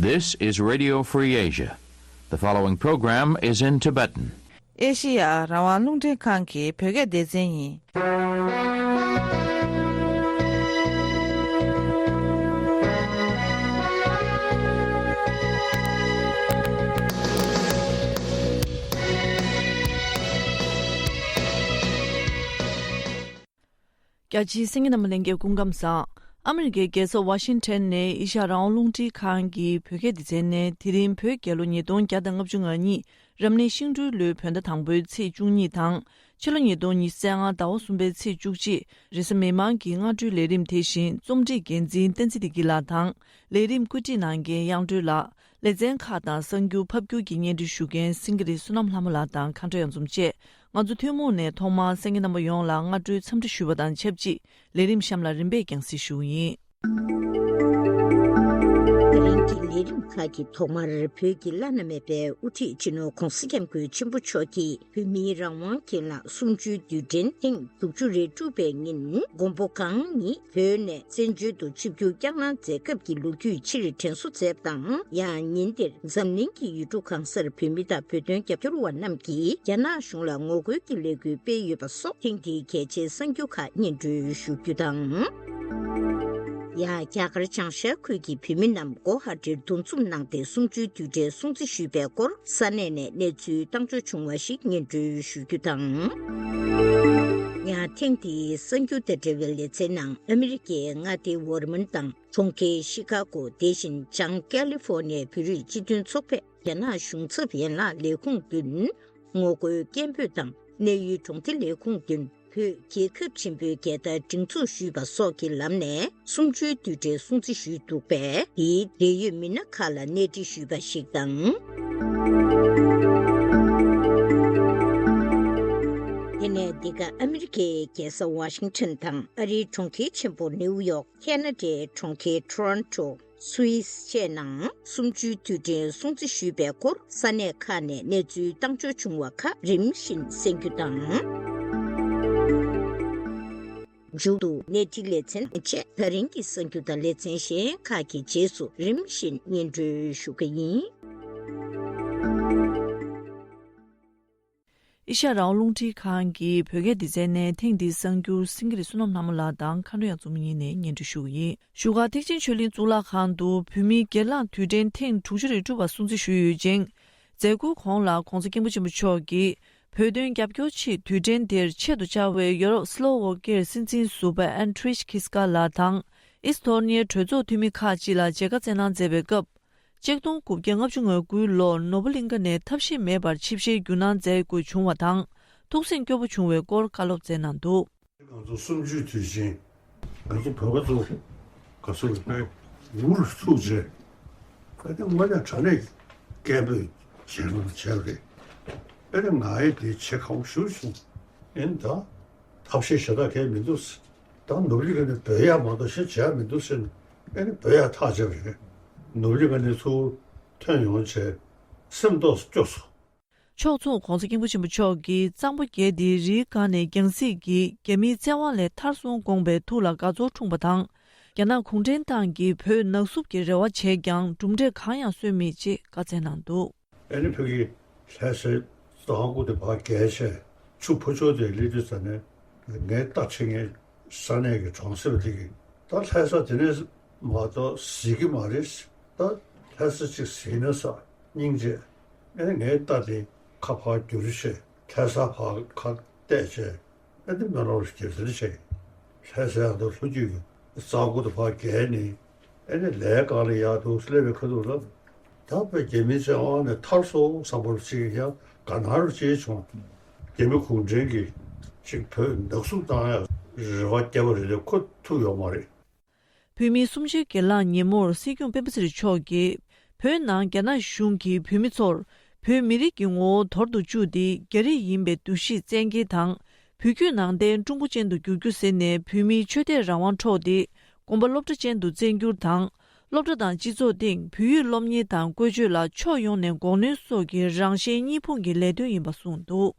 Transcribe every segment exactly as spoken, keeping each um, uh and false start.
This is Radio Free Asia. The following program is in Tibetan. ཨེ་ཤི་ཡ་རང་དབང་རླུང་འཕྲིན་ཁང་གི་བོད་སྐད་སྡེ་ཚན་ཡིན། རྒྱ་ཆེའི་གསན་མཁན་རྣམ་པ་ལྷན་རྒྱས་སྐུ་ཁམས་བཟང་། ཨ་མི་རི་ཀའི་རྒྱལ་ས་ཝ་ཤིང་ཊོན་ནས་ཨེ་ཤ་ཡ་རང་དབང་རླུང་འཕྲིན་ཁང་གི་བོད་སྐད་སྡེ་ཚན་ནས་དེ་རིང་བོད་རྒྱལ་ལོ་ཉིས་སྟོང་བརྒྱ་དང་ལྔ་བཅུ་ང་གཉིས་རབ་གནས་ཤིང་སྦྲུལ་ལོའི་བོད་ཟླ་དང་པོའི་ཚེས་བཅུ་གཉིས་དང་། ཕྱི་ལོ་ཉིས་སྟོང་ཉི་ཤུ་རྩ་ལྔ་ཟླ་བ་གསུམ་པའི་ཚེས་བཅུ་གཅིག་རེས་གཟའ་མིག་དམར་གྱི་སྔ་དྲོའི་ལས་རིམ་དེ་བཞིན་རྩོམ་སྒྲིག་འགན་འཛིན་བསྟན་འཛིན་བདེ་སྐྱིད་ལགས་དང་། ལས་རིམ་བཀོད་སྒྲིག་གནང་མཁན་དབྱངས་སྒྲོལ་ལགས། ལེ་ཚན་ཁག་དང་གསར་འགྱུར་ཕབ་སྒྱུར་གྱི་སྙན་སྒྲོན་ཞུ་མཁན་སེང་གེ་རི་བསོད་ནམས་ལྷ་མོ་ལགས་དང་མཁའ་འགྲོ་གཡང་འཛོམས་བཅས། ང་ཚོ་ཐུན་མོང་ནས་ཐོག་མར་གསན་མཁན་རྣམ་པ་ཡོངས་ལ་སྔ་དྲོའི་འཚམས་འདྲི་ཞུ་བ་དང་ཆབས་ཅིག་ལས་རིམ་གཤམ་ལ་རིམ་པས་རྒྱང་སྲིང་ཞུ་གི་ཡིན། ད་རིང་གི་ལས་རིམ་ཁག་གི་ཐོག་མར་བོད་ཀྱི་བླ་ན་མེད་པའི་དབུ་ཁྲིད་སྤྱི་ནོར་༧གོང་ས་༧སྐྱབས་མགོན་ཆེན་པོ་མཆོག་གིས་བོད་མིའི་རང་དབང་སྒེར་ལངས་གསུམ་བཅུའི་དུས་དྲན་ཐེངས་དྲུག་ཅུ་རེ་དྲུག་པའི་ཉིན་མགོན་པོ་གང་ཉིད་བོད་ནས་བཙན་བྱོལ་དུ་ཆིབས་བསྒྱུར་བསྐྱངས་གནང་མཛད་སྐབས་ཀྱི་ལོ་རྒྱུས་ཕྱིར་དྲན་གསོ་མཛད་པ་དང་། ཡང་ཉིན་དེར་འཛམ་གླིང་གི་ཡུལ་གྲུ་གང་སར་བོད་མི་དང་བོད་དོན་རྒྱབ་སྐྱོར་བ་རྣམས་ཀྱིས་རྒྱ་ནག་གཞུང་ལ་ངོ་རྒོལ་གྱི་ལས་འགུལ་སྤེལ་ཡོད་པ་སོགས་ཐེངས་འདིའི་གལ་ཆེའི་གསར་འགྱུར་ཁག་སྙན་སྒྲོན་ཞུ་རྒྱུ་དང་། ཡང་རྒྱ་གར་བྱང་ཤར་ཁུལ་གྱི་བོད་མི་རྣམས་གོ་ཧ་ཊིར་འདུ་འཛོམས་གནང་སྟེ་གསུམ་བཅུའི་དུས་དྲན་སྲུང་བརྩི་ཞུས་པའི་སྐོར་ས་གནས་ནས་གནས་ཚུལ་བཏང་འབྱོར་བྱུང་བ་ཞིག་སྙན་སྒྲོན་ཞུ་རྒྱུ་དང་། ཡང་ཐེངས་འདིའི་གསར་འགྱུར་དང་འབྲེལ་བའི་ལེ་ཚན་ནང་ཨ་མི་རི་ཀའི་མངའ་སྡེ་ཝར་མོན་དང་གྲོང་ཁྱེར་ཤི་ཀ་གོ། དེ་བཞིན་བྱང་ཀ་ལི་ཧྥོ་ནི་ཡའི་བོད་རིགས་སྤྱི་མཐུན་ཚོགས་པས་རྒྱ་ནག་གཞུང་ཚབ་ཡན་ལག་ལས་ཁུངས་མདུན་ངོ་རྒོལ་སྐད་འབོད་དང་གནས་ཡུལ་གྲོང་སྡེ་ལས་ཁུངས་མདུན་བོད་རྒྱལ་ཁབ་ཆེན་པོའི་རྒྱལ་དར་སྒྲེང་འཛུགས་ཞུས་པ་སོགས་ཀྱི་ལམ་ནས་གསུམ་བཅུའི་དུས་དྲན་སྲུང་བརྩི་ཞུས་འདུག་པས། དེའི་འབྲེལ་ཡོད་མི་སྣ་ཁག་ལ་གནས་འདྲི་ཞུས་པ་ཞིག་དང་། དེ་ནས་འདི་ག་ཨ་མི་རི་ཀའི་རྒྱལ་ས་ཝ་ཤིང་ཊོན་དང་ཨ་རིའི་གྲོང་ཁྱེར་ཆེན་པོ་ནེའུ་ཡོག་ཁེ་ན་ཌའི་གྲོང་ཁྱེར་ཊོ་རོན་ཊོ། སུད་སི་བཅས་ནང་གསུམ་བཅུའི་དུས་དྲན་སྲུང་བརྩི་ཞུས་པའི་སྐོར་ས་གནས་ཁག་ནས་གནས་ཚུལ་བཏང་འབྱོར་བྱུང་བ་ཁག་རིམ་བཞིན་གསན་རྒྱུ་དང་། མཇུག་ཏུ་གནས་འདྲི་ལེ་ཚན་བཅས་ད་རིང་གི་གསར་འགྱུར་དང་ལེ་ཚན་གཞན་ཁག་གི་རྗེས་སུ་རིམ་བཞིན་སྙན་སྒྲོན་ཞུ་གི་ཡིན། ཨེ་ཤ་ཡ་རང་དབང་རླུང་འཕྲིན་ཁང་གི་བོད་སྐད་སྡེ་ཚན་ནས་ཐེངས་འདིའི་གསར་འགྱུར་སེང་གེ་རི་བསོད་ནམས་ལྷ་མོ་ལགས་དང་མཁའ་འགྲོ་གཡང་འཛོམས་གཉིས་ནས་སྙན་སྒྲོན་ཞུ་གི་ཡིན། བཞུགས་སྒར་ཐེག་ཆེན་ཆོས་གླིང་གཙུག་ལག་ཁང་དུ་བོད་མིའི་སྒེར་ལངས་དུས་དྲན་ཐེངས་དྲུག་ཅུ་རེ་དྲུག་པ་སྲུང་བརྩི་ཞུས་ཡོད་ཅིང་། མཛད་སྒོའི་གོང་ལ་༧གོང་ས་༧སྐྱབས་མགོན་ཆེན་པོ་མཆོག་གིས་བོད་དོན་རྒྱབ་སྐྱོར་ཆེད་དུས་དྲན་དེར་ཆེད་དུ་བཅར་བའི་ཡོ་རོབ་སི་ལོ་ཝོ་ཀིར་སྲིད་འཛིན་ཟུར་པ་ཨན་ཁྲིས་ཁིས་ཀ་ལགས་དང་། ཨིས་ཐོ་ནི་ཡའི་གྲོས་ཚོགས་འཐུས་མི་ཁག་ཅིག་ལ་མཇལ་ཁ་བསྩལ་གནང་མཛད་པའི་སྐབས། ཆིག་སྟོང་དགུ་བརྒྱ་ལྔ་བཅུ་ང་དགུའི་ལོར་ནོར་བུ་གླིང་ཁ་ནས་ཐབས་ཤེས་མེད་པར་ཆིབས་ཞལ་བསྒྱུར་གནང་མཛད་དགོས་བྱུང་བ་དང་། ཐུགས་སེམས་སྐྱོ་པོ་བྱུང་བའི་སྐོར་བཀའ་སློབ་སྩལ་གནང་འདུག། ང་ཚོ་གསུམ་བཅུའི་དུས་ཆེན་ང་ཚོ་བོད་པ་ཚོ་ག་ཚོད་རེད་པས་འུ་རུ་ཚུགས་རྗེས་ཨ་ནི་དངོས་གནས་དྲང་གནས་སྐད་འབོད་བྱས་རུང་བྱས་པ་རེད། ཨ་ནི་ང་ཡི་དེ་བྱེད་ཁག་པོ་ཞེ་པོ་བྱུང་། ཨེ་ནི་ད་ཐབས་ཤེས་ཞེ་དྲག་གང་ཡང་མི་འདུག་ཟེར། ད་ནོར་གླིང་ཁ་ནས་བོད་ཡག་མ་གཏོགས་གཞན་བྱས་མི་འདུག་ཟེར་ནས་ཨེ་ནི་བོད་ཡག་ཐག་བཅད་པ་རེད། ནོར་གླིང་ཁ་ནས་ཚུར་ཐོན་ཡོང་བྱས་སེམས་ཏོག་སྐྱོ་སོང་། ཕྱོགས་མཚུངས་༧གོང་ས་༧སྐྱབས་མགོན་ཆེན་པོ་མཆོག་གིས་གཙང་པོ་བརྒྱད་དེ་རིའི་སྒང་ནས་རྒྱང་སྲིང་གིས་རྒྱ་མིའི་བཙན་དབང་ལས་ཐར་སོང་དགོངས་པའི་ཐུགས་ལ་དགའ་ཚོར་འཁྲུངས་པ་དང་། རྒྱ་ནག་གུང་ཁྲན་ཏང་གིས་བོད་ནག་བསུབ་ཀྱི་རེ་བ་བྱས་ཀྱང་གྲུབ་འབྲས་གང་ཡང་སོན་མེད་ཅེས་བཀའ་སྩལ་གནང་འདུག། ཨ་ནི་བོད་ཀྱི་ལྷ་སའི་གཙང་པོ་དེ་ཕར་བརྒལ་བྱས་ཆུ་ཕོ་ཆོ་དེ་སླེབས་དུས་ཙ་ནས་ངའི་རྟ་ཁྲིད་མཁན་ས་གནས་ཀྱི་གྲོང་གསེབ་དེ་གིས་ད་ལྷ་ས་དེ་ནས་མ་གཏོགས་གཟིགས་ཀྱི་མ་རེད། ད་ལྷ་ས་གཅིག་གཟིགས་ན་ས་སྙིང་རྗེ། ཨེ་ངའི་རྟ་དེ་ཁ་ཕར་བསྒྱུར་བྱས་ལྷ་ས་ཕར་ཁ་གཏད་བྱས་ཨེ་འདི་མེ་ལོང་རུ་སྐྱེལ་ཟེར་བྱས། ལྷ་ས་ཡང་དུ་ལྷོ་རྒྱུད་ཀྱི་གཙང་པོ་དེ་ཕར་བརྒལ་ནས་ཨེ་ནི་ལས་གང་ལ་ཡག་འདུག་སླེབས་པའི་ཁ་ཐུག་ལ་ད་བོད་རྒྱ་མིའི་བཙན་དབང་ནས་ཐར་སོང་བསམ་པ་རུ་ཅིག་ཡང་དགའ་སྣང་རུ་ཅིག་བྱུང་། རྒྱ་མི་གུང་ཁྲན་གྱིས་ཅིག་བོད་ནག་བསུབ་བཏང་ཡག་རེ་བ་བརྒྱབ་པ་རེད་དེ་ཁོ་ཐུག་ཡོད་མ་རེད། བོད་མིའི་གསུམ་བཅུའི་སྒེར་ལངས་ཉིན་མོར་སྲིད་སྐྱོང་སྤེན་པ་ཚེ་རིང་མཆོག་གིས་བོད་ནང་རྒྱ་ནག་གཞུང་གིས་བོད་མི་ཚོར་བོད་མི་རིགས་ཀྱི་ངོ་བོ་འདོར་དུ་བཅུག་སྟེ་རྒྱ་རིགས་ཡིན་པའི་འདུ་ཤེས་བཙན་འགེལ་དང་། བོད་བརྒྱུད་ནང་བསྟན་ཀྲུང་གོ་ཅན་དུ་བསྒྱུར་རྒྱུ་ཟེར་ནས་བོད་མིའི་ཆོས་དད་རང་དབང་འཕྲོག་སྟེ་དགོན་པ་སློབ་གྲྭ་ཅན་དུ་བཙན་བསྒྱུར་དང་། སློབ་གྲྭ་དང་སྤྱི་ཚོགས་སྟེང་བོད་ཡིག་སློབ་གཉེར་དང་བཀོལ་སྤྱོད་ལ་ཕྱོགས་ཡོངས་ནས་འགོག་གནོན་སོགས་ཀྱི་རང་གཞན་གཉིས་ཕུང་གི་ལས་དོན་ཡིན་པ་གསུངས་འདུག།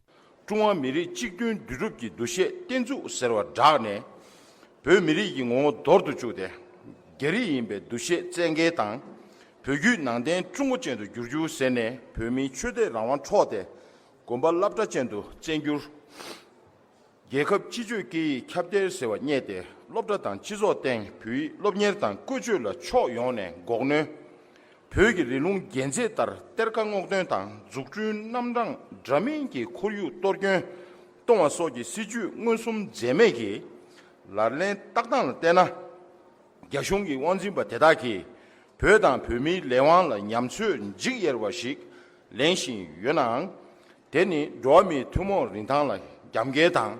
ཀྲུང་ཧྭ་མི་རིགས་གཅིག་མཐུན་འདུས་གྲུབ་ཀྱི་འདུ་ཤེས་བརྟན་ཚུགས་ཟེར་བ་བསྒྲགས་ནས། བོད་མི་རིགས་ཀྱི་ངོ་བོ་འདོར་དུ་བཅུག་སྟེ། རྒྱ་རིགས་ཡིན་པའི་འདུ་ཤེས་བཙན་འགེལ་དང་། བོད་བརྒྱུད་ནང་བསྟན་ཀྲུང་གོ་ཅན་དུ་བསྒྱུར་རྒྱུ་ཟེར་ནས་བོད་མིའི་ཆོས་དད་རང་དབང་འཕྲོག་སྟེ་དགོན་པ་སློབ་གྲྭ་ཅན་དུ་བཙན་བསྒྱུར། རྒྱལ་ཁབ་སྤྱི་སྤྱོད་སྐད་ཡིག་ཁྱབ་གདལ་ཟེར་བ་བརྙས་ཏེ་སློབ་གྲྭ་དང་སྤྱི་ཚོགས་སྟེང་བོད་ཡིག་སློབ་གཉེར་དང་བཀོལ་སྤྱོད་ལ་ཕྱོགས་ཡོངས་ནས་འགོག་གནོན། བོད་ཀྱི་རི་ལུང་རྒྱན་རྫས་ལྟར་གཏེར་ཁ་སྔོག་འདོན་དང་འཛུགས་སྐྲུན་རྣམ་གྲངས་འདྲ་མིན་གྱི་ཁོར་ཡུག་གཏོར་སྐྱོན་གཏོང་བ་སོགས་ཀྱི་སྲིད་ཇུས་མངོན་སུམ་འཛེམས་མེད་ཀྱིས་ལག་ལེན་བསྟར་སྟངས་ལ་བལྟས་ན། རྒྱ་གཞུང་གི་དབང་འཛིན་པ་དེ་དག་གིས་བོད་དང་བོད་མིའི་ལས་དབང་ལ་ཉམས་ཚོད་འཇིགས་ཡེར་བ་ཞིག་ལེན་བཞིན་ཡོད་ནའང་། དེ་ནི་འགྲོ་བ་མིའི་ཐུན་མོང་རིན་ཐང་ལ་རྒྱབ་འགལ་དང་།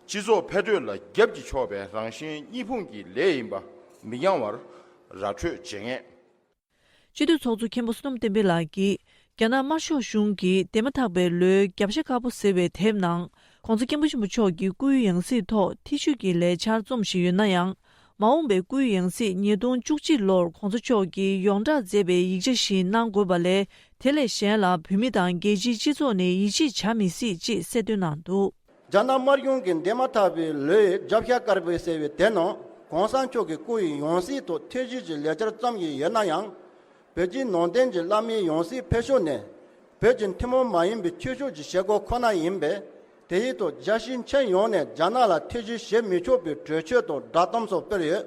སྤྱི་ཚོགས་འཕེལ་འགྲོས་ལ་རྒྱབ་ཀྱིས་ཕྱོགས་པའི་རང་གཞན་གཉིས་ཕུང་གི་ལས་ཡིན་པ་མི་འགྱང་བར་ར་འཕྲོད་བྱེད་ངེས། སྤྱི་འཐུས་ཚོགས་གཙོ་མཁན་པོ་བསོད་ནམས་བསྟན་འཕེལ་ལགས་ཀྱིས། རྒྱ་ནག་དམར་ཤོག་གཞུང་གིས་འདས་མ་ཐག་པའི་ལོའི་རྒྱབ་ཤ་དཀར་པོ་ཟེར་བའི་དེབ་ནང་། ྋགོང་ས་ྋསྐྱབས་མགོན་ཆེན་པོ་མཆོག་གི་སྐུའི་ཡང་སྲིད་ཐོག་ཐེ་བྱུས་ཀྱི་ལས་འཆར་རྩོམ་བཞིན་ཡོད་ན་ཡང་། མ་འོངས་པའི་སྐུའི་ཡང་སྲིད་ཉིས་སྟོང་བཅུ་གཅིག་ལོར་ྋགོང་ས་མཆོག་གིས་ཡོངས་བསྒྲགས་མཛད་པའི་ཡིག་ཆ་ཞིག་གནང་དགོས་པ་ལས། དེ་ལས་གཞན་ལ་བོད་མི་དང་རྒྱལ་སྤྱིའི་སྤྱི་ཚོགས་ནས་ཡིད་ཆེས་བྱ་མི་སྲིད་ཅེས་གསལ་སྟོན་གནང་འདུག། རྒྱ་ནག་དམར་གཞུང་གིས་འདས་མ་ཐག་པའི་ལོའི་རྒྱབ་ཤ་དཀར་པོ་ཟེར་བའི་དེ་ནང་ྋགོང་ས་མཆོག་གི་སྐུ་ཡི་ཡང་སྲིད་ཐོག་ཐེ་བྱུས་ཀྱི་ལས་འཆར་བརྩམས་ཡོད་ན་ཡང་། བོད་བརྒྱུད་ནང་བསྟན་གྱི་བླ་མའི་ཡང་སྲིད་འཕེལ་ཕྱོགས་ནས། བོད་ཀྱི་ཐུན་མོང་མ་ཡིན་པའི་ཆོས་ཕྱོགས་ཀྱི་བྱེད་སྒོ་ཁོ་ན་ཡིན་པས། དེའི་ཐོག་རྒྱལ་སྤྱིའི་ཁྱོན་ཡོངས་ནས་རྒྱ་ནག་ལ་ཐེ་བྱུས་བྱེད་མི་ཆོག་པའི་གྲོས་ཆོད་དང་བསྒྲགས་གཏམ་སོགས་སྤེལ་ཡོད།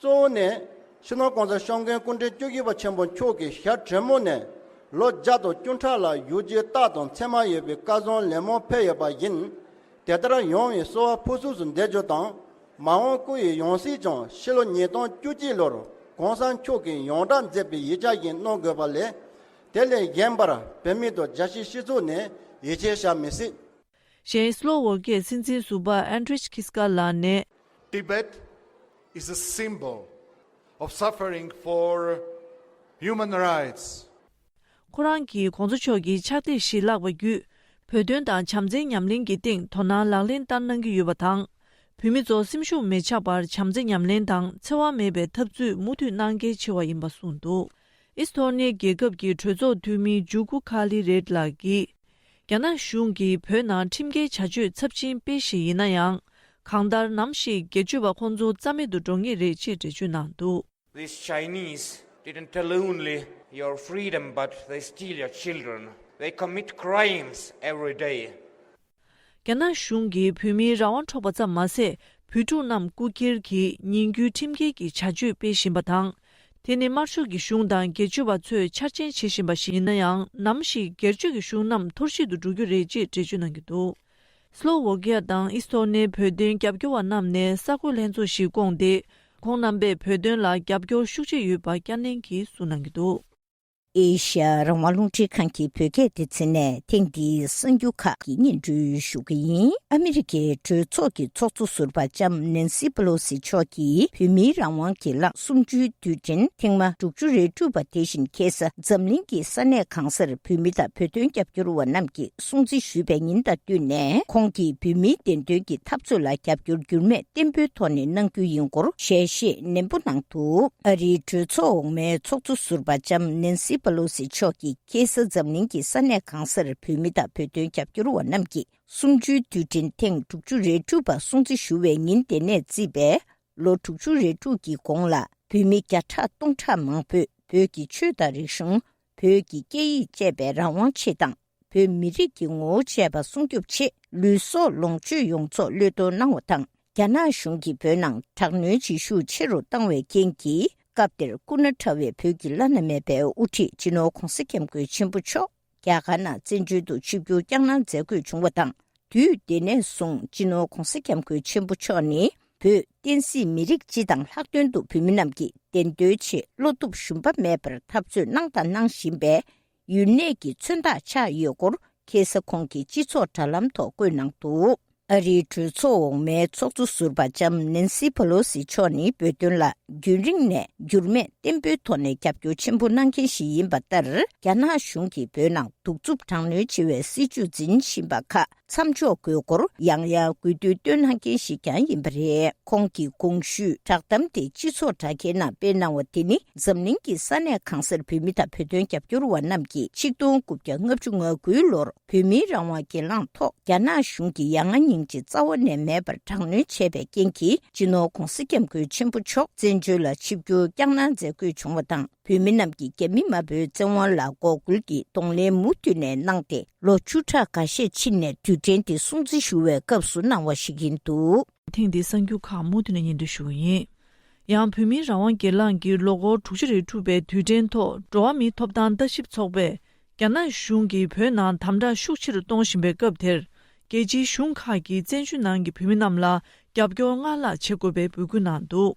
གཙོ་བོ་ནི། སྤྱི་ནོར་༧གོང་ས་༧སྐྱབས་མགོན་སྐུ་ཕྲེང་བཅུ་བཞི་པ་ཆེན་པོ་མཆོག་གིས་ཞྭ་དྲོན་མོ་ནས་ལོ་བརྒྱ་དང་བཅུ་ཕྲག་ལ་བཞུགས་རྒྱུའི་རྟགས་དང་མཚན་མ་ཡོད་པའི་བཀའ་བཟང་ལན་མང་ཕེབས་ཡོད་པ་ཡིན། དེ་ལྟར་ཡོང་བའི་གསོལ་བ་ཕུར་ཚུགས་སུ་འདེབས་རྒྱུ་དང་། མ་འོངས་སྐུ་ཡི་ཡང་སྲིད་ཀྱང་ཕྱི་ལོ་ཉིས་སྟོང་བཅུ་གཅིག་ལོར་༧གོང་ས་མཆོག་གིས་ཡོངས་བསྒྲགས་མཛད་པའི་ཡིག་ཆ་བཞིན་གནང་དགོས་པ་ལས། དེ་ལས་གཞན་པར་བོད་མི་དང་རྒྱལ་སྤྱིའི་སྤྱི་ཚོགས་ནས་ཡིད་ཆེས་བྱ་མི་སྲིད། གཞན། སློ་ཝོ་ཀི་ཡའི་སྲིད་འཛིན་ཟུར་པ་ཨན་ཏྲེས་ཁིས་ཀ་ལགས་ནས། Tibet is a symbol of suffering for human rights. ཁོ་རང་གིས་ྋགོང་ས་མཆོག་གི་ཕྱག་དེབ་ཞིག་བཀླགས་པ་བརྒྱུད། བོད་དོན་དང་བྱམས་བརྩེའི་ཉམས་ལེན་གྱི་སྟེང་དོ་སྣང་ལག་ལེན་བསྟར་གནང་གི་ཡོད་པ་དང་། བོད་མི་ཚོ་སེམས་ཤུགས་མི་ཆག་པར་བྱམས་བརྩེ་ཉམས་ལེན་དང་འཚེ་བ་མེད་པའི་འཐབ་རྩོད་མུ་མཐུད་གནང་གལ་ཆེ་བ་ཡིན་པ་གསུངས་འདུག། ཨིས་ཐོ་ནི་ཡ་རྒྱལ་ཁབ་ཀྱི་གྲོས་ཚོགས་འཐུས་མི་ཇུ་གུ་ཁ་ལི་རེད་ལགས་ཀྱིས། རྒྱ་ནག་གཞུང་གིས་བོད་ནང་ཁྲིམས་འགལ་བྱ་སྤྱོད་ཚབས་ཆེན་སྤེལ་བཞིན་ཡིན་ན་ཡང་། གང་ལྟར་ནམ་ཞིག་སྒེར་གཅོད་པ་ཁོང་ཚོ་རྩ་མེད་དུ་འགྲོ་ངེས་རེད་ཅེས་འགྲེལ་བརྗོད་གནང་འདུག། These Chinese didn't tell only your freedom, but they steal your children. They commit crimes every day. རྒྱ་ནག་གཞུང་གིས་བོད་མིའི་རང་དབང་འཕྲོག་པ་ཙམ་མ་ཟད། བོད་ཕྲུག་རྣམས་རྐུ་འཁྱེར་གྱིས་ཉིན་རྒྱུན་ཁྲིམས་འགལ་གྱི་བྱ་སྤྱོད་སྤེལ་བཞིན་པ་དང་། དེ་ནི་དམར་ཤོག་གི་གཞུང་དང་སྒེར་གཅོད་པ་ཚོས་འཆར་ཅན་བྱེད་བཞིན་པ་ཞིག་ཡིན་ན་ཡང་། ནམ་ཞིག་སྒེར་གཅོད་ཀྱི་གཞུང་རྣམས་འཐོར་བཤིག་ཏུ་འགྲོ་རྒྱུ་རེད་ཅེས་འགྲེལ་བརྗོད་གནང་གི་འདུག། སློ་ཝོ་ཀི་ཡ་དང་ཨིས་ཐོ་ནིའི་བོད་དོན་རྒྱབ་སྐྱོར་བ་རྣམས་ནས་གསར་འགོད་ལྷན་ཚོགས་ཤིག་བསྐོངས་ཏེ། ཁོང་རྣམ་པས་བོད་དོན་ལ་རྒྱབ་སྐྱོར་ཤུགས་ཆེ་ཡོད་པ་བསྐྱར་ནན་གྱིས་གསུངས་གནང་གི་འདུག། ཨེ་ཤ་ཡ་རང་དབང་རླུང་འཕྲིན་ཁང་གི་བོད་སྐད་སྡེ་ཚན་ནས་ཐེངས་འདིའི་གསར་འགྱུར་ཁག་གི་སྙན་སྒྲོན་ཞུ་གི་ཡིན། ཨ་མི་རི་ཀའི་གྲོས་ཚོགས་ཀྱི་ཚོགས་གཙོ་ཟུར་པ་ལྕམ་ནན་སི་པེ་ལོ་སི་མཆོག་གིས་བོད་མིའི་རང་དབང་སྒེར་ལངས་གསུམ་བཅུའི་དུས་དྲན་ཐེངས་མ་དྲུག་ཅུ་རེ་དྲུག་པ་དེ་བཞིན་ཁ་སང་འཛམ་གླིང་གི་ས་གནས་གང་སར་བོད་མི་དང་བོད་དོན་རྒྱབ་སྐྱོར་བ་རྣམས་ཀྱིས་སྲུང་བརྩི་ཞུས་པའི་ཉིན་དང་བསྟུན་ནས། ཁོང་གིས་བོད་མིའི་བདེན་དོན་གྱི་འཐབ་རྩོད་ལ་རྒྱབ་སྐྱོར་འགྱུར་མེད་བརྟན་པོའི་ཐོག་ནས་གནང་རྒྱུ་ཡིན་སྐོར་ཞལ་བཞེས་ནན་པོ་གནང་འདུག། ཨ་རིའི་གྲོས་ཚོགས་འོག་མའི་ཚོགས་གཙོ་ཟུར་པ་ལྕམ་ནན་སི་པ་ལོ་སི་མཆོག་གིས་ཁ་སང་འཛམ་གླིང་གི་ས་གནས་གང་སར་བོད་མི་དང་བོད་དོན་རྒྱབ་སྐྱོར་བ་རྣམས་ཀྱིས་གསུམ་བཅུའི་དུས་དྲན་ཐེངས་དྲུག་ཅུ་རེ་དྲུག་པ་སྲུང་བརྩི་ཞུ་བའི་ཉིན་དེ་ནས་བརྩིས་པའི་ལོ་དྲུག་ཅུ་རེ་དྲུག་གི་གོང་ལ། བོད་མི་བརྒྱ་ཕྲག་སྟོང་ཕྲག་མང་པོས་བོད་ཀྱི་ཆོས་དང་རིག་གཞུང་། བོད་ཀྱི་སྐད་ཡིག་བཅས་པའི་རང་དབང་ཆེད་དང་། བོད་མི་རིགས་ཀྱི་ངོ་བོ་བཅས་པ་སྲུང་སྐྱོབ་ཆེད། ལུས་སྲོག་ལོངས་སྤྱོད་ཡོངས་རྫོགས་བློས་གཏོང་གནང་བ་དང་། རྒྱ་ནག་གཞུང་གིས་བོད་ནང་དྲག་གནོན་བྱེད་ཤུགས་ཆེ་རུ་བཏང་བའི་རྐྱེན་གྱིས། སྐབས་དེར་སྐུ་ན་ཕྲ་བའི་བོད་ཀྱི་བླ་ན་མེད་པའི་དབུ་ཁྲིད་སྤྱི་ནོར་ྋགོང་ས་ྋསྐྱབས་མགོན་ཆེན་པོ་མཆོག་རྒྱ་གར་ནང་བཙན་བྱོལ་དུ་ཆིབས་བསྒྱུར་བསྐྱངས་གནང་མཛད་དགོས་བྱུང་བ་དང་། དུས་དེ་ནས་བཟུང་སྤྱི་ནོར་ྋགོང་ས་ྋསྐྱབས་མགོན་ཆེན་པོ་མཆོག་ནི་བོད་བསྟན་སྲིད་མི་རིགས་སྤྱི་དང་ལྷག་དོན་དུ་བོད་མི་རྣམས་ཀྱི་བདེན་དོན་ཆེད་བློ་སྟོབས་ཞུམ་པ་མེད་པར་འཐབ་རྩོད་གནང་དང་གནང་བཞིན་པའི་ཡུན་གནས་ཀྱི་མཚོན་རྟགས་ཆགས་ཡོད་སྐོར་ཁ་སང་ཁོང་གིས་སྤྱི་ཚོགས་དྲ་ལམ་ཐོག་བཀོད་གནང་འདུག། ཨ་རིའི་གྲོས་ཚོགས་འོག་མའི་ཚོགས་གཙོ་ཟུར་པ་ལྕམ་ནན་སི་པེ་ལོ་སི་མཆོག་ནི་བོད་དོན་ལ་རྒྱུན་རིང་ནས་འགྱུར་མེད་བརྟན་པོའི་ཐོག་ནས་རྒྱབ་སྐྱོར་ཆེན་པོ་གནང་མཁན་ཞིག་ཡིན་པ་ལྟར། རྒྱ་ནག་གཞུང་གིས་བོད་ནང་གདུག་རྩུབ་དྲག་གནོན་བྱེད་པའི་སྲིད་བྱུས་འཛིན་བཞིན་པ་ཁག་མཚམས་འཇོག་དགོས་སྐོར་ཡང་ཡང་དགོས་འདུན་བཏོན་གནང་མཁན་ཞིག་ཀྱང་ཡིན་པ་རེད། ཁོང་གིས་གོང་ཞུས་བསྒྲགས་གཏམ་དེ་སྤྱི་ཚོགས་དྲ་རྒྱའི་ནང་སྤེལ་གནང་བ་དེ་ནི། འཛམ་གླིང་གི་ས་གནས་གང་སར་བོད་མི་དང་བོད་དོན་རྒྱབ་སྐྱོར་བ་རྣམས་ཀྱིས་ཆིག་སྟོང་དགུ་བརྒྱ་ལྔ་བཅུ་ང་དགུའི་ལོར་བོད་མིའི་རང་དབང་སྒེར་ལངས་ཐོག་རྒྱ་ནག་གཞུང་གིས་ཡ་ང་ཉིད་ ཡིན་གྱི་རྩ་བ་ནས་མེད་པར་དྲག་གནོན་བྱས་པའི་རྐྱེན་གྱིས། སྤྱི་ནོར་༧གོང་ས་༧སྐྱབས་མགོན་ཆེན་པོ་མཆོག་བཙན་བྱོལ་ལ་ཆིབས་བསྒྱུར་བསྐྱངས་གནང་མཛད་དགོས་བྱུང་བ་དང་། བོད་མི་རྣམས་ཀྱིས་རྒྱ་མི་དམར་པོའི་བཙན་དབང་ལ་འགོག་རྒོལ་གྱི་གདོང་ལེན་མུ་མཐུད་ནས་གནང་སྟེ། ལོ་བཅུ་ཕྲག་འགའ་ཤས་ཕྱིན་ནས་དུས་དྲན་དེ་སྲུང་བརྩི་ཞུ་བའི་སྐབས་སུ་གནང་བ་ཞིག་ཡིན་འདུག། ཐེངས་འདིའི་གསར་འགྱུར་ཁག་མུ་མཐུད་ནས་སྙན་སྒྲོན་ཞུ་གི་ཡིན། ཡང་། བོད་མིའི་རང་དབང་སྒེར་ལངས་ཀྱི་ལོ་འཁོར་དྲུག་ཅུ་རེ་དྲུག་པའི་དུས་དྲན་ཐོག་འགྲོ་བ་མིའི་ཐོབ་ཐང་ལྟ་ཞིབ་ཚོགས་པས། རྒྱ་ནག་གཞུང་གིས་བོད་ནང་དམ་དྲག་ཤུགས་ཆེ་རུ་གཏོང་བཞིན་པའི་སྐབས་དེར། རྒྱལ་སྤྱིའི་གཞུང་ཁག་གིས་བཙན་བྱོལ་ནང་གི་བོད་མི་རྣམས་ལ་རྒྱབ་སྐྱོར་སྔར་ལྷག་བྱེད་དགོས་པའི་འབོད་སྐུལ་གནང་འདུག།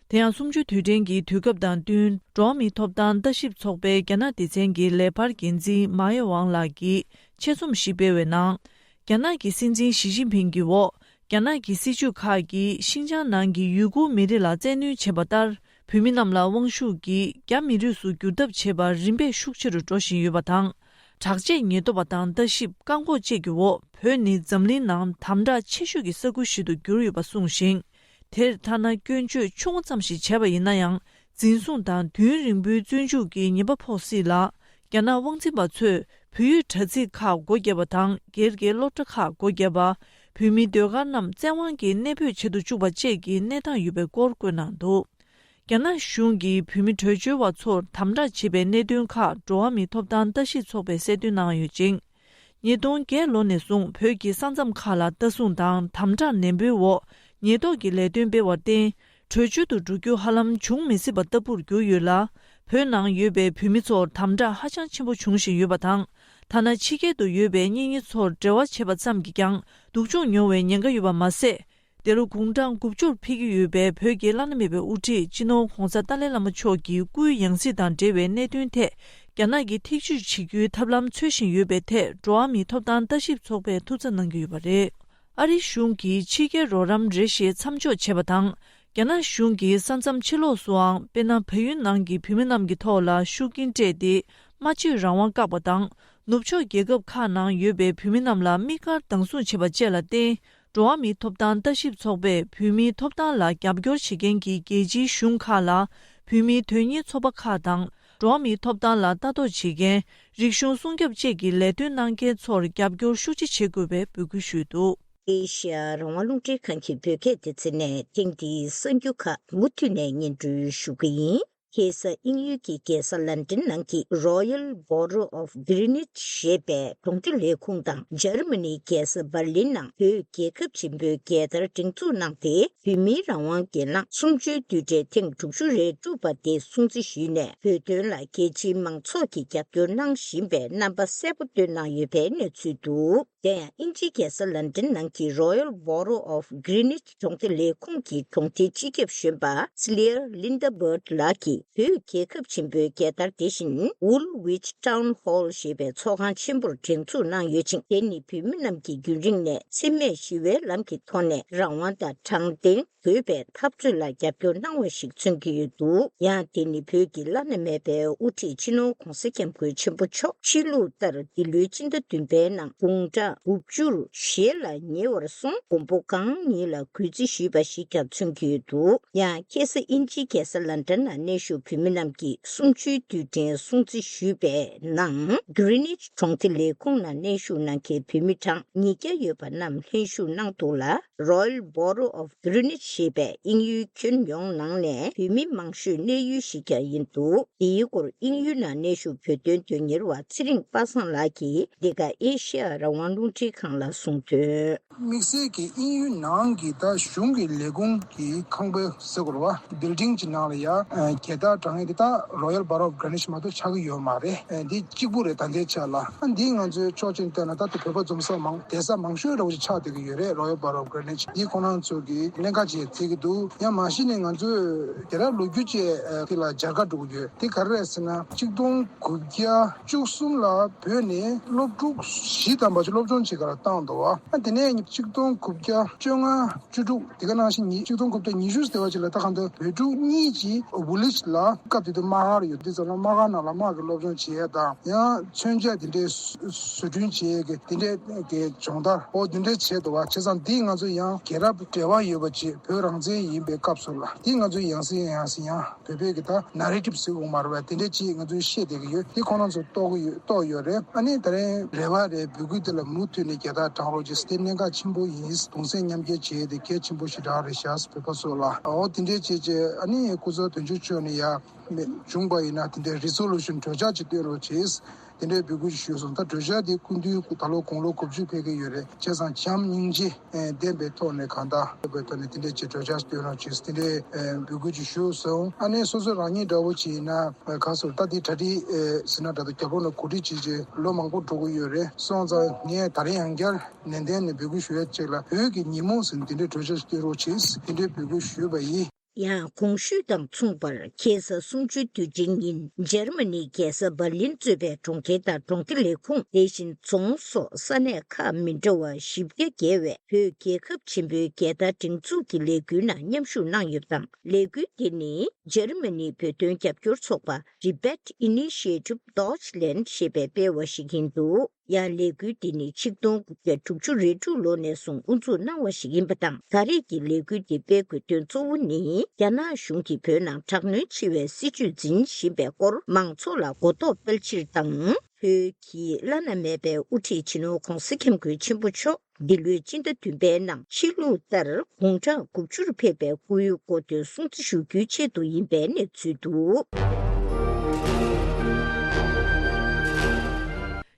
དེ་ཡང་། གསུམ་བཅུའི་དུས་དྲན་གྱི་དུས་སྐབས་དང་བསྟུན། འགྲོ་བ་མིའི་ཐོབ་ཐང་ལྟ་ཞིབ་ཚོགས་པའི་རྒྱ་ནག་སྡེ་ཚན་གྱི་ལས་འཕར་འགན་འཛིན་མཱ་ཡེ་ཝང་ལགས་ཀྱིས་ཆེད་རྩོམ་ཞིག་སྤེལ་བའི་ནང་། རྒྱ་ནག་གི་སྲིད་འཛིན་ཞི་ཅིན་ཕིང་གི་འོག་རྒྱ་ནག་གི་སྲིད་བྱུས་ཁག་གིས་ཤིན་ཅང་ནང་གི་ཡུ་གུར་མི་རིགས་ལ་བཙན་གནོན་བྱས་པ་ལྟར། བོད་མི་རྣམས་ལ་དབང་ཤུགས་ཀྱིས་རྒྱ་མི་རིགས་སུ་བསྒྱུར་ཐབས་བྱེད་པ་རིམ་པས་ཤུགས་ཆེ་རུ་འགྲོ་བཞིན་ཡོད་པ་དང་། དྲག་ཆས་ཉེན་རྟོག་པ་དང་ལྟ་ཞིབ་བཀག་འགོག་བཅས་ཀྱི་འོག་བོད་ནི་འཛམ་གླིང་ནང་དམ་དྲག་ཆེ་ཤོས་ཀྱི་ས་ཁུལ་ཞིག་ཏུ་གྱུར་ཡོད་པ་གསུངས་ཤིང་། དེར་ཐ་ན་སྐྱོན་བརྗོད་ཆུང་ངུ་ཙམ་ཞིག་བྱས་པ་ཡིན་ན་ཡང་། འཛིན་བཟུང་དང་དུས་ཡུན་རིང་པོའི་བཙོན་འཇུག་གི་ཉེས་པ་ཕོག་སྲིད་ལ། རྒྱ་ནག་དབང་འཛིན་པ་ཚོས་བོད་ཡིག་དྲ་ཚིགས་ཁག་སྒོ་བརྒྱབ་པ་དང་། སྒེར་གྱི་སློབ་གྲྭ་ཁག་སྒོ་བརྒྱབ་པ། བོད་མིའི་ཟློས་གར་རྣམས་བཙན་དབང་གིས་གནས་སྤོས་བྱེད་དུ་བཅུག་པ་བཅས་ཀྱི་གནས་སྟངས་ཡོད་པའི་སྐོར་བཀོད་གནང་འདུག། རྒྱ་ནག་གཞུང་གིས་བོད་མི་བྲོས་བྱོལ་བ་ཚོར་དམ་དྲག་བྱེད་པའི་གནད་དོན་ཁག་འགྲོ་བ་མིའི་ཐོབ་ཐང་ལྟ་ཞིབ་ཚོགས་པས་གསལ་སྟོན་གནང་ཡོད་ཅིང་། ཉིས་སྟོང་བརྒྱད་ལོ་ནས་བཟུང་བོད་ཀྱི་ས་མཚམས་ཁག་ལ་ལྟ་སྲུང་དང་དམ་དྲག་ནན་པོའི་འོག་ཉེན་རྟོག་གི་ལས་དོན་སྤེལ་བར་བརྟེན། བྲོས་བྱོལ་དུ་འགྲོ་རྒྱུ་ཧ་ལམ་འབྱུང་མི་སྲིད་པ་ལྟ་བུར་གྱུར་ཡོད་ལ། བོད་ནང་ཡོད་པའི་བོད་མི་ཚོར་དམ་དྲག་ཧ་ཅང་ཆེན་པོ་འབྱུང་བཞིན་ཡོད་པ་དང་། ཐ་ན་ཕྱི་རྒྱལ་དུ་ཡོད་པའི་གཉེན་ཉེ་ཚོར་འབྲེལ་བ་བྱས་པ་ཙམ་གྱིས་ཀྱང་སྡུག་སྦྱོང་མྱོང་བའི་ཉེན་ཁ་ཡོད་པ་མ་ཟད། འདི་ལོ་དགུང་གྲངས་དགུ་བཅུར་ཕེབས་ཀྱི་ཡོད་པའི་བོད་ཀྱི་བླ་ན་མེད་པའི་དབུ་ཁྲིད་སྤྱི་ནོར་༧གོང་ས་ཏཱ་ལའི་བླ་མ་མཆོག་གི་སྐུའི་ཡང་སྲིད་དང་འབྲེལ་བའི་གནད་དོན་ཐད། རྒྱ་ནག་གིས་ཐེ་བྱུས་བྱེད་རྒྱུའི་ཐབས་ལམ་འཚོལ་བཞིན་ཡོད་པའི་ཐད། འགྲོ་བ་མིའི་ཐོབ་ཐང་ལྟ་ཞིབ་ཚོགས་པས་ཐུགས་འཚབ་གནང་གི་ཡོད་པ་རེད། ཨ་རིའི་གཞུང་གིས་ཕྱི་རྒྱལ་རོགས་རམ་རེ་ཞིག་མཚམས་འཇོག་བྱས་པ་དང་། རྒྱ་ནག་གཞུང་གིས་ས་མཚམས་ཕྱི་ལོགས་སུའང་། དཔེར་ན། བལ་ཡུལ་ནང་གི་བོད་མི་རྣམས་ཀྱི་ཐོག་ལ་ཤུགས་རྐྱེན་སྤྲད་དེ། སྨྲ་བརྗོད་རང་དབང་བཀག་པ་དང་། ནུབ་ཕྱོགས་རྒྱལ་ཁབ་ཁག་ནང་ཡོད་པའི་བོད་མི་རྣམས་ལ་དམིགས་བཀར་སྡང་ཟུག་བྱས་པ་བཅས་ལ་བརྟེན། འགྲོ་བ་མིའི་ཐོབ་ཐང་ལྟ་ཞིབ་ཚོགས་པས་བོད་མིའི་ཐོབ་ཐང་ལ་རྒྱབ་སྐྱོར་བྱེད་མཁན་གྱི་རྒྱལ་སྤྱིའི་གཞུང་ཁག་ལ། བོད་མིའི་དོན་གཉེར་ཚོགས་པ་ཁག་དང་། འགྲོ་བ་མིའི་ཐོབ་ཐང་ལ་ལྟ་རྟོག་བྱེད་མཁན། རིག་གཞུང་སྲུང་སྐྱོབ་བཅས་ཀྱི་ལས་དོན་གནང་མཁན་ཚོར་རྒྱབ་སྐྱོར་ཤུགས་ཆེ་བྱེད་དགོས་པའི་འབོད་སྐུལ་ཞུས་འདུག། ཨེ་ཤེ་ཡ་རང་དབང་རླུང་འཕྲིན་ཁང་གི་བོད་སྐད་སྡེ་ཚན་ནས་ཐེངས་འདིའི་གསར་འགྱུར་ཁག་མུ་མཐུད་ནས་སྙན་སྒྲོན་ཞུ་གི་ཡིན། ཁ་སང་དབྱིན་ཡུལ་གྱི་རྒྱལ་ས་ལན་ཀྲན་ནང་གི་Royal Borough of Greenwich ཞེས་པའི་གྲོང་སྡེ་ལས་ཁུངས་དང་། འཇར་མ་ནིའི་རྒྱལ་ས་འབར་ལིན་ནང་བོད་རྒྱལ་ཁབ་ཆེན་པོའི་རྒྱལ་དར་སྒྲེང་འཛུགས་གནང་སྟེ། བོད་མིའི་རང་དབང་སྒེར་ལངས་གསུམ་བཅུའི་དུས་དྲན་ཐེངས་དྲུག་ཅུ་རེ་དྲུག་པ་དེ་སྲུང་བརྩི་ཞུས་ནས། བོད་དོན་ལ་རྒྱལ་སྤྱིའི་མང་ཚོགས་ཀྱིས་རྒྱབ་སྐྱོར་གནང་བཞིན་པའི་རྣམ་པ་གསལ་པོ་བཏོན་གནང་ཡོད་པའི་གནས་ཚུལ་འདུག། དེ་ཡང་དབྱིན་ཇིའི་རྒྱལ་ས་ལན་ཀྲན་ནང་གི་Royal Borough of Greenwich གྲོང་སྡེ་ལས་ཁུངས་ཀྱི་གྲོང་སྡེའི་སྤྱི་ཁྱབ་གཞོན་པ་Claire Lindberg ལགས་ཀྱིས། བོད་རྒྱལ་ཁབ་ཆེན་པོའི་རྒྱལ་དར་དེ་བཞིན་Woolwich Town Hall ཞེས་པའི་ཚོགས་ཁང་ཆེན་པོར་སྒྲེང་འཛུགས་གནང་ཡོད་ཅིང་། དེ་ནི་བོད་མི་རྣམས་ཀྱིས་རྒྱུན་རིང་ནས་འཚེ་མེད་ཞི་བའི་ལམ་གྱི་ཐོག་ནས་རང་དབང་དང་དྲང་བདེན་དགོས་པའི་འཐབ་རྩོད་ལ་རྒྱབ་སྐྱོར་གནང་བ་ཞིག་མཚོན་གྱི་ཡོད་འདུག། ཡང་དེ་ནི་བོད་ཀྱི་བླ་ན་མེད་པའི་དབུ་ཁྲིད་སྤྱི་ནོར་༧གོང་ས་༧སྐྱབས་མགོན་ཆེན་པོ་མཆོག་ཕྱི་ལུགས་ལྟར་འདི་ལོའི་སྤྱི་ཟླ་བདུན་པའི་ནང་དགུང་གྲངས་དགུ་བཅུ་ཞེ་ལ་ཉེ་བར་སོང་། མགོན་པོ་གང་ཉིད་ལ་གུས་བརྩི་ཞུས་པ་ཞིག་ཀྱང་མཚོན་གྱི་ཡོད་འདུག། ཡང་ཁ་སང་དབྱིན་ཇིའི་རྒྱལ་ས་ལན་ཀྲན་ནང་གནས་བཞུགས་བོད་མི་རྣམས་ཀྱིས་གསུམ་བཅུའི་དུས་དྲན་སྲུང་བརྩི་ཞུས་པའི་ནང་། Greenwich གྲོང་སྡེ་ལས་ཁུངས་ནང་གནས་བཞུགས་གནང་མཁན་བོད་མི་གྲངས་ཉིས་བརྒྱ་ཡོད་པ་རྣམས་ལྷན་ཞུགས་གནང་འདུག་ལ། Royal Borough of Greenwich ཞེས་པའི་དབྱིན་ཡུལ་ཁྱོན་ཡོངས་ནང་ནས་བོད་མི་མང་ཤོས་གནས་ཡུལ་ཞིག་ཀྱང་ཡིན་འདུག། འདིའི་སྐོར་དབྱིན་ཡུལ་ནང་གནས་བཞུགས་བོད་དོན་དོན་གཉེར་བ་ཚེ་རིང་པ་སངས་ལགས་ཀྱིས་འདི་ག་ཨེ་ཤེ་ཡ་རང་དབང་རླུང་འཕྲིན་ཁང་ལ་གསུངས་དོན། དམིགས་བསལ་གྱི་དབྱིན་ཡུལ་ནང་གི་ད་གཞུང་གི་ལས་ཁུངས་ཀྱི་ཁང་པའི་ཟེར་དགོས་རེད་བ། Building གྱི་ནང་ལ་ཡ་རྒྱལ་དར་དྲངས་ཡས་དེ་ད་Royal Borough of Greenwich མ་གཏོགས་ཆགས་ཀྱི་ཡོད་མ་རེད། འདི་གཅིག་པུ་རེད། ད་ལྟའི་ཆ་ལ་འདི་ང་ཚོའི་ཕྱོགས་གཅིག་བལྟས་ན་ད་ལྟ་བོད་པ་འཛོམས་ས་མང་བསྡད་ས་མང་ཤོས་འདྲ་བོ་ཅིག་ཆགས་བསྡད་ཀྱི་ཡོད་རེད། Royal Borough of Greenwich འདི་ཁོང་རང་ཚོ་གི་གནད་འགག་ཅིག་བརྩི་གི་འདུག། ཡང་མ་གཞི་ནས་ང་ཚོས་དེ་ར་ལོ་རྒྱུས་ཅིག་དེ་ལ་སྦྱར་ག་འགྲོ་གི་ཡོད། དེ་ག་རེ་རེད་ཟེར་ན་གཅིག་སྟོང་དགུ་བརྒྱ་བཅུ་གསུམ་ལ་བོད་ནས་སློབ་ཕྲུག་བཞི་ཙམ་པ་ཅིག་སློབ་སྦྱོང་བྱེད་ག་ལ་བཏང་འདུག་བ། དེ་ནས་གཅིག་སྟོང་དགུ་བརྒྱ་བཅོ་ལྔ་བཅུ་དྲུག་དེ་ག་ནང་བཞིན་ཉི་གཅིག་སྟོང་དགུ་བརྒྱ་ཉི་ཤུ་ཟེར་བ་ཅིག་ལ་ད་གང་ལྟར་བོད་ཕྲུག་གཉིས་ཀྱིས་Woolwich ལ་སྐབས་དེ་དུས་དམག་སྒར་ཡོད་དུས་ཙམ་ལ་དམག་སྒར་ནང་ལ་དམག་གི་སློབ་སྦྱོང་བྱེད་ཡས་དང་། ཡང་མཚོན་ཆ་དེ་འདྲའི་བཟོ་བསྐྲུན་བྱེད་ཡས་ཀྱི་དེ་འདྲའི་གི་སྦྱོང་བརྡར་འོ་དེ་འདྲའི་བྱས་འདུག་བ། བྱས་ཙང་འདིས་ང་ཚོ་ཡང་རྒྱལ་རབས་འབྲེལ་བ་ཡོད་པ་ཅིག་བོད་རང་བཙན་ཡིན་པའི་སྐབས་སུ་ལ་འདིས་ང་ཚོ་ཡང་སེ་ཡང་སེ་ཡང་བོད་པའི་གི་ད་Narrative ཟེར་དགོས་མ་རེད་བ། དེ་འདྲའི་ཅིག་ང་ཚོས་བཤད་བསྡད་ཀྱི་ཡོད། དེ་ཁོང་རང་ཚོ་རྟོགས་ཀྱི་ཡོད། རྟོགས་ཡོད་རེད། ཨ་ནི་ད་རིང་རེ་བ་རེད། འབོད་སྐུལ་དེ་ལ་མུ་མཐུད་ནས་རྒྱལ་དར་དྲངས་རོགས་གྱིས། དེ་གནད་འགག་ ཆེན་པོ་ཡིན། གདུང་སེམས་མཉམ་སྐྱེད་བྱེད་དེ་གལ་ཆེན་པོ་ཞེ་དྲག་རེད་ཤག་བོད་པ་ཚོ་ལ། འོ་དེ་འདྲས་བྱས་རྗེས་ཨ་ནི་སྐུ་ཚབ་དོན་གཅོད་མཆོག་ནས་ཡ་བྱུང་པ་ཡིན་ན་དེ་འདྲའི་རི་སོ་ལུ་ཤན་གྲོས་འཆར་ཅིག་བཏོན་རོགས་བྱེད། དེ་འདྲའི་འབོད་སྐུལ་ཞུས་སོང་། ད་གྲོས་འཆར་དེ་སྐུ་མདུན་ད་ལོ་དགུང་ལོ་དགུ་བཅུ་ཕེབས་ཀྱི་ཡོད་རེད། བྱས་ཙང་བྱམས་སྙིང་རྗེ་ལྡན་པའི་ཐོག་ནས་གང་ལྟར་བོད་པའི་ཐོག་ནས་དེ་འདྲའི་ཅིག་གྲོས་འཆར་བཏོན་རོགས་བྱེད། དེ་འདྲའི་འབོད་སྐུལ་ཅིག་ཞུས་སོང་། ཨ་ནི་སོ་སོ་རང་ཉིད་འདྲ་བོ་ཅིག་ཡིན་ན་ག་སོ་ད་དེ་གྲ་སྒྲིག་ཟིན་ན་འདྲ་ད་རྒྱབ་ལོགས་ནས་གོ་སྒྲིག་བྱེད་ཅིག་ལོ་མང་པོ་འགྲོ་གི་ཡོད་རེད། སོང་ཙང་ངས་ད་རིང་ཡང་བསྐྱར་ནན་ཏན་ནས་འབོད་སྐུལ་ཞུ་ཡ་ཅིག་ལ་བོད་ཀྱི་ཉིན་མོ་ཟིན་དེ་འདྲའི་གྲོས་འཆར་ཞིག་བཏོན་རོགས་བྱེད། དེ་འདྲའི་འབོད་སྐུལ་ཞུས་པ་ཡིན། ཡང་གོང་ཞུས་དང་མཚུངས་པར་ཁ་སང་གསུམ་བཅུའི་དུས་དྲན་ཉིན་འཇར་མ་ནིའི་རྒྱལ་ས་འབར་ལིན་གཙོས་པའི་གྲོང་ཁྱེར་དང་གྲོང་སྡེ་ལས་ཁུངས། དེ་བཞིན་རྫོང་སོགས་ས་གནས་ཁག་མི་འདྲ་བ་བཞི་བརྒྱ་བརྒལ་བས་བོད་རྒྱལ་ཁབ་ཆེན་པོའི་རྒྱལ་དར་སྒྲེང་འཛུགས་ཀྱི་ལས་འགུལ་ནང་མཉམ་ཞུགས་གནང་ཡོད་པ་དང་། ལས་འགུལ་འདི་ནི་འཇར་མ་ནིའི་བོད་དོན་རྒྱབ་སྐྱོར་ཚོགས་པ་Tibet Initiative Deutschland ཞེས་པས་སྤེལ་བ་ཞིག་ཡིན་འདུག་ཡང་ལས་འགུལ་འདི་ནི་ཆིག་སྟོང་དགུ་བརྒྱ་དྲུག་ཅུ་རེ་དྲུག་ལོ་ནས་བཟུང་དབུ་འཛུགས་གནང་བ་ཞིག་ཡིན་པ་དང་། ད་རེས་ཀྱི་ལས་འགུལ་འདི་སྤེལ་དགོས་དོན་གཙོ་བོ་ནི་རྒྱ་ནག་གཞུང་གིས་བོད་ནང་དྲག་གནོན་ཆེ་བའི་སྲིད་བྱུས་འཛིན་བཞིན་པའི་སྐོར་མང་ཚོགས་ལ་གོ་རྟོགས་སྤེལ་ཕྱིར་དང་། བོད་ཀྱི་བླ་ན་མེད་པའི་དབུ་ཁྲིད་སྤྱི་ནོར་༧གོང་ས་༧སྐྱབས་མགོན་ཆེན་པོ་མཆོག་འདི་ལོའི་སྤྱི་ཟླ་བདུན་པའི་ནང་ཕྱི་ལུགས་ལྟར་དགུང་གྲངས་དགུ་བཅུར་ཕེབས་པའི་སྐུའི་གོ་སྟོན་སྲུང་བརྩི་ཞུ་རྒྱུའི་ཆེད་དུ་ཡིན་པའི་གནས་ཚུལ་འདུག་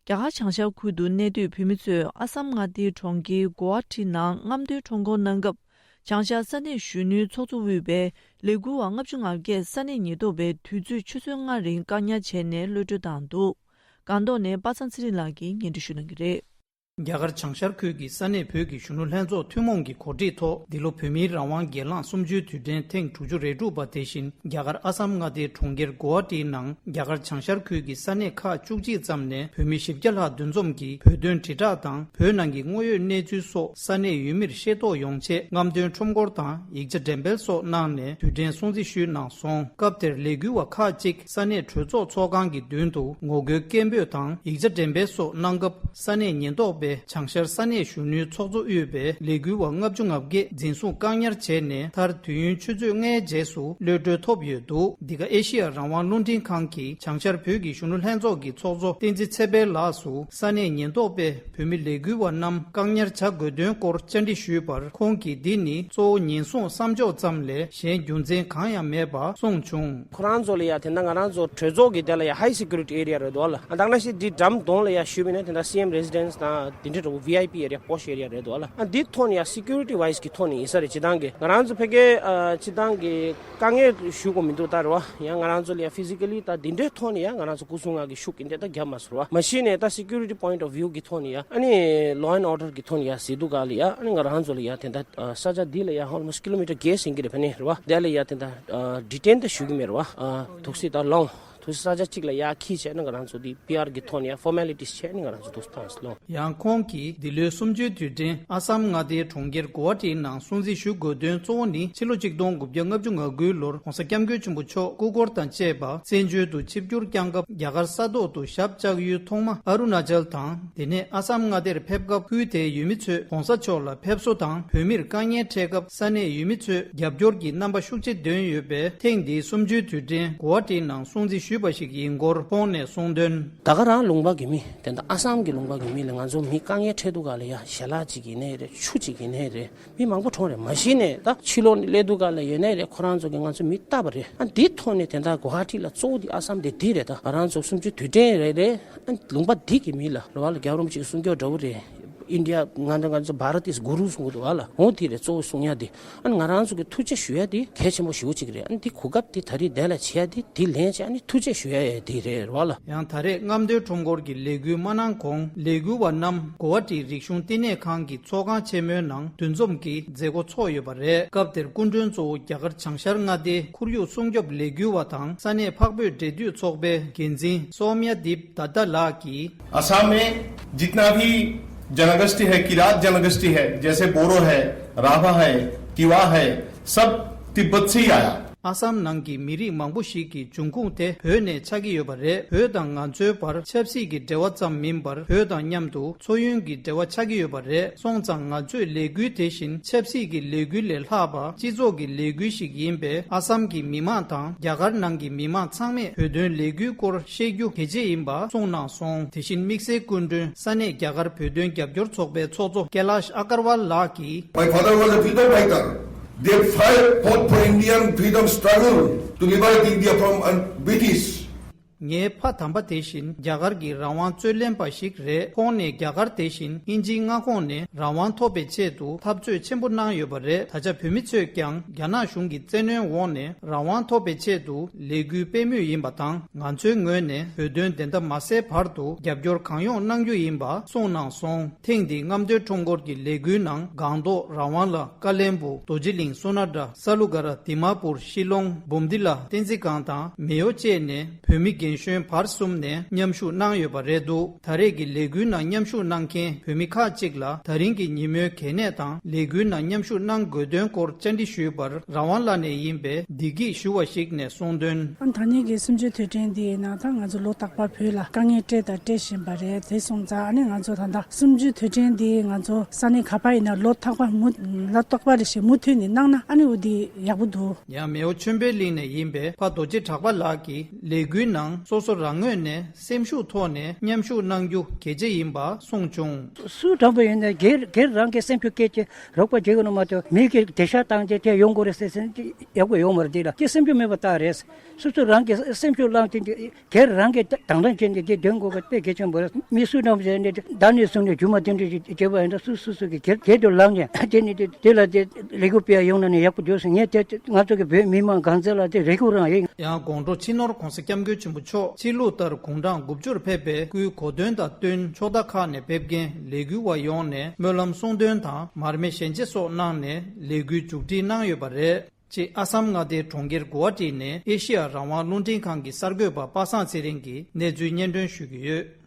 རྒྱ་གར་བྱང་ཤར་ཁུལ་དུ་གནས་སྡོད་བོད་མི་ཚོས་ཨ་སམ་མངའ་སྡེའི་གྲོང་ཁྱེར་གོ་ཧ་ཊི་ནང་རྔམ་སྟོན་ཁྲོམ་སྐོར་གནང་སྐབས། བྱང་ཤར་ས་གནས་གཞོན་ནུའི་ཚོགས་གཙོ་དབུས་པའི་ལས་འགུལ་བ་ལྔ་བཅུ་ང་བརྒྱད་ས་གནས་ཉེན་རྟོག་པས་དུས་ཚོད་ཆུ་ཚོད་ལྔ་རིང་བཀག་ཉར་བྱས་ནས་གློད་གྲོལ་བཏང་འདུག་སྒང་ཏོག་ནས་པ་སངས་ཚེ་རིང་ལགས་ཀྱིས་སྙན་སྒྲོན་ཞུ་གནང་གི་རེད། རྒྱ་གར་བྱང་ཤར་ཁུལ་གྱི་ས་གནས་བོད་ཀྱི་གཞོན་ནུ་ལྷན་ཚོགས་ཐུན་མོང་གི་གོ་སྒྲིག་ཐོག་འདི་ལོ་བོད་མིའི་རང་དབང་སྒེར་ལངས་གསུམ་བཅུའི་དུས་དྲན་ཐེངས་དྲུག་ཅུ་རེ་དྲུག་པ་དེ་བཞིན་རྒྱ་གར་ཨ་སམ་མངའ་སྡེའི་གྲོང་ཁྱེར་གོ་ཧ་ཊིའི་ནང་རྒྱ་གར་བྱང་ཤར་ཁུལ་གྱི་ས་གནས་ཁག་བཅུ་གཅིག་ཙམ་ནས་བོད་མི་བཞི་བརྒྱ་ལྷག་འདུ་འཛོམས་ཀྱིས་བོད་དོན་དྲིལ་བསྒྲགས་དང་བོད་ནང་གི་དངོས་ཡོད་གནས་ཚུལ་སོགས་ས་གནས་ཡུལ་མིར་ཤེས་རྟོགས་ཡོང་ཆེད་རྔམ་སྟོན་ཁྲོམ་སྐོར་དང་ཡིག་ཆ་འགྲེམས་སྤེལ་སོགས་གནང་ནས་དུས་དྲན་སྲུང་བརྩི་ཞུས་གནང་སོང་། སྐབས་དེར་ལས་འགུལ་བ་ཁག་ཅིག་ས་གནས་གྲོས་ཚོགས་ཚོགས་ཁང་གི་མདུན་དུ་ངོ་རྒོལ་སྐད་འབོད་དང་ཡིག་ཆ་འགྲེམས་སྤེལ་སོགས་གནང་སྐབས། ས་གནས་ཉེན་རྟོག་པས་བྱང་ཤར་ས་གནས་གཞོན་ནུའི་ཚོགས་གཙོ་དབུས་པའི་ལས་འགུལ་བ་ལྔ་བཅུ་ང་བརྒྱད་འཛིན་བཟུང་བཀག་ཉར་བྱས་ནས། མཐར་དུས་ཡུན་ཆུ་ཚོད་ལྔའི་རྗེས་སུ་གློད་གྲོལ་ཐོབ་ཡོད་འདུག་འདི་ག་ཨེ་ཤི་ཡ་རང་དབང་རླུང་འཕྲིན་ཁང་གིས་བྱང་ཤར་བོད་ཀྱི་གཞོན་ནུ་ལྷན་ཚོགས་ཀྱི་ཚོགས་གཙོ་བསྟན་འཛིན་ཚེ་དཔལ་ལགས་སུ་ས་གནས་ཉེན་རྟོག་པས་བོད་མི་ལས་འགུལ་བ་རྣམས་བཀག་ཉར་བྱ་དགོས་དོན་སྐོར་བཅར་འདྲི་ཞུས་པར། ཁོང་གིས་འདི་ནི་གཙོ་བོ་ཉེན་སྲུང་བསམ་ཕྱོགས་ཙམ་ལས་གཞན་རྒྱུ་མཚན་གང་ཡང་མེད་པ་གསུངས་བྱུང་། ཁོ་རང་ཚོ་ལ་ཡ་དེ་འདྲ་ང་རང་ཚོ་གྲོས་ཚོགས་ཀྱི་དེ་ལ་ཡ་ཧའི་སི་ཀུ་རི་ཊི་ཨེ་རི་ཡ་རེད་འདུག་ལ། ཨ་ད་ག་ནང་བཞིན་འདི་འགྲམ་གདོང་ལ་ཡ་ཞུས་པ་ཡིན་ན་དེ་འདྲ་སི་ཨེམ་རེ་སི་ཌེན་སི་དང་དེ་འདྲ་འདྲ་བོ་ཝི་ཨའི་པི་ཨེ་རི་ཡ་པོ་ཤི་ཨེ་རི་ཡ་རེད་འདུག་ལ། ཨ་འདི་ཐོག་ནས་ཡ་སི་ཀུ་རི་ཊི་ཝའི་སི་གི་ཐོག་ནས་ཡིན་ས་རེད། སྤྱི་བཏང་གི་ང་རང་ཚོ་ཕ་གིའི་ཨ་སྤྱི་བཏང་གི་དཀའ་ངལ་ཞུ་དགོས་མི་འདུག་ད་རེད་བ། ཡང་ང་རང་ཚོ་ལ་ཡ་ཕི་ཟི་ཀ་ལི་ད་འདི་འདྲའི་ཐོག་ནས་ཡ་ང་རང་ཚོ་སྐུ་སྲུང་ངག་གི་ཤུགས་ཀྱི་འདི་ད་རྒྱབ་མ་སོང་རེད་བ། མ་གཞི་ནས་ད་སི་ཀུ་རི་ཊི་པོ་ཡིན་ཊི་ཨོཕ་ཝིའུ་གི་ཐོག་ནས་ཡ་ཨ་ནི་ལོ་ཨེན་ཨོར་ཌར་གི་ཐོག་ནས་ཡ་ཟེར་དུས་ག་ལ་ཡ་ཨ་ནི་ང་རང་ཚོ་ལ་ཡ་དེ་འདྲ་ཨ་ས་ཆ་འདི་ལ་ཡ་ཧོལ་མོ་སི་ཀི་ལོ་མི་ཊར་བརྒྱད་ཟིན་གི་རེད་ཕ་ནི་རེད་བ། དེ་ལ་ཡ་དེ་འདྲ་ཨ་ཌི་ཊེན་ད་ཞུ་གི་མེད་རེད་བ། ཨ་ཐུག་སྲིད་ད་ལོང་ཐུག་སྲིད་ས་ཆ་གཅིག་ལ་ཡ་ཁྱི་བྱས་ན་ང་རང་ཚོ་འདི་པི་ཨར་གི་ཐོག་ནས་ཡ་ཕོར་མེ་ལི་ཊིས་བྱས་ནས་ང་རང་ཚོ་ཐུག་སྲིད་ད་ལོང་། ཡང་ཁོང་གིས་འདི་ལོའི་གསུམ་བཅུའི་དུས་དྲན་ཨ་སམ་མངའ་སྡེའི་གྲོང་ཁྱེར་གོ་ཧ་ཊིའི་ནང་སྲུང་བརྩི་ཞུ་དགོས་དོན་གཙོ་བོ་ནི་ཕྱི་ལོ་གཅིག་སྟོང་དགུ་བརྒྱ་ལྔ་བཅུ་ང་དགུའི་ལོར་༧གོང་ས་༧སྐྱབས་མགོན་ཆེན་པོ་མཆོག་སྐུ་འཁོར་དང་བཅས་པ་བཙན་བྱོལ་དུ་ཆིབས་བསྒྱུར་བསྐྱངས་སྐབས་རྒྱ་གར་ས་ཐོག་ཏུ་ཞབས་བཅགས་ཡུལ་ཐོག་མ་ཨ་རུ་ན་ཅལ་དང་དེ་ནས་ཨ་སམ་མངའ་སྡེར་ཕེབས་སྐབས་ཁུལ་དེའི་ཡུལ་མི་ཚོས་༧གོང་ས་མཆོག་ལ་ཕེབས་བསུ་དང་བོད་མིར་དཀའ་ངལ་འཕྲད་སྐབས་ས་གནས་ཡུལ་མི་ཚོས་རྒྱབ་སྐྱོར་གྱི་རྣམ་པ་ཤུགས་ཆེ་འདོན་ཡོད་པས་ཐེངས་འདིའི་གསུམ་བཅུའི་དུས་དྲན་གོ་ཧ་ཊིའི་ནང་སྲུང་བརྩི་ཞུས་པ་ཞིག་ཡིན་སྐོར་ཁོང་ནས་གསུངས་དོན། ད་ག་རང་ལུང་པ་གི་མི་དེ་འདྲ་ཨ་སམ་གི་ལུང་པ་གི་མི་ལ་ང་ཚོ་མི་དཀའ་ངལ་འཕྲད་དུས་ག་ལ་ཡ་ཞལ་ལག་ཅིག་ཡིན་ནའི་རེད། ཆུ་ཅིག་ཡིན་ནའི་རེད། མི་མང་པོ་གྲོངས་རེད། མ་གཞི་ནས་ད་ཕྱི་ལོགས་ནས་སླེབས་དུས་ག་ལ་ཡོད་ནའི་རེད། ཁོ་རང་ཚོ་གི་ང་ཚོ་མི་ལྟ་བ་རེད། ཨ་འདི་ཐོག་ནས་དེ་འདྲ་གོ་ཧ་ཊི་ལ་གཙོ་བོ་འདི་ཨ་སམ་དེ་འདི་རེད། ད་ང་རང་ཚོ་གསུམ་བཅུའི་དུས་དྲན་རེད་རེད། ཨ་ལུང་པ་འདི་གི་མི་ལ་རེད་བ་ལ་རྒྱལ་བ་རིན་པོ་ཆེ་གི་གསུང་སྐྱོར་འདྲ་བོ་རེད། ཨིན་ཌི་ཡ་ང་ཚོ་ང་ཚོ་བྷ་ར་ཏིས་གུ་རུ་གསུང་གི་འདུག་བ་ལ། འོ་འདི་རེད་གཙོ་བོ་གསུང་ཡ་འདི། ཨ་ནི་ང་རང་ཚོ་གི་ཐུགས་རྗེ་ཞུ་ཡ་དེ་གལ་ཆེན་པོ་ཞེ་པོ་ཅིག་རེད། ཨ་ནི་དེ་གོ་སྐབས་དེ་ད་རེས་འདི་ལ་བྱེད་ཡ་དེ་དེ་ལེན་བྱས་ཨ་ནི་ཐུགས་རྗེ་ཞུ་ཡ་ཡ་དེ་རེད་རེད་བ་ལ། ཡང་ད་རེས་རྔམ་སྟོན་ཁྲོམ་སྐོར་གྱི་ལས་འགུལ་མ་གནང་གོང་ལས་འགུལ་བ་རྣམས་གོ་ཝ་ཊི་རིག་གཞུང་བསྟི་གནས་ཁང་གི་ཚོགས་ཁང་ཆེན་མོའི་ནང་འདུ་འཛོམས་ཀྱི་མཛད་སྒོ་ཚོགས་ཡོད་པ་རེད། སྐབས་དེར་སྐུ་མགྲོན་གཙོ་བོ་རྒྱ་གར་བྱང་ཤར་མངའ་སྡེའི་ཁོར་ཡུག་སྲུང་སྐྱོབ་ལས་འགུལ་བ་དང་ས་གནས་འཕགས་བོད་འབྲེལ་མཐུད་ཚོགས་པའི་འགན་འཛིན་སོམ་ཡ་དིབ་ད་ད་ལགས་ཀྱིས། असम में जितना भी जनगोष्ठी है, किरात जनगोष्ठी है, जैसे बोरो है, राभा है, तिवा है, सब तिब्बत से ही आया। ཨ་སམ་ནང་གི་མི་རིགས་མང་པོ་ཞིག་གི་འབྱུང་ཁུངས་དེ་བོད་ནས་ཆགས་ཀྱི་ཡོད་པ་རེད། བོད་དང་ང་ཚོའི་བར་ཆབ་སྲིད་ཀྱི་འབྲེལ་བ་ཙམ་མིན་པར་བོད་དང་མཉམ་དུ་འཚོ་ཡུན་གྱི་འབྲེལ་བ་ཆགས་ཀྱི་ཡོད་པ་རེད། སོང་ཙང་ང་ཚོས་ལས་འགུལ་དེ་བཞིན་ཆབ་སྲིད་ཀྱི་ལས་འགུལ་ལས་ལྷག་པ་སྤྱི་ཚོགས་ཀྱི་ལས་འགུལ་ཞིག་ཡིན་པས། ཨ་སམ་གྱི་མི་མང་དང་རྒྱ་གར་ནང་གི་མི་མང་ཚང་མས་བོད་དོན་ལས་འགུལ་སྐོར་ཤེས་རྒྱུ་གལ་ཆེ་ཡིན་པ་གསུངས་གནང་སོང་། དེ་བཞིན་དམིགས་བསལ་སྐུ་མགྲོན་ས་གནས་རྒྱ་གར་བོད་དོན་རྒྱབ་སྐྱོར་ཚོགས་པའི་ཚོགས་གཙོ་ཀེ་ལཱཤ་ཨ་ཀར་ཝལ་ལགས་ཀྱིས། My father was a freedom fighter. They fight, fought for Indian freedom struggle to liberate India from, uh, British. ངའི་ཕ་དམ་པ་དེ་བཞིན་རྒྱ་གར་གྱི་རང་དབང་རྩོད་ལེན་པ་ཞིག་རེད། ཁོང་ནས་རྒྱ་གར་དེ་བཞིན་དབྱིན་ཇིའི་མངའ་ཁོངས་ནས་རང་དབང་ཐོབ་པའི་ཆེད་དུ་འཐབ་རྩོད་ཆེན་པོ་གནང་ཡོད་པ་རེད། ད་ཆ་བོད་མི་ཚོས་ཀྱང་རྒྱ་ནག་གཞུང་གི་བཙན་གནོན་འོག་ནས་རང་དབང་ཐོབ་པའི་ཆེད་དུ་ལས་འགུལ་སྤེལ་མུས་ཡིན་པ་དང་། ང་ཚོའི་ངོས་ནས་བོད་དོན་བདེན་མཐའ་མ་གསལ་བར་དུ་རྒྱབ་སྐྱོར་གང་ཡོང་གནང་རྒྱུ་ཡིན་པ་གསུངས་གནང་སོང་། ཐེངས་འདིའི་རྔམ་སྟོན་ཁྲོམ་སྐོར་གྱི་ལས་འགུལ་ནང་སྒང་ཏོག་རང་དབང་ལ་ཀ་ལོན་སྦུག་རྡོ་རྗེ་གླིང་སོ་ན་ཌ་ས་ལུ་ག་ར་དི་མ་པུར་ཤི་ལོང་འབུམ་ཏི་ལ་བསྟན་འཛིན་སྒང་དང་མེ་ཡོ་བཅས་ནས་བོད་མི་རྒན་གཞོན་བར་གསུམ་ནས་མཉམ་ཞུགས་གནང་ཡོད་པ་རེད་འདུག་ད་རེས་ཀྱི་ལས་འགུལ་ནང་མཉམ་ཞུགས་གནང་མཁན་བོད་མི་ཁག་ཅིག་ལ་ད་རིང་གི་ཉིན་མོའི་གལ་གནད་དང་ལས་འགུལ་ནང་མཉམ་ཞུགས་གནང་དགོས་དོན་སྐོར་བཅར་འདྲི་ཞུས་པར། རང་དབང་བླ་ནས་ཡིན་པའི་བདེ་སྐྱིད་ཞུ་བ་ཞིག་ནས་གསུངས་དོན། ཨ་ད་ནི་གི་གསུམ་བཅུའི་དུས་དྲན་འདིའི་ནང་ད་ང་ཚོ་ལོ་རྟག་པར་བོད་ལ་དཀའ་ངལ་སྤྲད་དང་སྤྲད་བཞིན་པ་རེད། དེ་སོང་ཙང་ཨ་ནི་ང་ཚོ་ད་ལྟ་གསུམ་བཅུའི་དུས་དྲན་འདིའི་ང་ཚོ་ས་གནས་ག་པར་ཡིན་ན་ལོ་རྟག་པར་མུ་ལ་རྟག་པར་རེ་ཞིག་མུ་མཐུད་ནས་གནང་ན་ཨ་ནི་འོ་འདི་ཡག་པོ་འདུག་ཡང་མེའོ་ཆོས་འཕེལ་གླིང་ནས་ཡིན་པའི་ཕ་རྡོ་རྗེ་གྲགས་པ་ལགས་ཀྱིས་ལས་འགུལ་ནང་སོ་སོ་རང་ངོས་ནས་སེམས་ཤུགས་ཐོག་ནས་མཉམ་ཞུགས་གནང་རྒྱུ་གལ་ཆེ་ཡིན་པ་གསུངས་བྱུང་། སུ་དྲང་པོ་ཡིན་ན་སྒེར་སྒེར་རང་གི་སེམས་ཤུགས་སྐྱེད་ཀྱི་རོགས་པ་བྱེད་དགོས་ནོ་མ་གཏོགས་མི་གི་དེ་ཤ་བཏང་རྗེས་དེ་ཡོང་དགོས་རེད་ཟེར་ཟེར་ཡག་པོ་ཡོང་མ་རེད། དེ་ལ་དེ་སེམས་ཤུགས་མེད་པ་ལྟར་རེད། སོ་སོ་རང་གི་སེམས་ཤུགས་བླངས་ཏེ་སྒེར་རང་གི་དང་དྲང་བྱས་ནས་དེ་འདོན་དགོས་པ་དཔེ་གལ་ཆེན་པོ་རེད། མི་སུ་ནམ་བྱས་ནས་ད་ནས་བཟུང་ནས་རྒྱུ་མ་དེ་འདྲ་ཞིག་བྱེད་པ་ཡིན་ན་སུ་སུ་སུ་གི་སྒེར་སྒེར་དུ་ལངས་ནས་དེ་ནི་དེ་དེ་ལ་དེ་ལས་འགུལ་སྤེལ་ཡ་ཡོང་ན་ནི་ཡག་པོ་འདུག་ཟེར། ངས་དེ་ང་ཚོ་གི་བོད་མི་མང་གང་ཚེ་ལ་དེ་རེ་སྐུལ་རང་ཡིན། ཡང་དགོང་དྲོ་སྤྱི་ནོར་༧གོང་ས་༧སྐྱབས་མགོན་ཆེན་པོ་མཆོག་ཕྱི་ལུགས་ལྟར་དགུང་གྲངས་དགུ་བཅུར་ཕེབས་པའི་སྐུའི་གོ་སྟོན་དང་བསྟུན་ཕྱོགས་མཐའ་ཁག་ནས་ཕེབས་མཁན་ལས་འགུལ་བ་ཡོངས་ནས་སྨོན་ལམ་གསུང་འདོན་དང་མར་མེ་ཞལ་འབྱེད་སོགས་གནང་ནས་ལས་འགུལ་མཇུག་སྒྲིལ་གནང་ཡོད་པ་རེད། ཅེས་ཨ་སམ་མངའ་སྡེའི་གྲོང་ཁྱེར་གོ་ཝ་ཊི་ནས་ཨེ་ཤི་ཡ་རང་དབང་རླུང་འཕྲིན་ཁང་གི་གསར་འགོད་པ་པ་སངས་ཚེ་རིང་གིས་གནས་ཚུལ་སྙན་སྒྲོན་ཞུ་གི་ཡོད།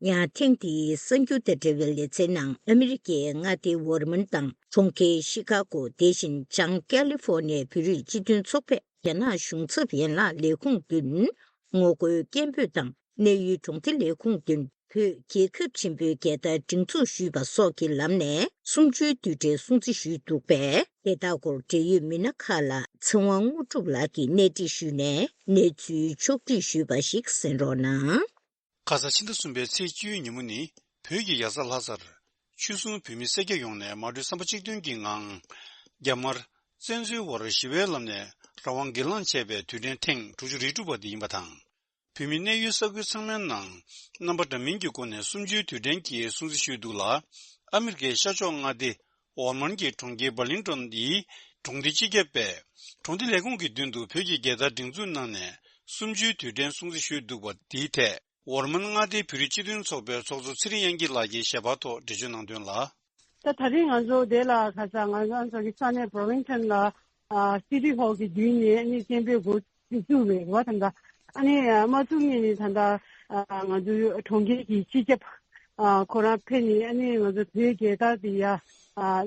ཡང་ཐེངས་འདིའི་གསར་འགྱུར་དང་འབྲེལ་བའི་ལེ་ཚན་ནང་ཨ་མི་རི་ཀའི་མངའ་སྡེ་ཝར་མན་དང་གྲོང་ཁྱེར་ཤི་ཀ་གོ། དེ་བཞིན་བྱང་ཀ་ལི་ཧྥོ་ནི་ཡའི་བོད་རིགས་སྤྱི་མཐུན་ཚོགས་པས་རྒྱ་ནག་གཞུང་ཚབ་ཡན་ལག་ལས་ཁུངས་མདུན་ངོ་རྒོལ་སྐད་འབོད་དང་གནས་ཡུལ་གྲོང་སྡེ་ལས་ཁུངས་མདུན་བོད་རྒྱལ་ཁབ་ཆེན་པོའི་རྒྱལ་དར་སྒྲེང་འཛུགས་ཞུས་པ་སོགས་ཀྱི་ལམ་ནས་གསུམ་བཅུའི་དུས་དྲན་སྲུང་བརྩི་ཞུས་འདུག་པས། དེ་དག་སྐོར་འབྲེལ་ཡོད་མི་སྣ་ཁག་ལ་ཚེ་དབང་དངོས་གྲུབ་ལགས་ཀྱིས་གནས་འདྲི་ཞུས་ནས་གནས་ཚུལ་ཕྱོགས་བསྒྲིགས་ཞུས་པ་ཞིག་གསན་རོགས་གནང་། ཁ་ས་ཕྱི་ཟླ་གསུམ་པའི་ཚེས་བཅུའི་ཉིན་མོ་ནི་བོད་ཀྱི་རྒྱལ་ས་ལྷ་སར་ཆོལ་གསུམ་བོད་མི་སེར་སྐྱ་ཡོངས་ནས་མ་གྲོས་བསམ་པ་གཅིག་མཐུན་གྱི་ངང་རྒྱ་དམར་བཙན་འཛུལ་བར་ཞི་བའི་ལམ་ནས་རང་དབང་སྒེར་ལངས་བྱས་པའི་དུས་དྲན་ཐེངས་དྲུག་ཅུ་རེ་དྲུག་པ་འདི་ཡིན་པ་དང་། བོད་མི་གནས་ཡུལ་ས་ཁུལ་ཚང་མའི་ནང་རྣམ་པ་འདྲ་མིན་གྱི་སྒོ་ནས་གསུམ་བཅུའི་དུས་དྲན་གྱི་སྲུང་བརྩི་ཞུས་འདུག་ལ། ཨ་མི་རི་ཀའི་ཤར་ཕྱོགས་མངའ་སྡེ་ཝར་མན་གྱི་གྲོང་ཁྱེར་བར་ལིང་ཏོན་འདིའི་གྲོང་སྡེ་སྤྱི་ཁྱབ་པས་གྲོང་སྡེ་ལས་ཁུངས་ཀྱི་མདུན་དུ་བོད་ཀྱི་རྒྱལ་དར་སྒྲེང་འཛུགས་གནང་ནས་གསུམ་བཅུའི་དུས་དྲན་སྲུང་བརྩི་ཞུས་འདུག་པ་འདིའི་ཐད། ཝར་མན་མངའ་སྡེའི་བོད་རིགས་སྤྱི་མཐུན་ཚོགས་པའི་ཚོགས་གཙོ་ཚེ་རིང་དབྱངས་སྐྱིད་ལགས་ཀྱིས་ཞལ་པར་ཐོག་འགྲེལ་བརྗོད་གནང་དོན་ལ། ད་ད་རེས་ང་ཚོ་དེ་ལ་ཁ་ས་ང་ཚོ་གི་ས་གནས་བར་ལིང་ཏོན་ལ་ཨ་སི་ཊི་ཧོལ་གྱི་མདུན་ནས་ཨ་ནི་སྐད་འབོད་འགོ་བཙུགས་པའི་རེད་བ། ད་ལྟ་ཨ་ནི་མ་བཙུགས་སྔོན་ནས་ད་ལྟ་ཨ་ང་ཚོའི་གྲོང་ཁྱེར་གྱི་སྤྱི་ཁྱབ་ཨ་ཁོ་རང་ཕེབས་ནས་ཨ་ནི་ང་ཚོ་བོད་རྒྱལ་དར་དེ་ཡ་ཨ་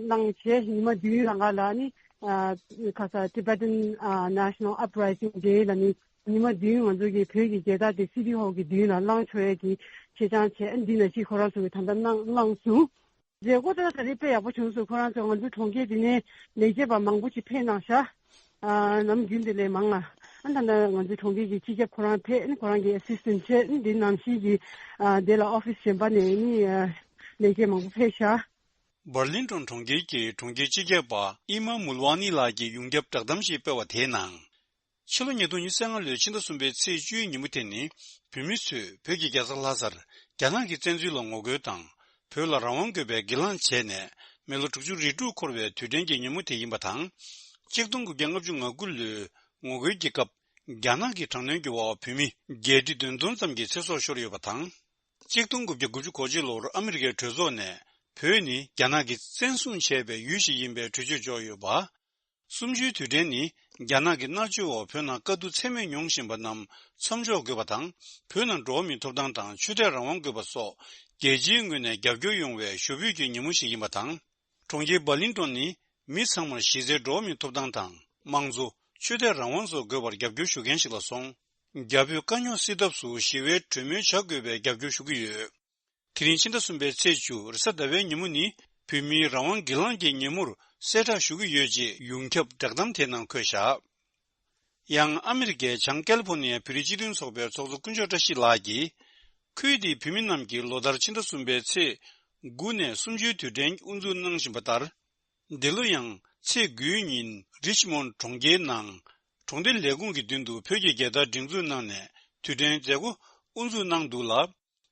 བླངས་བྱས་ཉི་མ་བདུན་རང་ག་ལ་ཨ་ནི་ཨ་ཁ་ས་Tibetan ཨ་National Uprising Day ལ་ནི་ཉི་མ་བདུན་ང་ཚོ་གི་བོད་ཀྱི་རྒྱལ་དར་དེ་སི་ཊི་ཧོལ་གྱི་མདུན་ལ་བླངས་ཆོག་ཡས་ཀྱི་ཆེད་བཅངས་བྱས། ཨ་འདི་ནང་བཞིན་ཁོ་རང་ཚོ་གི་ད་ལྟ་གནང་བླངས་སོང་། མཛད་སྒོ་ད་ད་རེས་དཔེ་ཡག་པོ་བྱུང་སོང་། ཁོ་རང་ཚོ་ང་ཚོའི་གྲོང་ཁྱེར་འདི་ནས་ལས་བྱེད་པ་མང་པོ་ཞིག་ཕེབས་གནང་ཤག་ཨ་ནམ་རྒྱུན་དེ་ལས་མང་ང་། ཨ་ད་ལྟ་ང་ཚོའི་གྲོང་ཁྱེར་གྱི་སྤྱི་ཁྱབ་ཁོ་རང་ཕེབས། ཨ་ཁོ་རང་གི་ཨེ་སི་སི་ཊེན་ཊི་ཕེབས། ཨ་འདི་ནང་བཞིན་གྱི་ཨ་དེ་ལ་ཨོ་ཕི་སི་གཞན་པ་ནས་ནི་ཨ་ལས་བྱེད་མང་པོ་ཕེབས་ཤག་བར་ལིང་ཏོན་གྲོང་ཁྱེར་གྱི་གྲོང་ཁྱེར་སྤྱི་ཁྱབ་པ་ཨི་མ་མུལ་ཝ་ནི་ལགས་ཀྱིས་ཡོངས་ཁྱབ་བསྒྲགས་གཏམ་ཞིག་སྤེལ་བ་དེའི་ནང་། ཕྱི་ལོ་ཉིས་སྟོང་ཉི་ཤུ་རྩ་ལྔ་ལོའི་ཕྱི་ཟླ་གསུམ་པའི་ཚེས་བཅུའི་ཉིན་མོ་དེ་ནི་བོད་མི་ཚོས་བོད་ཀྱི་རྒྱལ་ས་ལྷ་སར་རྒྱ་ནག་གི་བཙན་འཛུལ་ལ་ངོ་རྒོལ་དང་། བོད་ལ་རང་དབང་དགོས་པའི་སྒེར་ལངས་བྱས་ནས་མི་ལོ་དྲུག་ཅུ་རེ་དྲུག་འཁོར་བའི་དུས་དྲན་གྱི་ཉིན་མོ་དེ་ཡིན་པ་དང་། གཅིག་སྟོང་དགུ་བརྒྱ་ལྔ་བཅུ་ང་དགུ་ལོའི་ངོ་རྒོལ་གྱི་སྐབས་རྒྱ་ནག་གི་དྲག་གནོན་གྱི་འོག་བོད་མི་བརྒྱད་ཁྲི་བདུན་སྟོང་ཙམ་གྱི་ཚེ་སྲོག་ཤོར་ཡོད་པ་དང་། གཅིག་སྟོང་དགུ་བརྒྱ་དགུ་བཅུ་གོ་གཅིག་ལོར་ཨ་མི་རི་ཀའི་གྲོས་ཚོགས་ནས་བོད་ནི་རྒྱ་ནག་གིས་བཙན་བཟུང་བྱས་པའི་ཡུལ་ཞིག་ཡིན་པའི་གྲོས་ཆོད་འཇོག་ཡོད་པ། གསུམ་བཅུའི་དུས་དྲན་ནི་ རྒྱ་ནག་གི་མནར་གཅོད་འོག་བོད་ནང་དཀའ་སྡུག་ཚད་མེད་མྱོང་བཞིན་པ་རྣམས་མཚམས་འཇོག་དགོས་པ་དང་། བོད་ནང་འགྲོ་བ་མིའི་ཐོབ་ཐང་དང་ཆོས་དད་རང་དབང་དགོས་པ་སོགས་རྒྱལ་སྤྱིའི་ངོས་ནས་རྒྱབ་སྐྱོར་ཡོང་བའི་ཞུ་འབོད་ཀྱི་ཉིན་མོ་ཞིག་ཡིན་པ་དང་། གྲོང་ཁྱེར་འབར་ལིན་ཏོན་ནི་མི་ཚང་མར་གཞི་རྩའི་འགྲོ་བ་མིའི་ཐོབ་ཐང་དང་། དམངས་གཙོ། ཆོས་དད་རང་དབང་སོགས་དགོས་པར་རྒྱབ་སྐྱོར་ཞུ་མཁན་ཞིག་ལ་སོང་། རྒྱ་བོད་དཀའ་རྙོག་སེལ་ཐབས་སུ་ཞི་བའི་གྲོས་མོལ་བྱ་དགོས་པའི་རྒྱབ་སྐྱོར་ཞུ་གི་ཡོད། དེ་རིང་ཕྱི་ཟླ་གསུམ་པའི་ཚེས་བཅུ་རེས་གཟའ་ཟླ་བའི་ཉིན་མོ་ནི་བོད་མིའི་རང་དབང་སྒེར་ལངས་ཀྱི་ཉིན་མོར་གསལ་བསྒྲགས་ཞུ་གི་ཡོད་ཅེས་ཡོངས་ཁྱབ་བསྒྲགས་གཏམ་དེའི་ནང་འཁོད་བཞག། ཡང་ཨ་མི་རི་ཀའི་བྱང་ཀལ་ཕོར་ནི་ཡའི་བོད་རིགས་སྤྱི་མཐུན་ཚོགས་པའི་ཚོགས་གཙོ་དཀོན་མཆོག་བཀྲ་ཤིས་ལགས་ཀྱིས། ཁུལ་དེའི་བོད་མི་རྣམས་ཀྱིས་ལོ་ལྟར་ཕྱི་ཟླ་གསུམ་པའི་ཚེས་དགུ་ནས་གསུམ་བཅུའི་དུས་དྲན་དབུ་འཛུགས་གནང་བཞིན་པ་ལྟར། འདི་ལོ་ཡང་ཚེས་དགུའི་ཉིན་རིཆ་མོན་གྲོང་ཁྱེར་ནང་གྲོང་སྡེ་ལས་ཁུངས་ཀྱི་མདུན་དུ་བོད་ཀྱི་རྒྱལ་དར་སྒྲེང་འཛུགས་གནང་ནས་དུས་དྲན་མཛད་སྒོ་དབུ་འཛུགས་གནང་འདུག་ལ།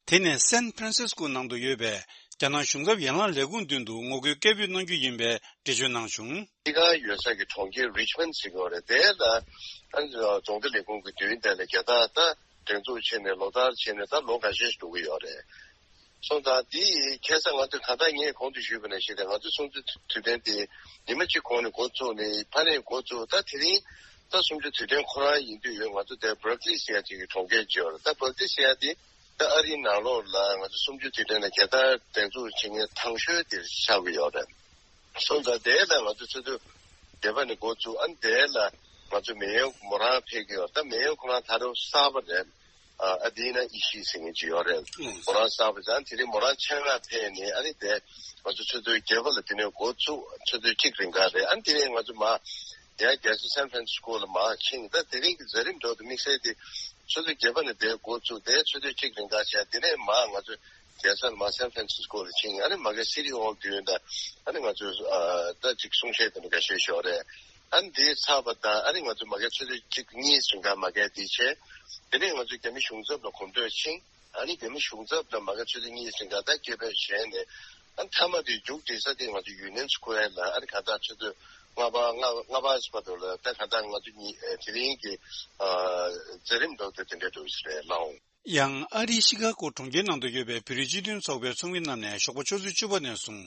དེ་ནས་སན་ཕ་རན་སིས་ཀོ་ནང་དུ་ཡོད་པའི་རྒྱ་ནག་གཞུང་ཚབ་ཡན་ལག་ལས་ཁུངས་མདུན་དུ་ངོ་རྒོལ་སྐད་འབོད་གནང་རྒྱུ་ཡིན་པའི་འགྲེལ་བརྗོད་གནང་བྱུང་། དེ་ག་ཡོད་ས་ཀྱི་གྲོང་ཁྱེར་རིཆ་མོན་ཟེར་གྱི་ཡོད་རེད། དེ་ལ་ཨ་ནི་རྫོང་སྡེ་ལས་ཁུངས་ཀྱི་མདུན་དེ་ལ་རྒྱལ་དར་ད་སྒྲེང་འཛུགས་བྱས་ནས་ལོ་ལྟར་བྱས་ནས་ད་ལོ་འགའ་ཤས་ཤིག་འགྲོ་གི་ཡོད་རེད། སོང་ཙང་འདི་ཁ་སང་ང་ཚོས་གང་ལྟར་ངས་གོང་དུ་ཞུས་པ་ནང་བཞིན་དེ་ང་ཚོ་གསུམ་བཅུ་དུས་དྲན་དེ་ཉི་མ་གཅིག་གོང་ནས་འགོ་བཙུགས་ནས་ཕ་ནས་འགོ་བཙུགས། ད་དེ་རིང་ད་གསུམ་བཅུ་དུས་དྲན་ཁོ་རང་ཡིན་དུས་ཡོད། ང་ཚོ་དེ་སྦར་ཀི་ལི་ཟེར་ཡ་ཅིག་གི་གྲོང་ཁྱེར་ཅིག་ཡོད་རེད། ད་སྦར་ཀི་ལི་ཟེར་ཡ་དེ་ད་ཨ་རིའི་ནང་ལོགས་ལ་ང་ཚོ་གསུམ་བཅུ་དུས་དྲན་ལ་རྒྱལ་དར་སྒྲེང་འཛུགས་བྱེད་མཁན་དང་ཤོས་དེ་ཆགས་ཀྱི་ཡོད་རེད། སོང་ཙང་དེ་ལ་ང་ཚོ་ཆུ་ཚོད་བརྒྱད་པ་ནས་འགོ་བཙུགས། ཨ་ནི་དེ་ལ་ང་ཚོ་མེ་ཡོན་མོ་རང་ཕེབས་ཀྱི་ཡོད། ད་མེ་ཡོན་ཁོ་རང་ད་རུང་གསར་པ་རེད། ཨ་ཨ་དེ་ན་ཨི་ཤི་ཟེར་མཁན་ཅིག་ཡོད་རེད། ཨང་། མོ་རང་གསར་པ་ཙང་དེ་རིང་མོ་རང་ཆེད་མངགས་ཕེབས་ནས་ཨ་ནི་དེ་ང་ཚོ་ཆུ་ཚོད་བརྒྱད་པ་ལ་དེ་ནས་འགོ་བཙུགས། ཆུ་ཚོད་གཅིག་རིང་ག་རེད། ཨ་ནི་དེ་ནས་ང་ཚོ་མ་ཡང་རྒྱལ་ས་སན་ཧྥ་རན་སི་སྐོ་ལ་མར་ཕྱིན། ད་དེ་རིང་གི་མཛད་རིམ་འགྲོ་དུས་དམིགས་བསལ་དེ་ཆུ་ཚོད་བརྒྱད་པ་ནས་དེ་འགོ་བཙུགས་ཏེ་ཆུ་ཚོད་གཅིག་རིང་ག་བྱས། དེ་ནས་མར་ང་ཚོ་རྒྱལ་སར་མར་སན་ཧྥ་རན་སི་སྐོ་ལ་ཕྱིན། ཨ་ནི་མ་གི་སི་ཊི་ཧོལ་མདུན་དང་ཨ་ནི་ང་ཚོས་ཨ་ད་ཅིག་གསུང་བཤད་དེ་འདྲ་འགའ་ཤས་ཤོར་རེད། ཨ་ནི་དེ་ཚར་བ་དང་ཨ་ནི་ང་ཚོ་མ་གི་ཆུ་ཚོད་གཅིག་གཉིས་རིང་ག་མ་གི་དེ་བྱས། དེ་ནས་ང་ཚོ་རྒྱ་མི་གཞུང་ཚབ་ལ་གོམ་བགྲོད་ཕྱིན། ཨ་ནི་རྒྱ་མི་གཞུང་ཚབ་ལ་མ་གི་ཆུ་ཚོད་གཉིས་རིང་ག་ད་སྐད་འབོད་བྱས་ནས། ཨ་མཐའ་མ་དེ་མཇུག་སྒྲིལ་ས་དེ་ང་ཚོ་ཡུ་ནིན་སི་ཁོ་ཝེར་ལ་ཨ་ནི་ག་ད་ཆུ་ཚོད་ལྔ་པ་ལྔ་ལྔ་པ་ཙམ་བར་དུ་ལ་ད་ག་ད་ང་ཚོ་གཉིས་ཨེ་དེ་རིང་གི་ཨ་མཛད་རིམ་འགྲོ་དེ་དེ་འདྲ་འགྲོ་ཡི་རེད་ལགས། ཡང་ཨ་རིའི་ཤི་ཀ་གོ་གྲོང་ཁྱེར་ནང་དུ་ཡོད་པའི་བོད་རིགས་སྤྱི་མཐུན་ཚོགས་པའི་ཚོགས་མི་རྣམས་ནས་ཞོགས་པ་ཆུ་ཚོད་བཅུ་པ་ནས་བཟུང་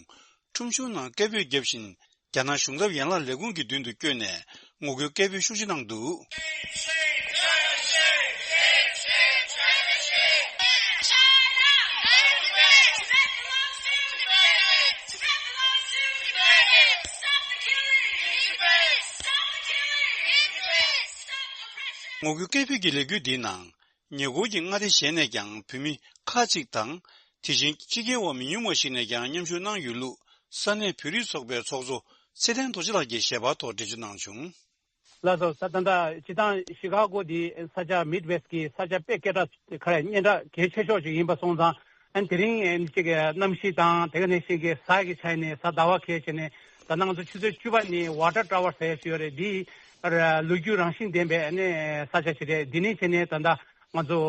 ཁྲོམ་གཞུང་ནང་སྐད་འབོད་བརྒྱབ་བཞིན། རྒྱ་ནག་གཞུང་ཚབ་ཡན་ལག་ལས་ཁུངས་ཀྱི་མདུན་དུ་བསྐྱོད་ནས་ངོ་རྒོལ་སྐད་འབོད་ཤུགས་ཆེ་གནང་འདུག། ངོ་རྒོལ་སྐད་འབོད་ཀྱི་ལས་འགུལ་འདིའི་ནང་། ཉེ་འཁོར་གྱི་མངའ་སྡེ་གཞན་ནས་ཀྱང་བོད་མི་ཁག་ཅིག་དང་། དེ་བཞིན་ཕྱི་རྒྱལ་བ་མི་ཉུང་བ་ཞིག་ནས་ཀྱང་མཉམ་ཞུགས་གནང་ཡོད་ལུགས་ས་གནས་བོད་རིགས་ཚོགས་པའི་ཚོགས་གཙོ་ཚེ་བརྟན་རྡོ་རྗེ་ལགས་ཀྱིས་ཞལ་པར་ཐོག་འགྲེལ་བརྗོད་གནང་བྱུང་། ལགས་སོ། ད་ད་ལྟ་སྤྱི་བཏང་ཤི་ཀ་གོ་འདི་ས་ཆ་མིད་ཝེ་སི་ཊི་གི་ས་ཆ་དཔེ་སྐད་གྲགས་ཁ་རེ་སྙན་གྲགས་གལ་ཆེ་ཤོས་ཅིག་ཡིན་པ་སོང་ཙང་། ཨ་ནི་དེ་རིང་ཅིག་གནམ་གཤིས་དང་དེ་ག་ནང་བཞིན་གྱི་གཟའ་གི་ཆ་ནས་གཟའ་ཟླ་བ་གལ་ཆེ་ནས་ད་ལྟ་ང་ཚོ་ཆུ་ཚོད་བཅུ་པ་ནས་ཝ་ཊར་ཊ་ཝར་ཟེར་ཡས་ཡོད་རེད། འདི་ལོ་རྒྱུས་རང་བཞིན་ལྡན་པའི་ཨ་ནི་ས་ཆ་ཞིག་རེད། འདི་ནས་བྱས་ནས་ད་ལྟ་ང་ཚོ་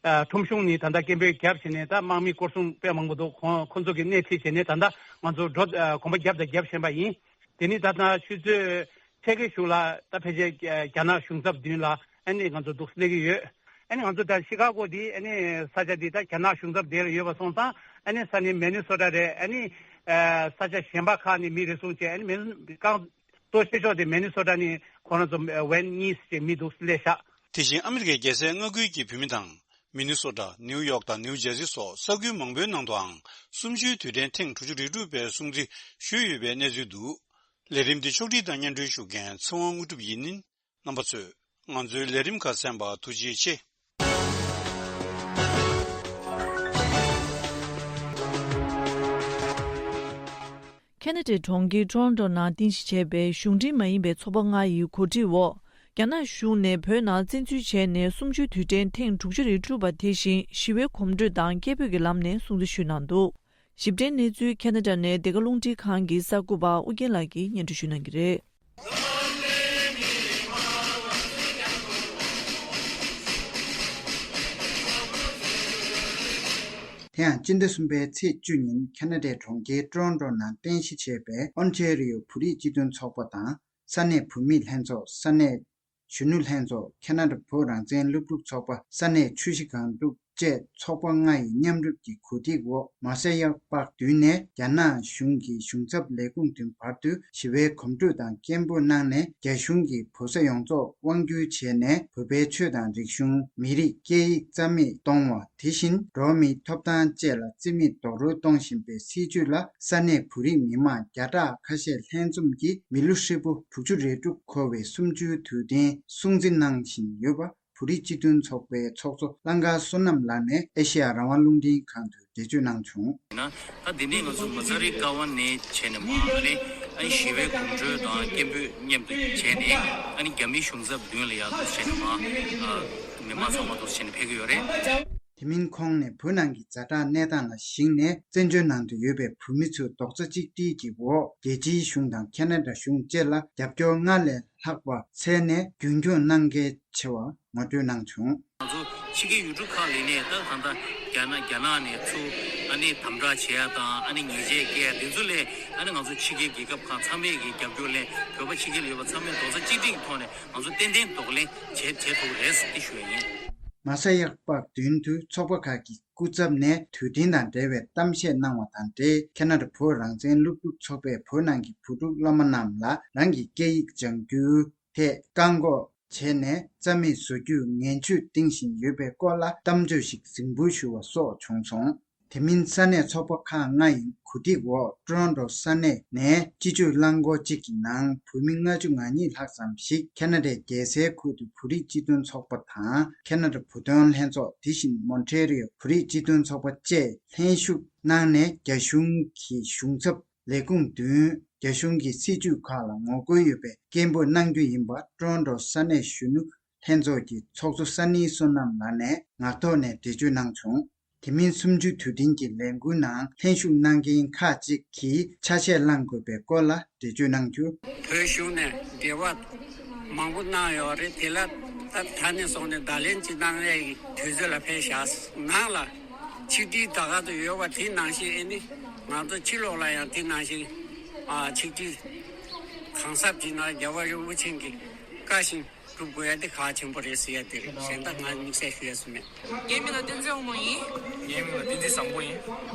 ཨ་ཁྲོམ་གཞུང་ནས་ད་ལྟ་སྐད་འབོད་བརྒྱབ་བྱས་ནས་ད་དམག་མི་སྐོར་སྲུང་དཔེ་མང་པོ་འདུག་ཁོང་ཁོང་ཚོ་གིས་སྣེ་ཁྲིད་བྱས་ནས་ད་ལྟ་ང་ཚོ་འགྲོ་ཨ་གོམ་པ་བརྒྱབ་དང་བརྒྱབ་བཞིན་པ་ཡིན། དེ་ནི་ད་ལྟ་ཆུ་ཚོད་ཕྱེད་ཀའི་གཞུག་ལ་ད་ཕལ་ཆེར་རྒྱ་ནག་གཞུང་ཚབ་མདུན་ལ་ཨ་ནི་ང་ཚོ་འདུག་སླེབས་ཀྱི་ཡོད། ཨ་ནི་ང་ཚོ་ད་ཤི་ཀ་གོ་འདི་ཨ་ནི་ས་ཆ་འདི་ད་རྒྱ་ནག་གཞུང་ཚབ་དེ་ལ་ཡོད་པ་སོང་ཙང་ཨ་ནི་ས་གནས་མེ་ནི་སོ་ཊ་རེད། ཨ་ནི་ས་ཆ་གཞན་པ་ཁག་ནས་མི་རེ་ཟུང་བྱས། ཨ་ནི་མེ་ནི་རྐང་གཙོ་ཆེ་ཤོས་དེ་མེ་ནི་སོ་ཊ་ནས་ཁོ་རང་ཚོ་ཝེན་གཉིས་ཅིག་མི་འདུག་སླེབས་ཤག། དེ་བཞིན་ཨ་མི་རི་ཀའི་རྒྱལ་སའི་མངའ་ཁུལ་གྱི་བོད་མི་དང་། མི་ནི་སོ་ཊ། ནིའུ་ཡོག་དང་ནིའུ་ཇར་སི་སོགས་ས་ཁུལ་མང་པོའི་ནང་དུའང་གསུམ་བཅུའི་དུས་དྲན་ཐེངས་དྲུག་ཅུ་རེ་དྲུག་པའི་སྲུང་བརྩི་ཞུས་ཡོད་པའི་གནས་ཚུལ་འདུག། ལས་རིམ་འདི་ཕྱོགས་སྒྲིག་དང་སྙན་སྒྲོན་ཞུ་མཁན་ཚེ་དབང་དངོས་གྲུབ་ཡིན། རྣམ་པ་ཚོས་ང་ཚོའི་ལས་རིམ་ཁག་གསན་པར་ཐུགས་རྗེ་ཆེ། ཁེ་ན་ཌའི་གྲོང་ཁྱེར་ཊོ་རོན་ཊོ་ནང་རྟེན་གཞི་བྱས་པའི་གཞུང་འབྲེལ་མ་ཡིན་པའི་ཚོགས་པ་ལྔ་ཡི་གོ་སྒྲིག་འོག་རྒྱ་ནག་གཞུང་ནས་བོད་ནང་བཙན་འཛུལ་བྱས་ནས་གསུམ་བཅུའི་དུས་དྲན་ཐེངས་དྲུག་ཅུ་རེ་དྲུག་པ་དེ་བཞིན་ཞི་བའི་གོམ་བགྲོད་དང་སྐད་འབོད་ཀྱི་ལམ་ནས་སྲུང་བརྩི་ཞུས་གནང་འདུག། ཞིབ་ཕྲའི་གནས་ཚུལ་ཁེ་ན་ཌ་ནས་བདེ་དགའ་རླུང་འཕྲིན་ཁང་གི་གསར་འགོད་པ་ཨུ་རྒྱན་ལགས་ཀྱིས་སྙན་སྒྲོན་ཞུ་གནང་གི་རེད། དེ་ཡང་སྤྱི་ཟླ་གསུམ་པའི་ཚེས་བཅུ་ཉིན་ཁེ་ན་ཌའི་གྲོང་ཁྱེར་ཊོ་རོན་ཊོ་ནང་རྟེན་གཞི་བྱས་པའི་ཨོན་ཊེ་རི་ཡོ་བོད་རིགས་སྤྱི་མཐུན་ཚོགས་པ་དང་ས་གནས་བོད་མིའི་ལྷན་ཚོགས། ས་གནས་གཞོན་ནུ་ལྷན་ཚོགས། ཁེ་ན་ཌ་བོད་རང་བཙན་སློབ་ཕྲུག་ཚོགས་པ། ས་གནས་ཆུ་བཞི་སྒང་དྲུག་ བཅས་ཚོགས་པ་ལྔ་ཡི་མཉམ་རུབ་ཀྱི་གོ་སྒྲིག་འོག་མ་ས་ཡ་པག་མདུན་ནས་རྒྱ་ནག་གཞུང་གི་གཞུང་ཚབ་ལས་ཁུངས་མདུན་བར་དུ་ཞི་བའི་གོམ་བགྲོད་དང་སྐད་འབོད་གནང་ནས། རྒྱ་གཞུང་གིས་བོད་ས་ཡོངས་རྫོགས་དབང་བསྒྱུར་བྱས་ནས། བོད་པའི་ཆོས་དང་རིག་གཞུང་། མི་རིགས། སྐད་ཡིག་རྩ་མེད་གཏོང་བ། དེ་བཞིན་འགྲོ་བ་མིའི་ཐོབ་ཐང་བཅས་ལ་རྩིས་མེད་རྡོག་རོལ་གཏོང་བཞིན་པའི་སྲིད་བྱུས་ལ་ས་གནས་བོད་རིགས་མི་མང་བརྒྱ་ཕྲག་ཁ་ཤས་ལྷན་འཛོམས་ཀྱིས་མི་ལོ་ཧྲིལ་པོ་དྲུག་ཅུ་རེ་དྲུག་འཁོར་བའི་གསུམ་བཅུའི་དུས་དྲན་སྲུང་བརྩི་གནང་བཞིན་ཡོད་པ། བོད་རིགས་སྤྱི་མཐུན་ཚོགས་པའི་ཚོགས་གཙོ་ལང་ཀ་བསོད་ནམས་ལགས་ནས་ཨེ་ཤེ་ཡ་རང་དབང་རླུང་འཕྲིན་ཁང་དུ་འགྲེལ་བརྗོད་གནང་བྱུང་། ཡིན་ན། ད་འདི་ནས་ང་ཚོ་མ་ས་རི་ཀ་བ་ནས་བྱས་ནས་མར་ཨ་ནི་ཨ་ནི་ཞི་བའི་གོམ་བགྲོད་དང་སྐད་འབོད་མཉམ་དུ་བྱས་ནས། ཨ་ནི་རྒྱ་མིའི་གཞུང་ཚབ་མདུན་ལ་ཡར་འདུག་བྱས་ནས་མར་ཨ་མི་མང་ཚང་མ་འདུག་བྱས་ནས་ཕེབས་ཀྱི་ཡོད་རེད། དེ་མིན་ཁོང་ནས་བོད་ནང་གི་ཛ་དྲག་གནས་སྟངས་ལ་གཞིགས་ནས། བཙན་བྱོལ་ནང་དུ་ཡོད་པའི་བོད་མི་ཚོས་རྡོག་རྩ་གཅིག་སྒྲིལ་གྱི་འོག་རྒྱལ་སྤྱིའི་གཞུང་དང་ཁ་ན་ཌ་གཞུང་བཅས་ལ་རྒྱབ་སྐྱོར་སྔར་ལས་ལྷག་པ་འཚལ་ནས་རྒྱུན་འཁྱོངས་གནང་གལ་ཆེ་བ་ངོ་སྤྲོད་གནང་བྱུང་། ང་ཚོ་ཕྱི་རྒྱལ་ཡུལ་གྲུ་ཁག་ལ་ནས་ད་ད་ལྟ་རྒྱ་ནག་རྒྱ་ནག་ནས་ཚུར་ཨ་ནི་དམ་དྲག་བྱེད་ཡ་དང་། ཨ་ནི་ཉེས་ཆད་བཀལ་ཡ་དེ་ཚོ་ལས། ཨ་ནི་ང་ཚོ་ཕྱི་རྒྱལ་རྒྱལ་ཁབ་ཁག་ཚང་མས་ཀྱི་རྒྱབ་སྐྱོར་ལས། བོད་པ་ཕྱི་རྒྱལ་ལ་ཡོད་པ་ཚང་མས་རྡོག་རྩ་གཅིག་སྒྲིལ་གྱི་ཐོག་ནས་ང་ཚོ་ཏན་ཏན་གདོང་ལེན་བྱེད་བྱེད་ཐུབ་ཀྱི་རེད་ཟེར་འདི་ཞུ་ཡ་ཡིན། མ་ས་ཡག་པག་མདུན་དུ་ཚོགས་པ་ཁག་གི་སྐུ་ཚབ་ནས་དུས་དྲན་དང་འབྲེལ་བའི་གཏམ་བཤད་གནང་བ་དང་འབྲེལ། ཁ་ན་ཌ་བོད་རང་བཙན་སློབ་ཕྲུག་ཚོགས་པས་བོད་ནང་གི་བུ་ཕྲུག་སློབ་མ་རྣམས་ལ་རང་གི་སྐད་ཡིག་སྦྱང་རྒྱུའི་ཐད་བཀག་འགོག་བྱས་ནས། རྩ་མེད་བཟོ་རྒྱུར་ངན་ཇུས་འདིང་བཞིན་ཡོད་པའི་སྐོར་ལ་གཏམ་བརྗོད་ཞིག་གཟིགས་འབུལ་ཞུ་བ་སོགས་བྱུང་སོང་། དེ་མིན་ས་གནས་ཚོགས་པ་ཁག་ལྔ་ཡི་གོ་སྒྲིག་འོག་ཊོ་རོན་ཊོ་ས་གནས་ནས་སྤྱི་སྤྱོད་རླངས་འཁོར་གཅིག་གི་ནང་བོད་མི་ལྔ་བཅུ་ང་གཉིས་ལྷག་ཙམ་ཞིག་ཁ་ན་ཌའི་རྒྱལ་སའི་ཁུལ་དུ་བོད་རིགས་སྤྱི་མཐུན་ཚོགས་པ་དང་། ཁ་ན་ཌ་བོད་དོན་ལྷན་ཚོགས། དེ་བཞིན་མོན་ཊེ་རི་ཡོ་བོད་རིགས་སྤྱི་མཐུན་ཚོགས་པ་བཅས་ལྷན་ཞུགས་གནང་ནས། རྒྱ་གཞུང་གི་གཞུང་ཚབ་ལས་ཁུངས་མདུན་རྒྱ་གཞུང་གི་སྲིད་བྱུས་ཁག་ལ་ངོ་རྒོལ་ཡོད་པའི་སྐད་འབོད་གནང་རྒྱུ་ཡིན་པ། ཊོ་རོན་ཊོ་ས་གནས་གཞོན་ནུ་ལྷན་ཚོགས་ཀྱི་ཚོགས་གཙོ་ས་ནིའི་བསོད་ནམས་ལགས་ནས་ངག་ཐོག་ནས་འགྲེལ་བརྗོད་གནང་བྱུང་། དེ་མིན་གསུམ་བཅུའི་དུས་དྲན་གྱི་ལས་འགུལ་ནང་ལྷན་ཞུགས་གནང་མཁན་ཁག་ཅིག་གིས་ཆ་ཤས་བླང་དགོས་པའི་སྐོར་ལ་འགྲེལ་བརྗོད་གནང་རྒྱུ། བོད་གཞུང་ནས་འབྲེལ་བ་མང་པོ་གནང་ཡོད་རེད། དེ་ལ་ད་ད་ནས་བཟུང་ནས་བརྡ་ལན་ཅིག་གནང་ཡས་ཀྱི་དུས་ཚོད་ལ་ཕེབས་བཞག་ནང་ལ་ཆིག་སྒྲིལ་ད་ག་དུ་ཡོད་པ་དེ་ནང་བཞིན། ཨེ་ནི་ང་ཚོ་ཕྱི་ལོགས་ལ་ཡང་དེ་ནང་བཞིན་ཨ་ཆིག་སྒྲིལ་གང་ཟབ་ཅིག་གནང་། རྒྱལ་བ་རིན་པོ་ཆེ་གི་བཀའ་བཞིན་སྒྲུབ་དགོས་ཡ་དེ་གལ་ཆེན་པོ་རེད་ཟེར་ཡ་དེ་རེད། གཞན་དག་ང་དམིགས་བསལ་ཞུ་ཡ་སུ་མེད། ངའི་མིང་ལ་བསྟན་འཛིན་དབང་མོ་ཡིན། ངའི་མིང་ལ་བསྟན་འཛིན་བཟང་པོ་ཡིན།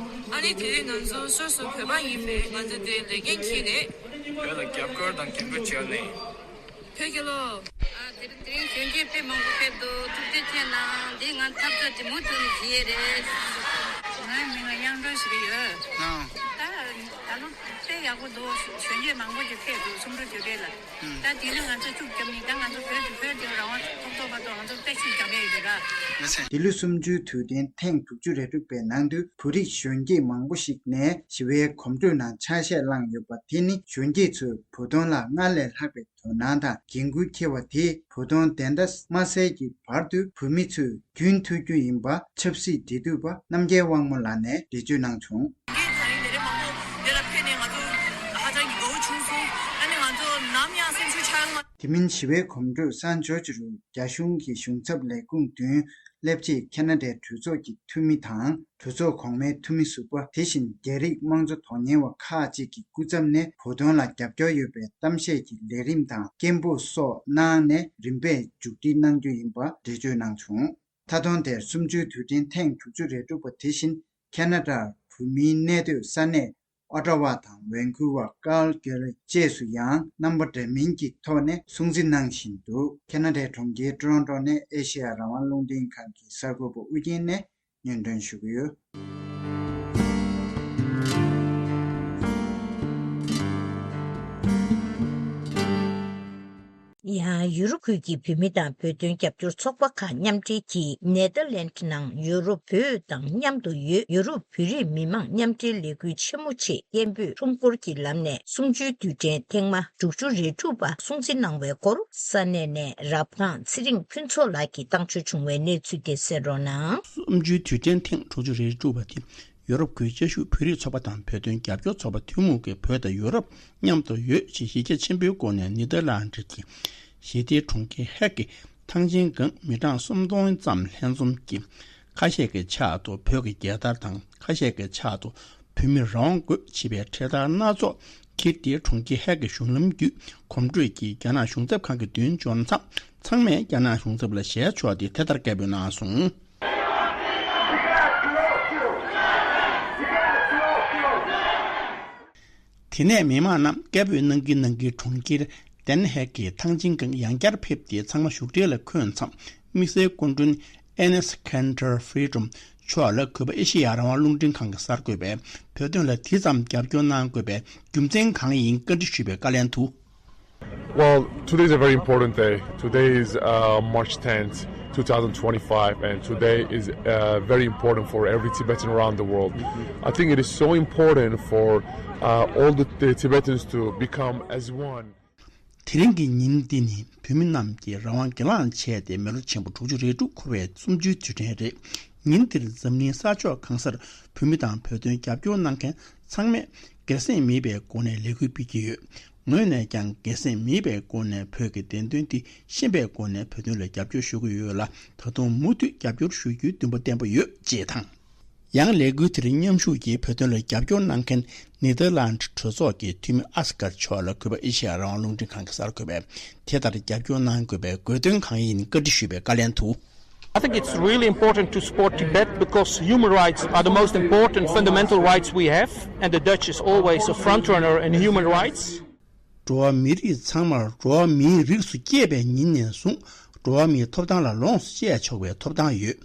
ཨ་ནི་དེ་རིང་ང་ཚོ་སོ་སོ་བོད་པ་ཡིན་པས་ང་ཚོ་འདིར་ལས་འགན་འཁྱེར་ནས། བོད་ལ་རྒྱབ་སྐྱོར་དང་འགན་ཁུར་བྱས་ནས། བོད་རྒྱལ་ལོ། ཨ་དེ་རིང་དེ་རིང་གཞོན་སྐྱེས་དཔེ་མང་པོ་ཕེབས་འདུག་ཐུགས་རྗེ་ཆེ་གནང་། འདི་ང་འཐབ་རྩོད་དེ་མུ་མཐུད་ནས་བྱེད་ཡས་རེད། ངའི་མིང་ལ་དབྱངས་སྒྲོན་ཟེར་གྱི་ཡོད། ཨ། ད་ད་ལོ་དཔེ་ཡག་པོ་འདུག་གཞོན་སྐྱེས་མང་པོ་ཅིག་ཕེབས་འདུག་གསུམ་བཅུ་དུས་དྲན་ལ། ཨུམ། ད་དེ་ནི་ང་ཚོ་ཤུགས་རྒྱབ་ནི། ད་ང་ཚོ་བོད་ཀྱི་བོད་དེ་རང་དབང་ཐོབ་ཐོབ་བར་དུ་ང་ཚོ་དཔེ་ཤུགས་རྒྱབ་ཡས་ཡོད་ར། ལགས་སོ། འདི་ལོ་གསུམ་བཅུའི་དུས་དྲན་ཐེངས་དྲུག་ཅུ་རེ་དྲུག་པའི་ནང་དུ་བོད་རིགས་གཞོན་སྐྱེས་མང་པོ་ཞིག་ནས་ཞི་བའི་གོམ་བགྲོད་ནང་ཆ་ཤས་བླངས་ཡོད་པ་དེ་ནི་གཞོན་སྐྱེས་ཚོས་བོད་དོན་ལ་སྔར་ལས་ལྷག་པའི་དོ་སྣང་དང་འགན་འཁུར་འཁྱེར་བ་དེས་བོད་དོན་བདེན་མཐའ་མ་གསལ་གྱི་བར་དུ་བོད་མི་ཚོས་རྒྱུན་མཐུད་རྒྱུ་ཡིན་པ་ཆབ་སྲིད་འབྲེལ་མཐུད་པ་རྣམ་རྒྱལ་དབང་མོ་ལགས་ནས་འགྲེལ་བརྗོད་གནང་བྱུང་། ད་ཡིན་ནའི་མང་པོ་འདི་ལ་ཕེབས་ནས་ང་ཚོ་ཧ་ཅང་གི་དགའ་བོ་བྱུང་སོང་། ཨ་ནི་ང་ཚོ་ནམ་ཡང་སེམས་ཤུགས་ཆག་ཡོང་མ། དེ་མིན་ཞི་བའི་གོམ་བགྲོད་སང་ཇོར་ཇི་རུ་རྒྱ་གཞུང་གི་གཞུང་ཚབ་ལས་ཁུངས་མདུན་སླེབས་རྗེས་ཁ་ན་ཌའི་གྲོས་ཚོགས་ཀྱི་འཐུས་མི་དང་། གྲོས་ཚོགས་གོང་མའི་འཐུས་མི་ཟུར་པ། དེ་བཞིན་རྒྱ་རིགས་དམངས་གཙོ་དོན་གཉེར་བ་ཁག་ཅིག་གི་སྐུ་ཚབ་ནས་བོད་དོན་ལ་རྒྱབ་སྐྱོར་ཡོད་པའི་གཏམ་བཤད་ཀྱི་ལས་རིམ་དང་སྐད་འབོད་སོགས་གནང་ནས་རིམ་པས་མཇུག་སྒྲིལ་གནང་རྒྱུ་ཡིན་པ་འགྲེལ་བརྗོད་གནང་བྱུང་། མཐའ་སྟོང་དེར་གསུམ་བཅུའི་དུས་དྲན་ཐེངས་དྲུག་ཅུ་རེ་དྲུག་པ་དེ་བཞིན་ཁ་ན་ཌར་བོད་མིའི་གནས་སྡོད་ས་གནས་ཨོ་ཊ་ཝ་དང་ཝན་ཀུ་ཝར། ཀཱལ་ཀེ་རི་བཅས་སུ་ཡང་རྣམ་པ་འདྲ་མིན་གྱི་ཐོག་ནས་སྲུང་བརྩི་གནང་བཞིན་འདུག་ཁ་ན་ཌའི་གྲོང་ཁྱེར་ཊོ་རོན་ཊོ་ནས་ཨེ་ཤེ་ཡ་རང་དབང་རླུང་འཕྲིན་ཁང་གི་གསར་འགོད་པ་ཨུ་རྒྱན་ནས་སྙན་སྒྲོན་ཞུ་གི་ཡོད། ཡང་ཡུ་རོབ་ཁུལ་གྱི་བོད་མི་དང་བོད་དོན་རྒྱབ་སྐྱོར་ཚོགས་པ་ཁག་མཉམ་འབྲེལ་གྱིས་ནེ་དར་ལན་ཌི་ནང་ཡུ་རོབ་བོད་དང་མཉམ་དུ་ཡོད་ཡུ་རོབ་བོད་རིགས་མི་མང་མཉམ་འབྲེལ་ལས་འགུལ་ཆེན་མོ་ཆེད་སྐད་འབོད་ཁྲོམ་སྐོར་གྱི་ལམ་ནས་གསུམ་བཅུའི་དུས་དྲན་ཐེངས་མ་དྲུག་ཅུ་རེ་དྲུག་པ་སྲུང་བརྩི་གནང་བའི་སྐོར་ས་གནས་ནས་རབ་སྒང་ཚེ་རིང་ཕུན་ཚོགས་ལགས་ཀྱིས་བཏང་འབྱོར་བྱུང་བའི་གནས་ཚུལ་དེ་གསན་རོགས་གནང་། གསུམ་བཅུའི་དུས་དྲན་ཐེངས་དྲུག་ཅུ་རེ་དྲུག་པ་དེ། ཡུ་རོབ་ཁུལ་དཔྱད་ཞུགས་བོད་རིགས་ཚོགས་པ་དང་བོད་དོན་རྒྱབ་སྐྱོར་ཚོགས་པ་ཐུན་མོང་གིས་བོད་དང་ཡུ་རོབ་མཉམ་དུ་ཡོད་ཅེས་གཞི་རྒྱ་ཆེན་པོའི་སྒོ་ནས་ནེ་དར་ལན་ཌི་གི་ཞི་བདེའི་གྲོང་ཁྱེར་ཧེག་གི་ཐང་ཆེན་སྒང་མི་གྲངས་སུམ་སྟོང་ཙམ་ལྷན་འཛོམས་ཀྱིས། ཁ་ཤས་ཀྱི་ཕྱག་ཏུ་བོད་ཀྱི་རྒྱལ་དར་དང་། ཁ་ཤས་ཀྱི་ཕྱག་ཏུ་བོད་མི་རང་དབང་དགོས་ཅེས་པའི་འཕྲེད་དར་སྣ་ཚོགས་འཁྱེར་ཏེ། གྲོང་ཁྱེར་ཧེག་གི་གཞུང་ལམ་བརྒྱུད་གོམ་བགྲོད་ཀྱིས་རྒྱ་ནག་གཞུང་ཚབ་ཁང་གི་མདུན་འབྱོར་མཚམས། ཚང་མས་རྒྱ་ནག་གཞུང་ཚབ་ལ་ཞལ་ཕྱོགས་ཏེ་དེ་ལྟར་སྐད་འབོད་གནང་སོང་། དེ་ནས་མི་མང་རྣམས་སྐད་འབོད་གནང་གིན་གནང་གིན་གྲོང་ཁྱེར་ཏན་ཧེག་གི་ཐང་ཆེན་སྒང་ཡང་བསྐྱར་ཕེབས་ཏེ་ཚང་མ་བཞུགས་གྲལ་ལ་འཁོད་མཚམས། དམིགས་བསལ་སྐུ་མགྲོན་Enes Kanter Freedom མཆོག་ལ་གུས་པ་ཨེ་ཤེ་ཡ་རང་དབང་རླུང་འཕྲིན་ཁང་གི་གསར་འགོད་པས་བོད་དོན་ལ་དེ་ཙམ་རྒྱབ་སྐྱོར་གནང་དགོས་པའི་རྒྱུ་མཚན་གང་ཡིན་བཀའ་འདྲི་ཞུས་པའི་བཀའ་ལན་དུ། Well, today is a very important day. Today is uh, March tenth, two thousand twenty-five, and today is uh, very important for every Tibetan around the world. I think it is so important for uh, all the, the Tibetans to become as one. དེ་རིང་གི་ཉིན་འདི་ནི་བོད་མི་རྣམས་ཀྱིས་རང་དབང་སྒེར་ལངས་བྱས་ཏེ་མི་ལོ་ཆེན་པོ་དྲུག་ཅུ་རེ་དྲུག་འཁོར་བའི་གསུམ་བཅུའི་དུས་དྲན་རེད། ཉིན་འདིར་འཛམ་གླིང་ས་ཕྱོགས་གང་སར་བོད་མི་དང་བོད་དོན་རྒྱབ་སྐྱོར་གནང་མཁན་ཚང་མས་སྒེར་སེམས་མེད་པའི་སྒོ་ནས་ལས་འགུལ་སྤེལ་གྱི་ཡོད། ངོས་ནས་ཀྱང་སྒེར་སེམས་མེད་པའི་སྒོ་ནས་བོད་ཀྱི་བདེན་དོན་འདི་ཤེས་པའི་སྒོ་ནས་བོད་དོན་ལ་རྒྱབ་སྐྱོར་ཞུ་གི་ཡོད་ལ། ད་དུང་མུ་མཐུད་རྒྱབ་སྐྱོར་ཞུ་རྒྱུའི་འདུན་པ་བརྟན་པོ་ཡོད་ཅེས་དང་། ཡང་ལས་འགུལ་དེར་མཉམ་ཞུགས་ཀྱིས་བོད་དོན་ལ་རྒྱབ་སྐྱོར་གནང་མཁན་ནེ་དར་ལན་གྲོས་ཚོགས་ཀྱི་འཐུས་མི་ཨ་སི་ཀར་མཆོག་ལ་གུས་པ་ཨེ་ཤེ་ཡ་རང་དབང་རླུང་འཕྲིན་ཁང་གི་གསར་འགོད་པས་དེ་ལྟར་རྒྱབ་སྐྱོར་གནང་དགོས་པའི་དགོས་དོན་གང་ཡིན་བཀའ་འདྲི་ཞུས་པའི་བཀའ་ལན་དུ། I think it's really important to support Tibet because human rights are the most important fundamental rights we have, and the Dutch is always a frontrunner in human rights. འགྲོ་བ་མིའི་རིགས་ཚང་མར་འགྲོ་བ་མིའི་རིགས་སུ་སྐྱེས་པའི་ཉིན་ནས་བཟུང་འགྲོ་བ་མིའི་ཐོབ་ཐང་ལ་ལོངས་སུ་སྤྱད་ཆོག་པའི་ཐོབ་ཐང་ཡོད།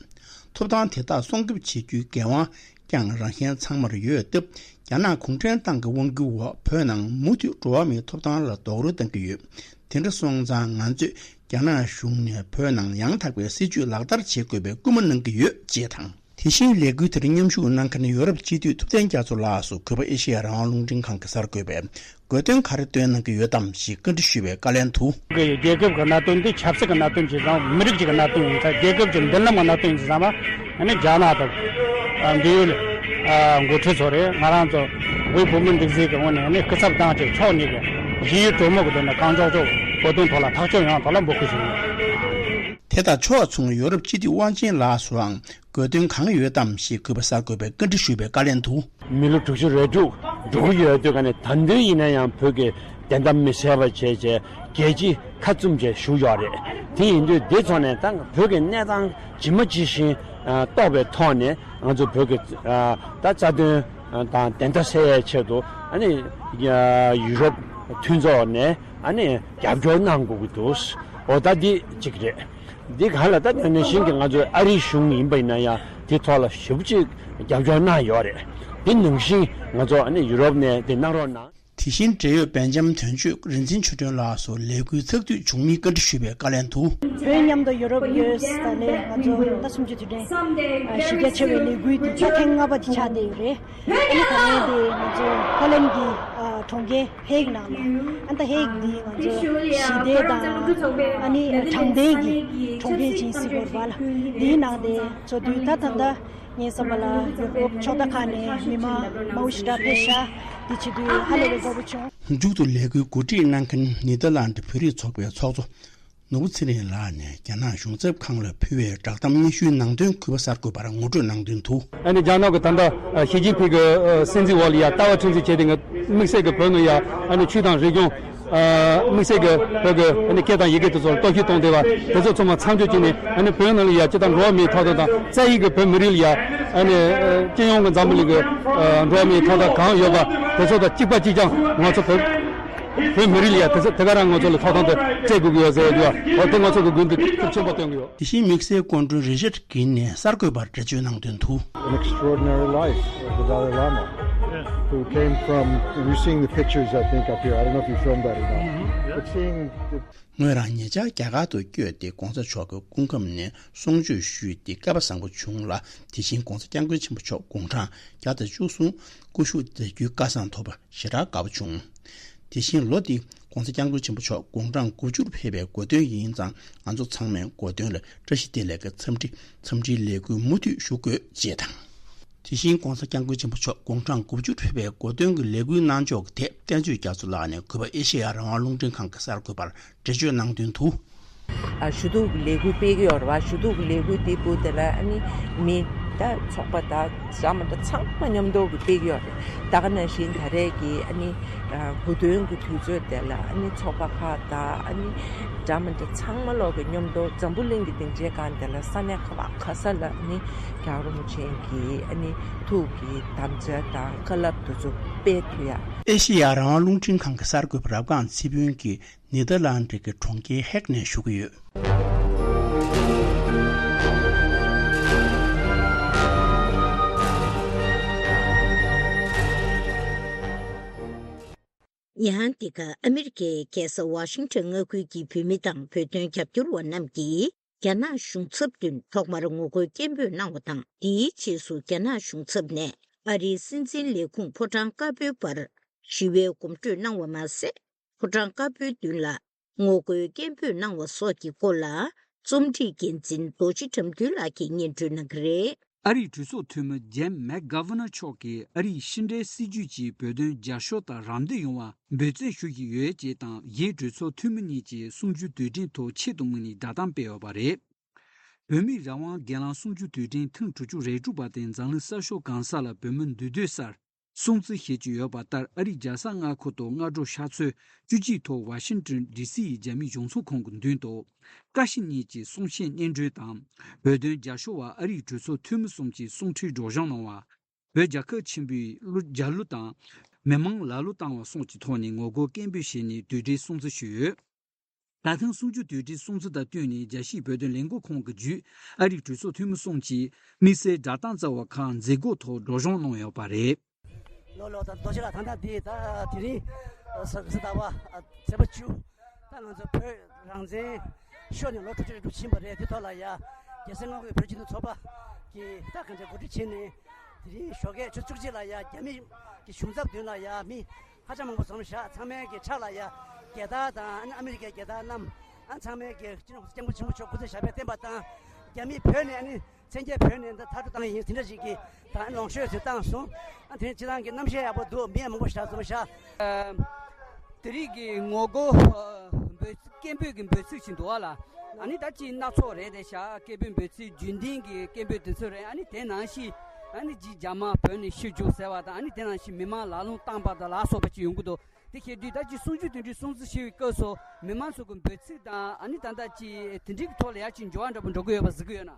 ཐོབ་ཐང་དེ་དག་སྲུང་སྐྱོབ་བྱེད་རྒྱུའི་འགན་དབང་ཀྱང་རང་གཞན་ཚང་མར་ཡོད་སྟབས། རྒྱ་ནག་གུང་ཁྲན་ཏང་གི་དབང་སྒྱུར་འོག་བོད་ནང་མུ་མཐུད་འགྲོ་བ་མིའི་ཐོབ་ཐང་ལ་རྡོག་རོལ་གཏང་གི་ཡོད། དེ་འདྲ་སོང་ཙང་ང་ཚོས་རྒྱ་ནག་གཞུང་ནས་བོད་ནང་ཡང་དག་པའི་སྲིད་བྱུས་ལག་བསྟར་བྱེད་དགོས་པའི་སྐུལ་མ་གནང་གི་ཡོད་ཅེས་དང་། དེ་བཞིན་ལས་འགུལ་དེར་མཉམ་ཞུགས་གནང་མཁན་ཡོ་རོབ་སྤྱི་འཐུས་ཐུབ་བསྟན་རྒྱ་མཚོ་ལགས་སུ་གུས་པ་ཨེ་ཤེ་ཡ་རང་དབང་རླུང་འཕྲིན་ཁང་གི་གསར་འགོད་པས་དགོས་དོན་ག་རེ་བཏོན་གནང་གི་ཡོད་དམ་ཞེས་བཀའ་འདྲི་ཞུས་པའི་བཀའ་ལན་དུ། རྒྱལ་ཁབ་ཀྱི་གནད་དོན་འདི་ཆབ་སྲིད་ཀྱི་གནད་དོན་ཅིག་དང་མི་རིགས་ཀྱི་གནད་དོན་ཡིན་ཙང་རྒྱལ་ཁབ་ཀྱི་མདུན་ལམ་གྱི་གནད་དོན་ཡིན་ཙང་ཨ་ནི་རྒྱ་ནག་དང་འབྲེལ་ཡོད་འགོ་ཁྲིད་ཚོ་རེད། ང་རང་ཚོ་དབུས་བོད་མིའི་སྒྲིག་འཛུགས་ཀྱི་ངོས་ནས་ཨ་ནི་སྐུ་ཚབ་དང་བཅས་ཕྱོགས་གཉིས་ཀྱི་ཞི་བའི་གྲོས་མོལ་གྱི་ཐོག་ནས་གང་ལྕོགས་ལྕོགས་བོད་དོན་ཐོག་ལ་ཐག་གཅོད་ཡོང་བ་ཐོག་ལ་འབོད་སྐུལ་ཞུ་གི་ཡོད། དེ་དང་ཕྱོགས་མཚུངས་ཡོ་རོབ་སྤྱི་འཐུས་དབང་ཆེན་ལགས་སུའང་དགོས་དོན་གང་ཡོད་དམ་ཞེས་གུས་པ་གསར་འགོད་པས་བཀའ་འདྲི་ཞུས་པའི་བཀའ་ལན་དུ། མི་ལོ་དྲུག་ཅུ་རེ་དྲུག་འགྲོ་གི་ཡོད་དུས་ཀ་ནས་ད་དུང་ཡིན་ན་ཡང་བོད་ཀྱི་བདེན་མཐའ་མི་གསལ་བ་བྱས་བྱས་རྒྱལ་སྤྱི་ཁ་བཙུམ་བྱས་བཞུགས་ཡོད་རེད། དེ་ཡིན་དུས་འདི་ཚོ་ནས་ད་བོད་ཀྱི་གནས་སྟངས་ཇི་མ་ཇི་བཞིན་རྟོགས་པའི་ཐོག་ནས་ང་ཚོ་བོད་ཀྱི་ད་རྩ་དོན་དང་བདེན་མཐའ་གསལ་ཡའི་ཆེད་དུ་ཨ་ནི་ཡུ་རོབ་མཐུན་ཚོགས་ནས་ཨ་ནི་རྒྱབ་སྐྱོར་གནང་དགོས་ཀྱི་འདུག་འོ་ད་འདི་གཅིག་རེད། འདི་གང་ལ་ད་ནང་ནས་ཤིང་གི་ང་ཚོའི་ཨ་རིའི་གཞུང་ཡིན་པ་ཡིན་ན་ཡང་དེ་ཐོག་ལ་ཞེ་པོ་ཅིག་རྒྱབ་སྐྱོར་གནང་ཡོད་རེད། དེ་ནང་བཞིན་ང་ཚོ་ཨ་ནི་ཡུ་རོབ་ནས་དེ་གནང་རོགས་གནང་། དེ་བཞིན་འབྲེལ་ཡོད་སྦེལ་ཇམ་དོན་གཅོད་རིག་འཛིན་ཆོས་སྒྲོན་ལགས་སུ་ལས་འགུལ་ཚགས་ཚུད་བྱུང་མིན་བཀའ་འདྲི་ཞུས་པའི་བཀའ་ལན་དུ། བོད་མཉམ་དུ་ཡུ་རོབ་ཡོད་ས་ནས་ང་ཚོ་ཟླ་གསུམ་བཅུ་དུས་དྲན་གཞི་རྒྱ་ཆེ་བའི་ལས་འགུལ་དེ་ད་ཐེངས་ལྔ་པ་དེ་ཆགས་བསྡད་ཡོད་རེད། ཨ་ནི་ད་ལན་དེ་ང་ཚོ་ཕོ་ལན་གྱི་གྲོང་ཁྱེར་ཧེག་ནང་ལ་ཨ་ད་ཧེག་འདི་ང་ཚོ་ཞི་བདེ་དང་ཨ་ནི་དྲང་བདེན་གྱི་གྲོང་ཁྱེར་ཅིག་ཟེར་དགོས་རེད་པ་ལ། འདིའི་ནང་དེ་ཚོ་དུས་ད་ད་ལྟ་ངའི་བསམ་པ་ལ་ཡུ་རོབ་ཕྱོགས་མཐའ་ཁག་ནས་མི་མང་མང་པོ་ཞེ་དྲག་ཕེབས་ཤག་འདི་བྱེད་དུས་ཧ་ལས་པའི་དགའ་པོ་བྱུང་། མཇུག་ཏུ་ལས་འགུལ་གོ་སྒྲིག་གནང་མཁན་ནེ་དར་ལན་ཌི་བོད་རིགས་ཚོགས་པའི་ཚོགས་གཙོ་ནོར་བུ་ཚེ་རིང་ལགས་ནས་རྒྱ་ནག་གཞུང་ཚབ་ཁང་ལ་ཕུལ་བའི་བསྒྲགས་གཏམ་སྙན་ཞུའི་ནང་དོན་གུས་པ་གསར་འགོད་པར་ངོ་སྤྲོད་གནང་དོན་དུ། ཨ་ནི་རྒྱ་ནག་གི་ད་ལྟ་ཞི་ཅིན་ཕིང་གི་སྲིད་འཛིན་འོག་ལ་ཡ་ལྟ་བ་ཁྲིམས་གཅོད་བྱས་ཏེ་ང་དམིགས་བསལ་གྱི་བོད་ནང་ཡ་ཨ་ནི་ཆོས་དང་རིག་གཞུང་དམིགས་བསལ་གྱི་བོད་ཀྱི་ཨ་ནི་སྐད་དང་ཡི་གེ་དེ་ཚོར་གཏོར་བཤིག་གཏོང་བསྡད་པ་དེ་ཚོ་ཚང་མ་མཚམས་འཇོག་བྱས་ནས་ཨ་ནི་བོད་ནང་ལ་ཡ་སྤྱིར་བཏང་འགྲོ་བ་མིའི་ཐོབ་ཐང་དང་རྩ་ཡི་གི་བོད་མི་རིགས་ལ་ཡ་ཨ་ནི་སྤྱི་ཡོངས་ཀྱི་འཛམ་བུ་གླིང་གི་འགྲོ་བ་མིའི་ཐོབ་ཐང་གང་ཡོད་པ་དེ་ཚོ་དང་གཅིག་པ་གཅིག་རྐྱང་ང་ཚོ་བོད། བོད་མི་རིགས་ལ་ཡ་དེ་ཚོ་དེ་ག་རང་ང་ཚོ་ལ་ཐོབ་ཐང་དེ་སྤྲད་དགོས་ཀྱི་ཡོད་ཟེར་ཡ་འོ་དེ་ང་ཚོ་གི་དགོས་འདུན་ཤུགས་ཆེན་པོ་བཏོན་གྱི་ཡོད། དེ་བཞིན་དམིགས་བསལ་སྐུ་མགྲོན་རི་ཅར་གིན་ནས་གསར་འགོད་པར་འགྲེལ་བརྗོད་གནང་དོན་དུ། An extraordinary life of the Dalai Lama, who came from, and you've seen the pictures, I think, up here. I don't know if you filmed that or not. But seeing the ངོས་རང་ཉེ་ཆར་རྒྱ་གར་དུ་བསྐྱོད་དེ་༧གོང་ས་མཆོག་གི་སྐུ་ཁམས་ནས་གསུང་ཆོས་ཞུས་ཏེ་སྐལ་པ་བཟང་པོ་བྱུང་ལ། དེ་བཞིན་༧གོང་ས་༧སྐྱབས་མགོན་ཆེན་པོ་མཆོག་དགུང་གྲངས་བརྒྱ་དང་བཅུ་གསུམ་སྐུ་བཞུགས་མཛད་རྒྱུའི་སྐལ་བཟང་ཐོབ་པ་ཞེ་དྲག་དགའ་པོ་བྱུང་། དེ་བཞིན་ལོ་འདི་༧གོང་ས་༧སྐྱབས་མགོན་ཆེན་པོ་མཆོག་དགུང་གྲངས་དགུ་བཅུར་ཕེབས་པའི་གོ་སྟོན་ཡིན་ཙང་ང་ཚོ་ཚང་མས་གོ་སྟོན་ལ་བཀྲ་ཤིས་བདེ་ལེགས་ཀྱི་འཚམས་འདྲི་འཚམས་འདྲིའི་ལས་འགུལ་མུ་མཐུད་ཞུ་དགོས་ཅེས་དང་། དེ་བཞིན་༧གོང་ས་༧སྐྱབས་མགོན་ཆེན་པོ་མཆོག་དགུང་གྲངས་དགུ་བཅུར་ཕེབས་པའི་གོ་སྟོན་གྱི་ལས་འགུལ་གནང་ཕྱོགས་ཀྱི་ཐད་བསྟན་ཆོས་རྒྱ་མཚོ་ལགས་ནས་གུས་པ་ཨེ་ཤེ་ཡ་རང་དབང་རླུང་འཕྲིན་ཁང་གི་གསར་འགོད་པར་འགྲེལ་བརྗོད་གནང་དོན་དུ། ཨ་ཞུ་གཏུག་གི་ལས་འགུལ་སྤེལ་གྱི་ཡོད་རེད་བ། ཞུ་གཏུག་གི་ལས་འགུལ་དེ་བརྒྱུད་དེ་ལ་ཨ་ནི་མི་ད་ཚོགས་པ་ད་འདྲ་མི་འདྲ་ཚང་མ་མཉམ་དུ་གི་སྤེལ་གྱི་ཡོད་རེད། ད་ག་ནང་བཞིན་ད་རེས་ཀྱི་ཨ་ནི་ཨ་གོ་སྟོན་གྱི་དུས་ཚོད་དེ་ལ་ཨ་ནི་ཚོགས་པ་ཁག་དང་ཨ་ནི་འདྲ་མི་འདྲ་ཚང་མ་ལོག་གི་མཉམ་དུ་འཛམ་བུ་གླིང་གི་སྡིངས་ཆའི་སྒང་དེ་ལ་ས་གནས་ག་བ་ག་ས་ལ་ཨ་ནི་རྒྱལ་བ་རིན་པོ་ཆེ་གི་ཨ་ནི་ཐུགས་ཀྱི་དམ་བཅའ་དང་བཀའ་སློབ་དེ་ཚོ་ སྤེལ་ཐུབ་ཡ། ཨེ་ཤེ་ཡ་རང་དབང་རླུང་འཕྲིན་ཁང་གི་གསར་འགོད་པ་རབ་སྒང་ཚེ་ཕུན་གྱིས་ནེ་དར་ལན་ཌི་གི་གྲོང་ཁྱེར་ཧེག་ནས་ཞུ་གི་ཡོད། ཉེ་ཧན་འདི་ག་ཨ་མི་རི་ཀའི་རྒྱལ་ས་ཝ་ཤིང་ཊོན་མངའ་ཁུལ་གྱི་བོད་མི་དང་བོད་དོན་རྒྱབ་སྐྱོར་བ་རྣམས་ཀྱིས། རྒྱ་ནག་གཞུང་ཚབ་མདུན་ཐོག་མར་ངོ་རྒོལ་སྐད་འབོད་གནང་བ་དང་། དེའི་རྗེས་སུ་རྒྱ་ནག་གཞུང་ཚབ་ནས་ཨ་རིའི་སྲིད་འཛིན་ལས་ཁུངས་ཕོ་བྲང་དཀར་པོའི་བར་ཞི་བའི་གོམ་བགྲོད་གནང་བ་མ་ཟད། ཕོ་བྲང་དཀར་པོའི་མདུན་ལ་ངོ་རྒོལ་སྐད་འབོད་གནང་བ་སོགས་ཀྱི་སྐོར་ལ། རྩོམ་སྒྲིག་འགན་འཛིན་རྡོ་རྗེ་དགྲ་འདུལ་ལགས་ཀྱིས་སྙན་སྒྲོན་གནང་གི་རེད། ཨ་རིའི་གྲོས་ཚོགས་འཐུས་མི་ཇེམ་མེག་གྷ་ཝ་ནར་མཆོག་གིས་ཨ་རིའི་ཕྱི་འབྲེལ་སྲིད་ཇུས་ཀྱིས་བོད་དོན་རྒྱབ་སྐྱོར་དང་རམ་འདེགས་ཡོང་བར་འབོད་བརྩོན་ཞུ་བཞིན་ཡོད་ཅེས་དང་། གཞན་གྲོས་ཚོགས་འཐུས་མི་གཉིས་ཀྱིས་གསུམ་བཅུའི་དུས་དྲན་ཐོག་ཆེད་དུ་དམིགས་ནས་བསྒྲགས་གཏམ་སྤེལ་ཡོད་པ་རེད། བོད་མིའི་རང་དབང་སྒེར་ལངས་གསུམ་བཅུའི་དུས་དྲན་ཐེངས་དྲུག་ཅུ་རེ་དྲུག་པ་དེ་འཛམ་གླིང་གསར་ཤོག་གང་ས་ལ་བོད་མི་འདུས་སྡོད་སར་སྲུང་བརྩི་བྱེད་ཀྱི་ཡོད་པ་ལྟར། ཨ་རིའི་རྒྱལ་ས་མངའ་ཁུལ་དུ་སྔ་དྲོ་ཞག་ཚོད་བཅུ་གཅིག་ཐོག་ཝ་ཤིང་ཊོན་ཌི་སི་ཡི་རྒྱ་མིའི་གཞུང་ཚབ་ཁང་གི་མདུན་དུ་བཀའ་སྤྱི་གཉིས་ཀྱི་གསུང་བཤད་སྙན་སྒྲོན་དང་། བོད་དོན་རྒྱབ་སྐྱོར་བ་ཨ་རིའི་གྲོས་ཚོགས་འཐུས་མི་གསུམ་གྱིས་གསུང་འཕྲིན་སྒྲོག་སྦྱང་གནང་བ། བོད་རྒྱལ་ཁབ་ཆེན་པོའི་གླུ་རྒྱལ་གླུ་དང་། མི་མང་ལ་གླུ་བཏང་བ་སོགས་ཀྱི་ཐོག་ནས་ངོ་རྒོལ་སྐད་འབོད་བྱས་ནས་དུས་དྲན་སྲུང་བརྩི་ཞུས་ཡོད། ད་ཐེངས་གསུམ་བཅུའི་དུས་དྲན་སྲུང་བརྩི་དང་བསྟུན་ནས། རྒྱལ་སྤྱིའི་བོད་དོན་ལས་འགུལ་ཁང་གི་བརྒྱུད་ཨ་རིའི་གྲོས་ཚོགས་འཐུས་མི་གསུམ་གྱིས་དམིགས་བསལ་བསྒྲགས་གཏམ་བསྩལ་བ་ཁག་མཛད་སྒོ་ཐོག་སྒྲོག་སྦྱང་གནང་ཡོད་པ་རེད། ལོ་ལོ་དང་རྡོ་རྗེ་ལགས། ད་ལྟ་འདི་ད་དེ་རིང་གཟའ་ཟླ་བ་ཚེས་པ་བཅུ། ད་ང་ཚོ་བོད་རང་བཙན་ཤོར་ནས་ལོ་དྲུག་ཅུ་རེ་དྲུག་ཕྱིན་པ་རེད། དེ་ཐོག་ལ་ཡ་རྒྱལ་སྲས་མངའ་ཁོངས་བོད་སྤྱི་མཐུན་ཚོགས་པ་གིས་ད་གང་ཅི་གོ་སྒྲིག་བྱས་ནས། དེ་རིང་ཞོགས་ཀས་ཆུ་ཚོད་བཅུ་གཅིག་ལ་ཡ་རྒྱ་མི་གི་གཞུང་ཚབ་མདུན་ལ་ཡ་མི་ཧ་ཅང་མང་པོ་འཛོམས་བཞག་ཚང་མའི་གི་ཕྱག་ལ་ཡ་རྒྱལ་དར་དང་ཨ་མི་རི་ཀའི་རྒྱལ་དར་བསྣམས། ཨ་ཚང་མས་ཀྱི་སྤྱི་ནོར་སྐྱབས་མགོན་ཆེན་པོ་མཆོག་སྐུ་ཚེ་ཞབས་པད་བརྟན་པ་དང་། རྒྱ་མི་བོད་ནས་ཨ་ནི་བཙན་རྒྱལ་བོད་ནས་འདི་མཐར་སྐྲོད་བཏང་ཡིན་དེ་འདྲ་ཞིག་གི་ད་ལོངས་སྤྱོད་ཚོད་བཏང་སོང་། ཨ་དེ་ནས་སྤྱི་བཏང་གི་གནམ་གཤིས་ཡག་པོ་འདུག་མི་ཡང་མང་པོ་ཞིག་འཛོམས་ཤག་དེ་རིང་གི་ངོ་རྒོལ་འབོད་སྐད་འབོད་ཀྱི་འབོད་ཚིག་ཅིག་འདུག་ཨ་ལ། ཨ་ནི་ད་ཅིག་སྣ་ཚོགས་རེད་དེ་ཤག་སྐད་འབོད་འབོད་ཚིག་རྒྱུན་ལྡན་གྱི་སྐད་འབོད་དེ་ཚོ་རེད། ཨ་ནི་དེ་ནང་བཞིན་ཨ་ནི་ཅིག་རྒྱ་དམར་བོད་ནས་ཤི་རྒྱུག་ཟེར་བ་དང་། ཨ་ནི་དེ་ནང་བཞིན་མི་མང་ལ་ལུང་བཏང་པ་དང་ལ་སོགས་པ་ཅིག་ཡོང་གི་འདུག་དེ་བྱེད་དུས་ད་ཅི་གསུམ་བཅུའི་དུས་དྲན་སྲུང་བརྩི་ཞུ་བའི་སྐབས་སུ་མི་མང་ཚོ་གི་འབོད་ཚིག་དང་། ཨ་ནི་ད་ལྟ་ཅི་དེ་འདྲའི་ཐོག་ལ་ཡར་ཅིག་འགྱུར་བ་འདྲ་པོ་འགྲོ་གི་ཡོད་པ་གཟིགས་ཀྱི་ཡོད་ན།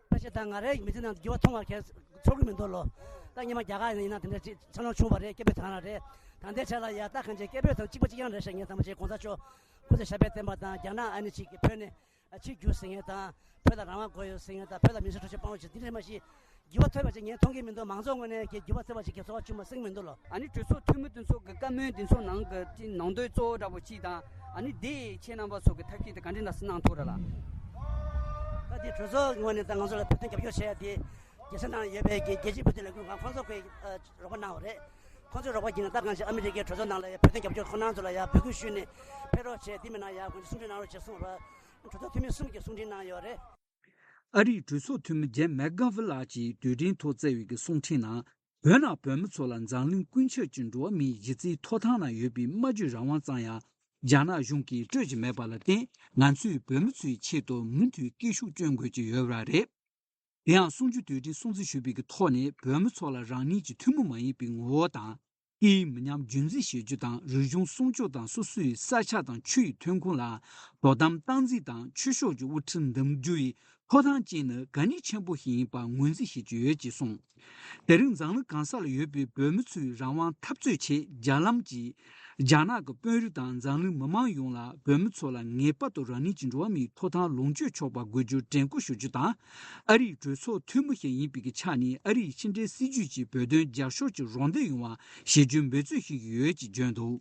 ཕལ་ཆེར་ད་ང་རའི་མི་ཚེ་ནང་དུ་འགྱུར་བ་མཐོང་བ་གས་ཚོར་གི་མི་འདུག་ལོ། ད་སྔོན་མ་རྒྱ་གར་ཡིན་ན་དེ་འདྲ་ཅིག་འཚར་ལོངས་བྱུང་བ་རེད། སྐད་འབོད་དང་ལ་རེད། ད་ལྟའི་ཆ་ལ་ཡ་ད་གང་ཅི་སྐད་འབོད་དང་གཅིག་པ་གཅིག་རྐྱང་རེད་ཤག་ངས་ད་མ་བྱས་གོང་ས་མཆོག་སྐུ་ཚེ་ཞབས་པད་བརྟན་པ་དང་། རྒྱ་ནག་ཨ་ནི་ཅིག་གི་བོད་ནས་ཕྱིར་རྒྱུགས་ཟེར་མཁན་དང་། བོད་ལ་རང་དབང་དགོས་ཡོད་ཟེར་མཁན་དང་། བོད་ལ་མི་སེར་གྲོས་ཆོད་སྤང་བ་ཞིག་འདི་འདྲ་མ་ཞིག་འགྱུར་བ་ཐེབས་པ་ཅིག་ངས་མཐོང་གི་མི་འདུག་མང་ཚོགས་ངོས་ནས་ཀྱི་འགྱུར་བ་ཐེབས་པ་ཅིག་གི་ཚོར་བ་བྱུང་མ་སེང་མི་འདུག་ལོ། ཨ་ནི་གྲོས་ཚོགས་འཐུས་མི་དེ་ཚོ་གི་བཀའ་མོལ་དེ་ཚོ་ནང་གི་ནང་དོན་གཙོ་བོ་འདྲ་པོ་ཅིག་དང་། ཨ་ནི་དེ་ཁྱེད་རྣམ་པ་ཚོ་གི་ཐབས་ཤེས་དེ་ག་འདྲ་འདྲ་སེ་གནང་ཐུབ་རེད་ལ། ད་དེ་གྲོས་ཚོགས་ངོས་ནས་ད་ང་ཚོ་ལ་བོད་དོན་རྒྱབ་སྐྱོར་བྱས་ཡ་དེ་རྒྱལ་ས་ནང་ཡོད་པའི་གི་རྒྱལ་སྤྱིའི་བོད་དོན་ལས་འགུལ་ཁང་ཁོང་ཚོ་གི་རོགས་པ་གནང་བ་རེད། ཁོང་ཚོའི་རོགས་པ་བརྒྱུད་ནས་ད་གང་ཅི་ཨ་མི་རི་ཀའི་གྲོས་ཚོགས་ནང་ལ་ཡ་བོད་དོན་རྒྱབ་སྐྱོར་ཁོང་རྣམ་ཚོ་ལ་ཡ་འབོད་སྐུལ་ཞུས་ནས་ཕེབས་རོགས་བྱས། དེ་མིན་ན་ཡ་ཁོང་ཚོ་གསུང་འཕྲིན་གནང་རོགས་བྱས་གསུངས་པ། གྲོས་ཚོགས་འཐུས་མི་གསུམ་གྱིས་གསུང་འཕྲིན་གནང་ཡོད་རེད། ཨ་རིའི་གྲོས་ཚོགས་འཐུས་མི་ཇེམ་མེག་གྷ་ཝི་ལགས་ཀྱིས་དུས་དྲན་ཐོག་བསྩལ་བའི་གསུང་འཕྲིན་ནང་། བོད་ནང་བོད་མི་ཚོ་ལ་འཛམ་གླིང་ཀུན་ཁྱབ་ཀྱི་འགྲོ་བ་མིའི་གཞི་རྩའི་ཐོབ་ཐང་ནང་ཡོད་པའི་སྨྲ་བརྗོད་རང་དབང་ཙམ་ཡང་རྒྱ་ནག་གཞུང་གིས་སྤྲོད་ཀྱི་མེད་པ་ལ་བརྟེན། ང་ཚོས་བོད་མི་ཚོའི་ཆེད་དུ་མུ་མཐུད་སྐད་ཤུགས་སྐྱོན་དགོས་ཀྱི་ཡོད་པ་རེད། དེ་ཡང་གསུམ་བཅུའི་དུས་དྲན་སྲུང་བརྩི་ཞུ་བའི་ཐོག་ནས་བོད་མི་ཚོ་ལ་རང་ཉིད་ཀྱི་ཐུན་མོང་མ་ཡིན་པའི་ངོ་བོ་དང་། སྐད་ཡིག་མི་ཉམས་རྒྱུན་འཛིན་བྱེད་རྒྱུ་དང་། རིག་གཞུང་སྲུང་སྐྱོབ་དང་། སོ་སོའི་ས་ཆ་དང་ཆུ་ཡི་ཐོན་ཁུངས་ལ་དོ་དམ་སྟངས་འཛིན་དང་། ཆོས་ཕྱོགས་ཀྱི་དབུ་ཁྲིད་འདེམས་རྒྱུ་ཡི་ཐོབ་ཐང་བཅས་ནི་གལ་གནད་ཆེན་པོ་ཞིག་ཡིན་པར་ངོས་འཛིན་བྱེད་ཀྱི་ཡོད་ཅེས་གསུངས། དེ་རིང་འཛམ་གླིང་གང་ས་ལ་ཡོད་པའི་བོད་མི་ཚོའི་རང་དབང་འཐབ་རྩོད་ཆེད་རྒྱ་ལམ་གྱིས་རྒྱ་ནག་གི་དཔོན་རིགས་དང་འཛམ་གླིང་མི་མང་ཡོངས་ལ་བོད་མི་ཚོ་ལ་ངེས་པར་དུ་རང་ཉིད་ཀྱི་འགྲོ་བ་མིའི་ཐོབ་ཐང་ལོངས་སྤྱོད་ཆོག་པ་དགོས་རྒྱུར་དྲན་སྐུལ་ཞུ་རྒྱུ་དང་། ཨ་རིའི་གྲོས་ཚོགས་འཐུས་མི་ཞིག་ཡིན་པའི་ཆ་ནས་ཨ་རིའི་ཕྱི་འབྲེལ་སྲིད་ཇུས་ཀྱིས་བོད་དོན་རྒྱབ་སྐྱོར་གྱི་རོགས་འདེགས་ཡོང་བ་བྱེད་རྒྱུའི་འབད་རྩོལ་ཞུ་གི་ཡོད་ཅེས་བརྗོད་འདུག་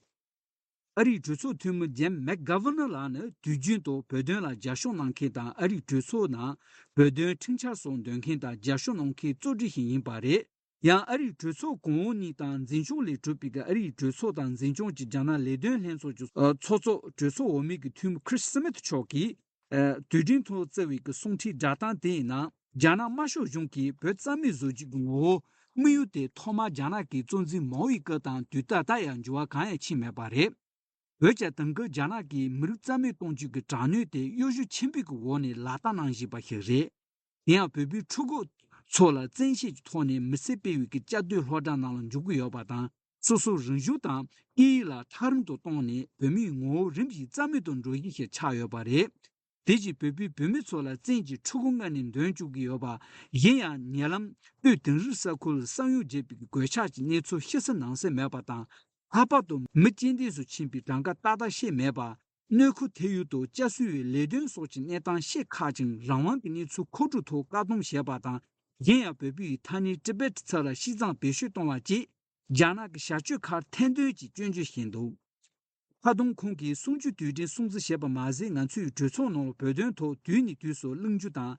ཨ་རིའི་གྲོས་ཚོགས་འཐུས་མི་ཇེམ་མེག་གྷ་ཝ་ནར་ལགས་ནི་དུས་རྒྱུན་དུ་བོད་དོན་ལ་རྒྱབ་སྐྱོར་གནང་མཁན་དང་། ཨ་རིའི་གྲོས་ཚོགས་ནང་བོད་དོན་འཕྲིན་བཅར་སོགས་འདོན་མཁན་དང་རྒྱབ་སྐྱོར་གནང་མཁན་གཙོ་གྲས་ཤིག་ཡིན་པ་རེད། ཡང་ཨ་རིའི་གྲོས་ཚོགས་གོང་འོག་གཉིས་དང་འཛིན་སྐྱོང་ལས་གྲུབ་པའི་ཨ་རིའི་གྲོས་ཚོགས་དང་འཛིན་སྐྱོང་གི་རྒྱ་ནག་ལས་དོན་ལྷན་ཚོགས་ཀྱི་ཚོགས་གཙོ། གྲོས་ཚོགས་འོག་མའི་འཐུས་མི་ཁྲིས་སི་མིཐ་མཆོག་གིས། ཨ། དུས་དྲན་ཐོག་བསྩལ་བའི་གསུང་འཕྲིན་བསྒྲགས་གཏམ་དེའི་ནང་། རྒྱ་ནག་དམར་ཤོག་གཞུང་གིས་བོད་རྩ་མེད་བཟོ་རྒྱུ་གི་ངོ་བོ་དམིགས་ཡུལ་དེ་ཐོག་མར་རྒྱ་ནག་གི་གཙོ་འཛིན་མའོ་ཡི་སྐབས་དང་དུས་རྟག་ཏུ་ཡང་འགྱུར་བ་གང་ཡང་ཕྱིན་མེད་པ་རེད། འོན་ཀྱང་དེང་སྐབས་རྒྱ་ནག་གིས་མི་རིགས་རྩ་མེད་གཏོང་རྒྱུ་གི་དྲག་གནོན་དེ་གཡོ་སྒྱུ་ཆེན་པོའི་འོག་ནས་ལག་བསྟར་གནང་བཞིན་པ་ཞིག་རེད། དེ་ཡང་བོད་པའི་ཕྲུ་གུ་ཚོ་ལ་བཙན་ཤེད་ཀྱི་ཐོག་ནས་མི་ཚེ་སྤེལ་བའི་བཅའ་སྡོད་སློབ་གྲྭ་ནང་ལ་འཇུག་གི་ཡོད་པ་དང་། སོ་སོའི་རིག་གཞུང་དང་སྐད་ཡིག་ལ་ཐག་རིང་དུ་བཏང་ནས་བོད་མིའི་ངོ་བོ་རིམ་བཞིན་རྩ་མེད་དུ་འགྲོ་གཞི་ཞིག་ཆགས་ཡོད་པ་རེད། དེ་བཞིན་བོད་པའི་བུད་མེད་ཚོ་ལ་བཙན་གྱིས་ཕྲུ་གུ་མངགས་ནས་འདོན་བཅུག་གི་ཡོད་པ། གཞན་ཡང་ཉེ་ལམ་སྤོས་དིང་རི་ས་ཁུལ་ས་ཡོམ་བརྒྱབ་པའི་གོད་ཆག་གི་གནས་ཚུལ་ཤི་གསོན་གནང་ས་མེད་པ་དང་། ལྷག་པར་དུ་མི་སྐྱེ་ལྡན་སུ་ཕྱིན་པའི་གྲངས་ཀ་ཏག་ཏག་ཤེས་མེད་པ། གནོད་འཁོར་དེ་ཡུལ་དུ་བསྐྱར་གསོའི་ལས་དོན་སོགས་ཀྱི་གནས་སྟངས་ཤེས་ཁག་ཅིང་། རང་དབང་གི་གནས་ཚུལ་མཁོ་སྒྲུབ་ཐོག་བཀག་སྡོམ་བྱས་པ་དང་། གཞན་ཡང་བོད་པའི་ཐ་སྙད་ཊི་བེ་ཊི་ཚབ་ལ་ཤིས་ཙང་བེད་སྤྱོད་གཏོང་བ་བཅས་རྒྱ་ནག་གི་བྱ་སྤྱོད་ཁག་ཐེར་འདོན་གྱིས་སྐྱོན་བརྗོད་བྱས་འདུག་ཁ་རྡུང་ཁོང་གིས་གསུམ་བཅུའི་དུས་དྲན་སྲུང་བརྩི་བྱས་པ་མ་ཟད། ང་ཚོའི་གྲོས་ཚོགས་ནང་ལ་བོད་དོན་ཐོག་དུས་ནས་དུས་སུ་གླེང་རྒྱུ་དང་།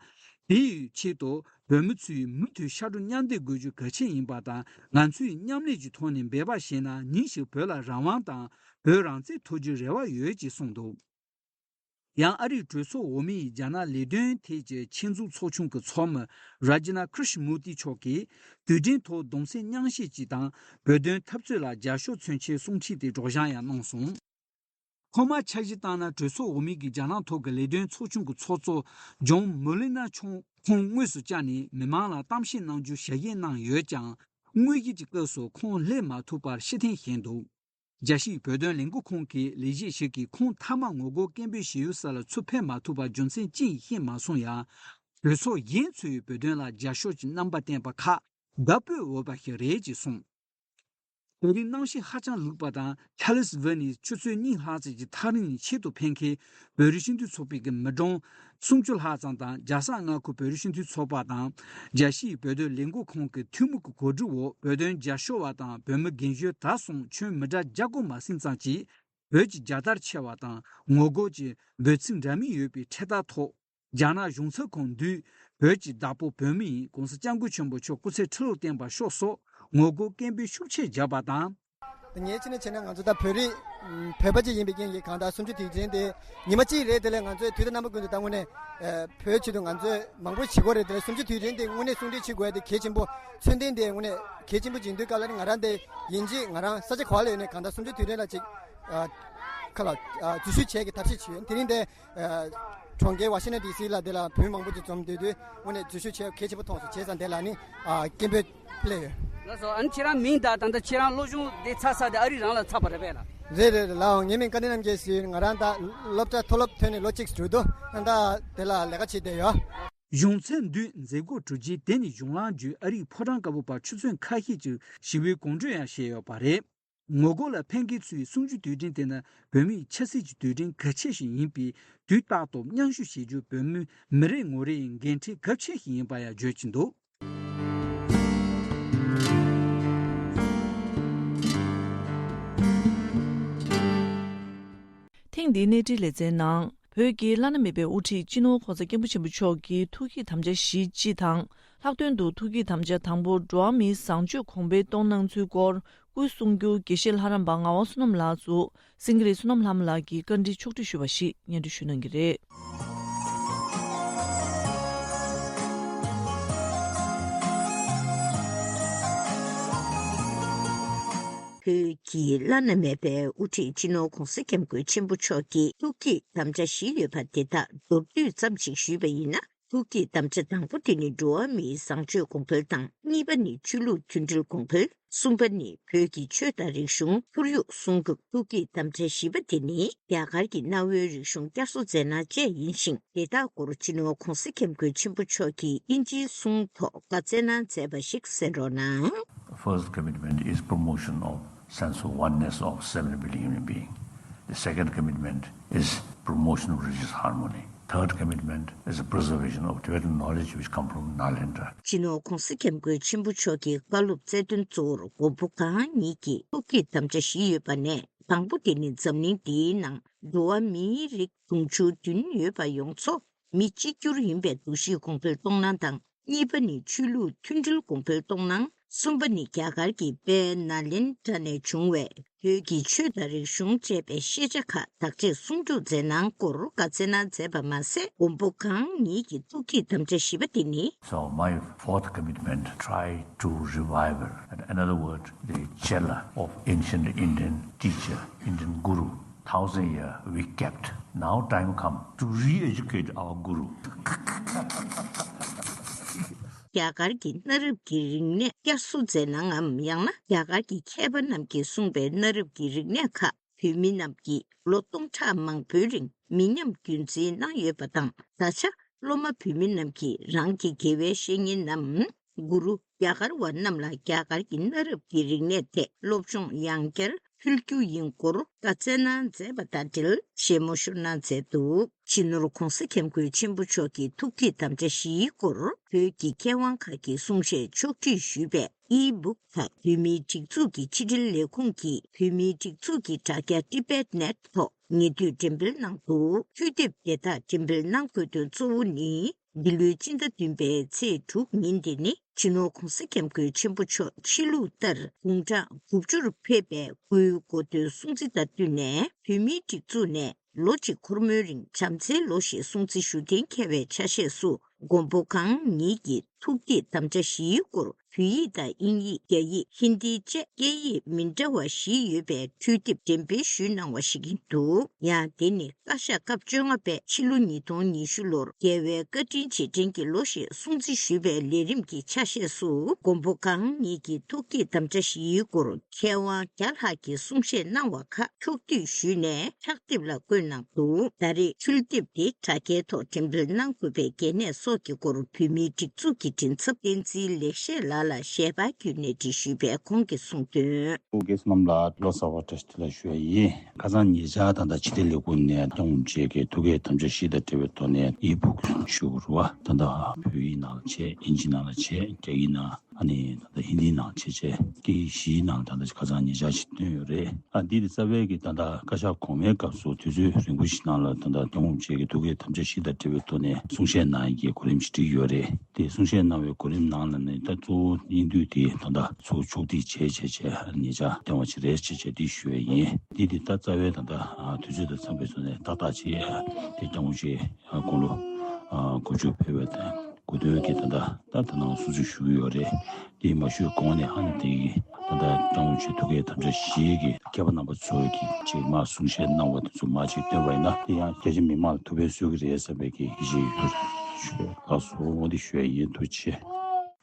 དེའི་ཆེད་དུ་བོད་མི་ཚོས་མུ་མཐུད་ཕྱར་གྲུ་མཉམ་འདེགས་དགོས་རྒྱུ་གལ་ཆེན་ཡིན་པ་དང་། ང་ཚོས་མཉམ་ལས་ཀྱི་ཐོག་ནས་འབད་པ་བྱས་ན་ཉིན་ཞིག་བོད་ལ་རང་དབང་དང་བོད་རང་བཙན་ཐོབ་རྒྱུའི་རེ་བ་ཡོད་ཅེས་གསུངས་འདུག་ཡང་ཨ་རིའི་གྲོས་ཚོགས་འོག་མའི་རྒྱ་ནག་ལས་དོན་ཐད་ཀྱི་ཆེད་འཛུགས་ཚོགས་ཆུང་གི་ཚོགས་མི་ར་ཇི་ན་ཀྲིཤ་མུར་ཏི་མཆོག་གིས་དུས་དྲན་ཐོག་གདུང་སེམས་མཉམ་བསྐྱེད་ཅིག་དང་། བོད་དོན་འཐབ་རྩོད་ལ་རྒྱབ་སྐྱོར་མཚོན་ཆེད་གསུང་འཕྲིན་དེ་སྒྲོག་སྦྱང་ཡང་གནང་སོང་། ཐོག་མར་འཆར་གཞི་བཏང་ན། གྲོས་ཚོགས་འོག་མའི་གི་རྒྱ་ནག་ཐོག་གི་ལས་དོན་ཚོགས་ཆུང་གི་ཚོགས་གཙོ་ཇོན་མུ་ལི་ནར་མཆོག་ཁོང་དངོས་སུ་བཅར་ནས་མི་མང་ལ་གཏམ་བཤད་གནང་རྒྱུ་ཞལ་བཞེས་གནང་ཡོད་ཀྱང་། དངོས་གཞི་གྱི་སྐབས་སུ་ཁོང་སླེབས་མ་ཐུབ་པར་ཕྱིར་འཐེན་བྱས་འདུག་རྒྱལ་སྤྱིའི་བོད་དོན་ལས་འགུལ་ཁང་གི་ལས་བྱེད་ཞིག་གིས་ཁོང་མཐའ་མ་ངོ་རྒོལ་སྐད་འབོད་བྱེད་ཡུལ་ས་ལ་ཚུར་ཕེབས་མ་ཐུབ་པར་རྒྱུ་མཚན་ཅི་ཡིན་ཤེས་མ་སོང་ཡང་། གྲོས་ཚོགས་གཞན་ཚོས་བོད་དོན་ལ་རྒྱབ་སྐྱོར་གྱི་རྣམ་པ་བསྟན་པ་ཁག་དགའ་སྤོབས་འོས་པ་ཞིག་རེད་ཅེས་གསུངས། དེ་རིང་གནམ་གཤིས་ཧ་ཅང་ལུགས་པ་དང་། ཆར་ལིས་ཝེ་ནི་ཆུ་ཚོད་གཉིས་ལྷག་ཙམ་གྱི་ཐག་རིང་ནས་ཆེད་དུ་ཕེབས་མཁན་བོད་རིགས་སྤྱི་མཐུན་ཚོགས་པའི་གི་མི་གྲངས་སུམ་ཅུ་ལྷག་ཙམ་དང་། རྒྱལ་ས་མངའ་ཁུལ་བོད་རིགས་སྤྱི་མཐུན་ཚོགས་པ་དང་། རྒྱལ་སྤྱིའི་བོད་དོན་ལས་འགུལ་ཁང་གི་འཐུས་མི་གི་གོ་སྒྲིག་འོག་བོད་དོན་རྒྱབ་སྐྱོར་བ་དང་བོད་མི་རྒན་གཞོན་གྲས་གསུམ་ཁྱོན་མི་གྲངས་བརྒྱ་སྐོར་མ་ཟིན་ཙམ་གྱིས་བོད་ཀྱི་རྒྱལ་དར་འཕྱར་བ་དང་། ངོ་རྒོལ་གྱི་འབོད་ཚིག་འདྲ་མིན་ཡོད་པའི་འཕྲེད་དར་ཐོག་རྒྱ་ནག་གཞུང་ཚབ་ཁང་འདུས། བོད་ཀྱི་བདག་པོ་བོད་མི་ཡིན། ༸གོང་ས་༸སྐྱབས་མགོན་ཆེན་པོ་མཆོག་སྐུ་ཚེ་ཁྲི་ལོར་བརྟན་པར་ཤོག་སོགས་ངོ་རྒོལ་སྐད་འབོད་ཤུགས་ཆེ་བརྒྱབ་པ་དང་། ངའི་ཆ་ནས་བྱས་ན་ང་ཚོ་ད་བོད་རིགས་བོད་པ་གཅིག་ཡིན་པའི་རྐྱེན་གྱིས་གང་ལྟར་གསུམ་བཅུ་དུས་དྲན་དེ་ཉི་མ་གཅིག་རེད། དེ་ལས་ང་ཚོས་དུས་དང་རྣམ་པ་ཀུན་ཏུ་ད་དངོས་གནས་བོད་ཆེད་དུ་ང་ཚོས་མང་པོ་བྱེད་དགོས་རེད། དེ་ལས་གསུམ་བཅུ་དུས་དྲན་དེ་དངོས་གནས་གསུང་འདོན་བྱེད་དགོས་ཡ་དེ་གལ་ཆེན་པོ། མཚོན་དོན་དེ་དངོས་གནས་གལ་ཆེན་པོ་ཅིག་ཡིན་དུས་སྐབས་ལ་ནི་ང་རང་དེ་ཡིན་གཅིག་ང་རང་ས་ཆ་ག་པར་ལ་ཡོད་ནས་གང་ལྟར་གསུམ་བཅུ་དུས་དྲན་ལ་ཅིག་ཁ་ལ་འཛུལ་ཞུགས་བྱེད་ཀྱི་ཐབས་ཤེས་བྱས་ཡོད། དེ་རིང་དེ། གྲོང་ཁྱེར་ཝ་ཤིང་ཊོན་ཌི་སི་ལ་དེ་ལ་བོད་མི་མང་པོ་ཅིག་འཛོམས་བསྡད་དུས་དངོས་གནས་འཛུལ་ཞུགས་བྱས་གལ་ཆེན་པོ་མཐོང་སོང་། བྱས་ཙང་དེ་ལ་ནི་སྐད་འབོད་སླེབས་ཡོད། ལགས་སོ། ཨ་ནི་ཁྱེད་རང་མིང་དང་ད་ལྟ་ཁྱེད་རང་སློབ་སྦྱོང་དེ་ཚར་ས་དེ་ཨ་རི་རང་ལ་ཚར་བ་རེད་པས་ལགས། རེད་རེད་རེད་ལགས། ངའི་མིང་ཀ་ནི་རྣམ་རྒྱལ་ཟེར། ང་རང་ད་སློབ་གྲྭ་མཐོ་སློབ་ཐོན་ནས་ལོ་གཅིག་འགྲོ་འདུག་ཨ་ད་དེ་ལ་ལས་ཀ་བྱེད་བསྡད་ཡོད། གཞུང་ཚབ་འདུས་མཛད་སྒོ་གྲུབ་རྗེས་དེ་ནས་གཞུང་ལམ་བརྒྱུད་ཨ་རིའི་ཕོ་བྲང་དཀར་པོ་བར་ཆུ་ཚོད་ཁ་ཤས་ཀྱི་ཞི་བའི་གོམ་བགྲོད་ཡང་བྱས་ཡོད་པ་རེད། ངོ་རྒོལ་ལ་ཕེབས་མཁན་ཚོས་གསུམ་བཅུའི་དུས་དྲན་དེ་ནི་བོད་མིའི་ཆབ་སྲིད་ཀྱི་དུས་དྲན་གལ་ཆེ་ཞིག་ཡིན་པས། དུས་རྟག་ཏུ་མཉམ་ཞུགས་བྱེད་རྒྱུ་བོད་མི་མི་རེ་ངོ་རེའི་འགན་འཁྲི་གལ་ཆེ་ཞིག་ཡིན་པ་ཡང་བརྗོད་ཀྱིན་འདུག་ཐེངས་འདིའི་གནས་འབྲེལ་ལེ་ཚན་ནང་། བོད་ཀྱི་བླ་ན་མེད་པའི་དབུ་ཁྲིད་སྤྱི་ནོར་ྋགོང་ས་ྋསྐྱབས་མགོན་ཆེན་པོ་མཆོག་གི་ཐུགས་བསྐྱེད་དམ་བཅའ་བཞི་སྤྱི་དང་། ལྷག་དོན་དུ་ཐུགས་བསྐྱེད་དམ་བཅའ་དང་པོ་འགྲོ་བ་མིའི་བཟང་སྤྱོད་གོང་འཕེལ་གཏོང་གནང་ཚུལ་སྐོར་སྐུ་གསུང་སྒྱུར་དགེ་བཤེས་ལྷ་རམས་པ་ངག་དབང་བསོད་ནམས་ལགས་གཙོས་སེང་གེ་རི་བསོད་ནམས་ལྷ་མོ་ལགས་ཀྱིས་བཀའ་འདྲི་ཕྱོགས་བསྒྲིགས་ཞུས་པ་ཞིག་སྙན་སྒྲོན་ཞུ་གནང་གི་རེད། བོད་ཀྱི་བླ་ན་མེད་པའི་དབུ་ཁྲིད་སྤྱི་ནོར་ྋགོང་ས་ྋསྐྱབས་མགོན་ཆེན་པོ་མཆོག་གི་ཐུགས་བསྐྱེད་དམ་བཅའ་བཞི་ཡོད་པ་དེ་དག་མདོར་བསྡུས་ཙམ་ཞིག་ཞུས་པ་ཡིན་ན། ཐུགས་བསྐྱེད་དམ་བཅའ་དང་པོ་དེ་ནི་འགྲོ་བ་མིའི་བཟང་སྤྱོད་གོང་འཕེལ་དང་། གཉིས་པ་ནི་ཆོས་ལུགས་མཐུན་སྒྲིལ་གོང་འཕེལ། གསུམ་པ་ནི་བོད་ཀྱི་ཆོས་དང་རིག་གཞུང་ཁོར་ཡུག་སྲུང་སྐྱོབ། ཐུགས་བསྐྱེད་དམ་བཅའ་བཞི་པ་དེ་ནི་རྒྱ་གར་གྱི་གནའ་བོའི་རིག་གཞུང་བསྐྱར་གསོ་མཛད་གནང་བཅས་ཡིན་ཞིང་། དེ་དག་སྐོར་སྤྱི་ནོར་ྋགོང་ས་ྋསྐྱབས་མགོན་ཆེན་པོ་མཆོག་གིས་དབྱིན་ཇིའི་གསུང་ཐོག་བཀའ་སྩལ་གནང་མཛད་པ་ཞིག་གསན་རོགས་གནང་། First commitment is promotion of sense of oneness of seven billion human being. The second commitment is promotion of religious harmony. Third commitment is the preservation of Tibetan knowledge which come from Nalanda. སྤྱི་ནོར་ྋགོང་ས་ྋསྐྱབས་མགོན་ཆེན་པོ་མཆོག་གི་བཀའ་སློབ་སྩལ་དོན་གཙོ་བོར་མགོན་པོ་གང་ཉིད་ཀྱི་ཐུགས་བསྐྱེད་དམ་བཅའ་བཞི་ཡོད་པ་ནས། དང་པོ་དེ་ནི་འཛམ་གླིང་འདིའི་ནང་འགྲོ་བ་མིའི་རིགས་དུང་ཕྱུར་བདུན་ཡོད་པ་ཡོངས་རྫོགས་མི་གཅིག་གྱུར་ཡིན་པའི་འདུ་ཤེས་གོང་འཕེལ་གཏོང་གནང་དང་། གཉིས་པ་ནི་ཆོས་ལུགས་མཐུན་སྒྲིལ་གོང་འཕེལ་གཏོང་གནང་། གསུམ་པ་ནི་རྒྱ་གར་གྱི་དཔལ་ནཱ་ལེནྡྲ་ནས་བྱུང་བའི་བོད་ཀྱི་ཆོས་དང་རིག་གཞུང་བཅས་པའི་ཤེས་བྱ་ཁག་བདག་གཅེས་སྲུང་སྐྱོབ་མཛད་གནང་སྐོར་བཀའ་སྩལ་གནང་མཛད་པ་མ་ཟད། མགོན་པོ་གང་ཉིད་ཀྱི་ཐུགས་བསྐྱེད་དམ་བཅའ་བཞི་པ་དེ་ནི། So my fourth commitment, try to revive, in another word, the chela of ancient Indian teacher, Indian guru. Thousand year we kept. Now time come to re-educate our guru. རྒྱ་གར་གྱི་གནའ་རབས་ཀྱི་རིག་གནས་བསྐྱར་གསོ་མཛད་གནང་ངམ། ཡང་ན་རྒྱ་གར་གྱི་མཁས་པ་རྣམས་ཀྱིས་གསུངས་པའི་གནའ་རབས་ཀྱི་རིག་གནས་ཁག་ བོད་མི་རྣམས་ཀྱིས་ལོ་སྟོང་ཕྲག་མང་པོའི་རིང་མི་ཉམས་རྒྱུན་འཛིན་གནང་ཡོད་པ་དང་། ད་ཆ་སློབ་མ་བོད་མི་རྣམས་ཀྱིས་རང་གི་དགེ་བའི་བཤེས་གཉེན་ནམ་གུ་རུ། རྒྱ་གར་བ་རྣམས་ལ་རྒྱ་གར་གྱི་གནའ་རབས་ཀྱི་རིག་གནས་ཐད་སློབ་སྦྱོང་ཡང་བསྐྱར་ཕུལ་རྒྱུ་ཡིན་སྐོར་བཀའ་སྩལ་གནང་མཛད་པ་དང་འབྲེལ་བཞད་མོ་ཤོར་གནང་མཛད་འདུག་སྤྱི་ནོར་༧གོང་ས་༧སྐྱབས་མགོན་ཆེན་པོ་མཆོག་གི་ཐུགས་བསྐྱེད་དམ་བཅའ་བཞིའི་སྐོར་བོད་ཀྱི་མཁས་དབང་ཁག་གི་གསུང་བཤད་ཕྱོགས་སྒྲིག་ཞུས་པའི་ཨི་སྦུག་དང་། བོད་མིའི་སྒྲིག་འཛུགས་ཀྱི་ཕྱི་དྲིལ་ལས་ཁུངས་ཀྱིས་བོད་མིའི་སྒྲིག་འཛུགས་ཀྱི་དྲ་རྒྱ་Tibet Net ཐོག་ཉེ་དུས་འགྲེམས་སྤེལ་གནང་འདུག་འཕྲུལ་དེབ་དེ་དག་འགྲེམས་སྤེལ་གནང་དགོས་དོན་གཙོ་བོ་ནི། འདི་ལོའི་སྤྱི་ཟླ་བདུན་པའི་ཚེས་དྲུག་ཉིན་དེ་ནི་སྤྱི་ནོར་༧གོང་ས་༧སྐྱབས་མགོན་ཆེན་པོ་མཆོག་ཕྱི་ལུགས་ལྟར་དགུང་གྲངས་དགུ་བཅུར་ཕེབས་པའི་སྐུའི་གོ་སྟོན་སྲུང་བརྩི་དང་བསྟུན་ནས། བོད་མིའི་སྒྲིག་འཛུགས་ནས་ལོ་གཅིག་འཁོར་མོའི་རིང་བྱམས་བརྩེའི་ལོ་ཞེས་སྲུང་བརྩི་ཞུ་གཏན་འཁེལ་བའི་ཆ་ཤས་སུ། མགོན་པོ་གང་ཉིད་ཀྱི་ཐུགས་བསྐྱེད་དམ་བཅའ་བཞིའི་སྐོར་བོད་ཡིག་དང་དབྱིན་ཡིག་རྒྱ་ཡིག་ཧིན་དི་བཅས་སྐད་ཡིག་མི་འདྲ་བ་བཞི་ཡོད་པའི་འཕྲུལ་དེབ་འགྲེམས་སྤེལ་ཞུས་གནང་བ་ཞིག་ཡིན་འདུག་ཡང་དེ་ནི་བཀའ་ཤག་སྐབས་བཅོ་ལྔ་པས་ཕྱི་ལོ་ཉིས་སྟོང་ཉི་ཤུ་ལོར་རྒྱལ་བའི་བཀའ་དྲིན་རྗེས་དྲན་གྱི་ལོ་ཞེས་སྲུང་བརྩི་ཞུས་པའི་ལས་རིམ་གྱི་ཆ་ཤས་སུ། མགོན་པོ་གང་ཉིད་ཀྱི་ཐུགས་བསྐྱེད་དམ་བཅའ་བཞིའི་སྐོར་མཁས་དབང་བརྒྱ་ལྷག་གིས་གསུང་བཤད་གནང་བ་ཁག་ཕྱོགས་བསྡུས་ཞུས་ནས་ཕྱག་དེབ་ལ་བཀོད་གནང་འདུག་ད་རེས་འཕྲུལ་དེབ་དེ་དྲ་རྒྱའི་ཐོག་འགྲེམས་སྤེལ་གནང་དགོས་པའི་གལ་གནད་སོགས་ཀྱི་སྐོར་བོད་མིའི་སྒྲིག་འཛུགས་ཀྱི་མགྲིན་ཚབ་བསྟན་འཛིན་ལེགས་བཤད་ལགས་ལ་ཞལ་པར་བརྒྱུད་གནས་འདྲི་ཞུས་པས་ཁོང་གིས་གསུངས་དོན། ཨོ་རྒྱལ་སོ་རྣམས་ལ་ལོ་གསར་བ་བཀྲ་ཤིས་བདེ་ལེགས་ཞུ་ཡ་ཡིན། ཁ་སང་ཉེ་ཆར་ད་ལྟ་ཕྱི་དྲིལ་ལས་ཁུངས་ནས་སྐྱབས་མགོན་ཆེན་གྱི་ཐུགས་བསྐྱེད་དམ་བཅའ་བཞི་དང་འབྲེལ་བའི་ཐོག་ནས་ཨི་སྦུག་ཞུ་དགོས་རེད་བ། ད་ལྟ་བོད་ཡིག་ནང་ལ་བྱས། དབྱིན་ཇི་ནང་ལ་བྱས། རྒྱ་ཡིག་ནང་ཨ་ནི་ད་ལྟ་ཧིན་དིའི་ནང་བྱས་བྱས། སྐད་ཡིག་བཞིའི་ནང་ད་ལྟ་ཁ་སང་ཉེ་ཆར་ཞིག་བཏོན་ཡོད་རེད། ཨ་འདི་དེ་རྩ་བའི་གི་ད་ལྟ་བཀའ་ཤག་གོང་མའི་སྐབས་སུ་དུས་ཚོད་རིང་པོ་ཞིག་ནང་ལ་ད་ལྟ་སྐྱབས་མགོན་ཆེན་གྱི་ཐུགས་བསྐྱེད་དམ་བཅའ་བཞི་དང་འབྲེལ་བའི་ཐོག་ནས་གསུང་བཤད་གནང་ཡག་གི་གོ་རིམ་ཞིག་བསྒྲིགས་ཡོད་རེད། དེ་གསུང་བཤད་གནང་བའི་གོ་རིམ་ནང་ལ་ནི་ད་གཙོ་བོ་སྙིང་བསྡུས་དེ་ད་ལྟ་ཚུར་ཕྱོགས་སྒྲིག་བྱས་བྱས་བྱས་ཨ་ཉེ་ཆར་བཏོན་པ་ཞིག་རེད་ཅེས་བྱས་འདི་ཞུ་ཡ་ཡིན། འདི་དེ་ད་རྩ་བའི་ད་ལྟ་ཨ་དུས་ཚོད་དང་འཚམས་པའི་ཐོག་ནས་ཏག་ཏག་བྱས། ཨ་དེ་སྐྱབས་མགོན་ཆེན་ཨ་དགུང་ལོ་ཨ་དགུ་བཅུ་ཕེབས་པའི་དགུང་སྟོན་གྱི་ད་ལྟ་ད་ད་ནང་གསུང་ཆོས་ཞུ་གི་ཡོད་རེད། དེ་མ་ཞུས་གོང་ནས་ཨ་ནི་དེ་གི་ད་ལྟ་སྐྱབས་མགོན་ཆེན་ཐུགས་བསྐྱེད་དམ་བཅའ་བཞི་གི་མཁས་པ་རྣམ་པ་ཚོས་ཀྱི་ཅིག་མར་གསུང་བཤད་གནང་བ་དེ་ཚོ་མར་ཅིག་བཏོན་པ་ཡིན་ན་དེ་ཡང་རྒྱ་ཆེ་མི་མང་ལ་ཐུགས་ཕན་གསོས་ཀྱི་རེད་བསམ་པའི་གི་ཡིད་ཆེས་ཡོད། ལགས་སོ། འོ་འདི་ཞུ་ཡ་ཡིན། ཐུགས་རྗེ་ཆེ།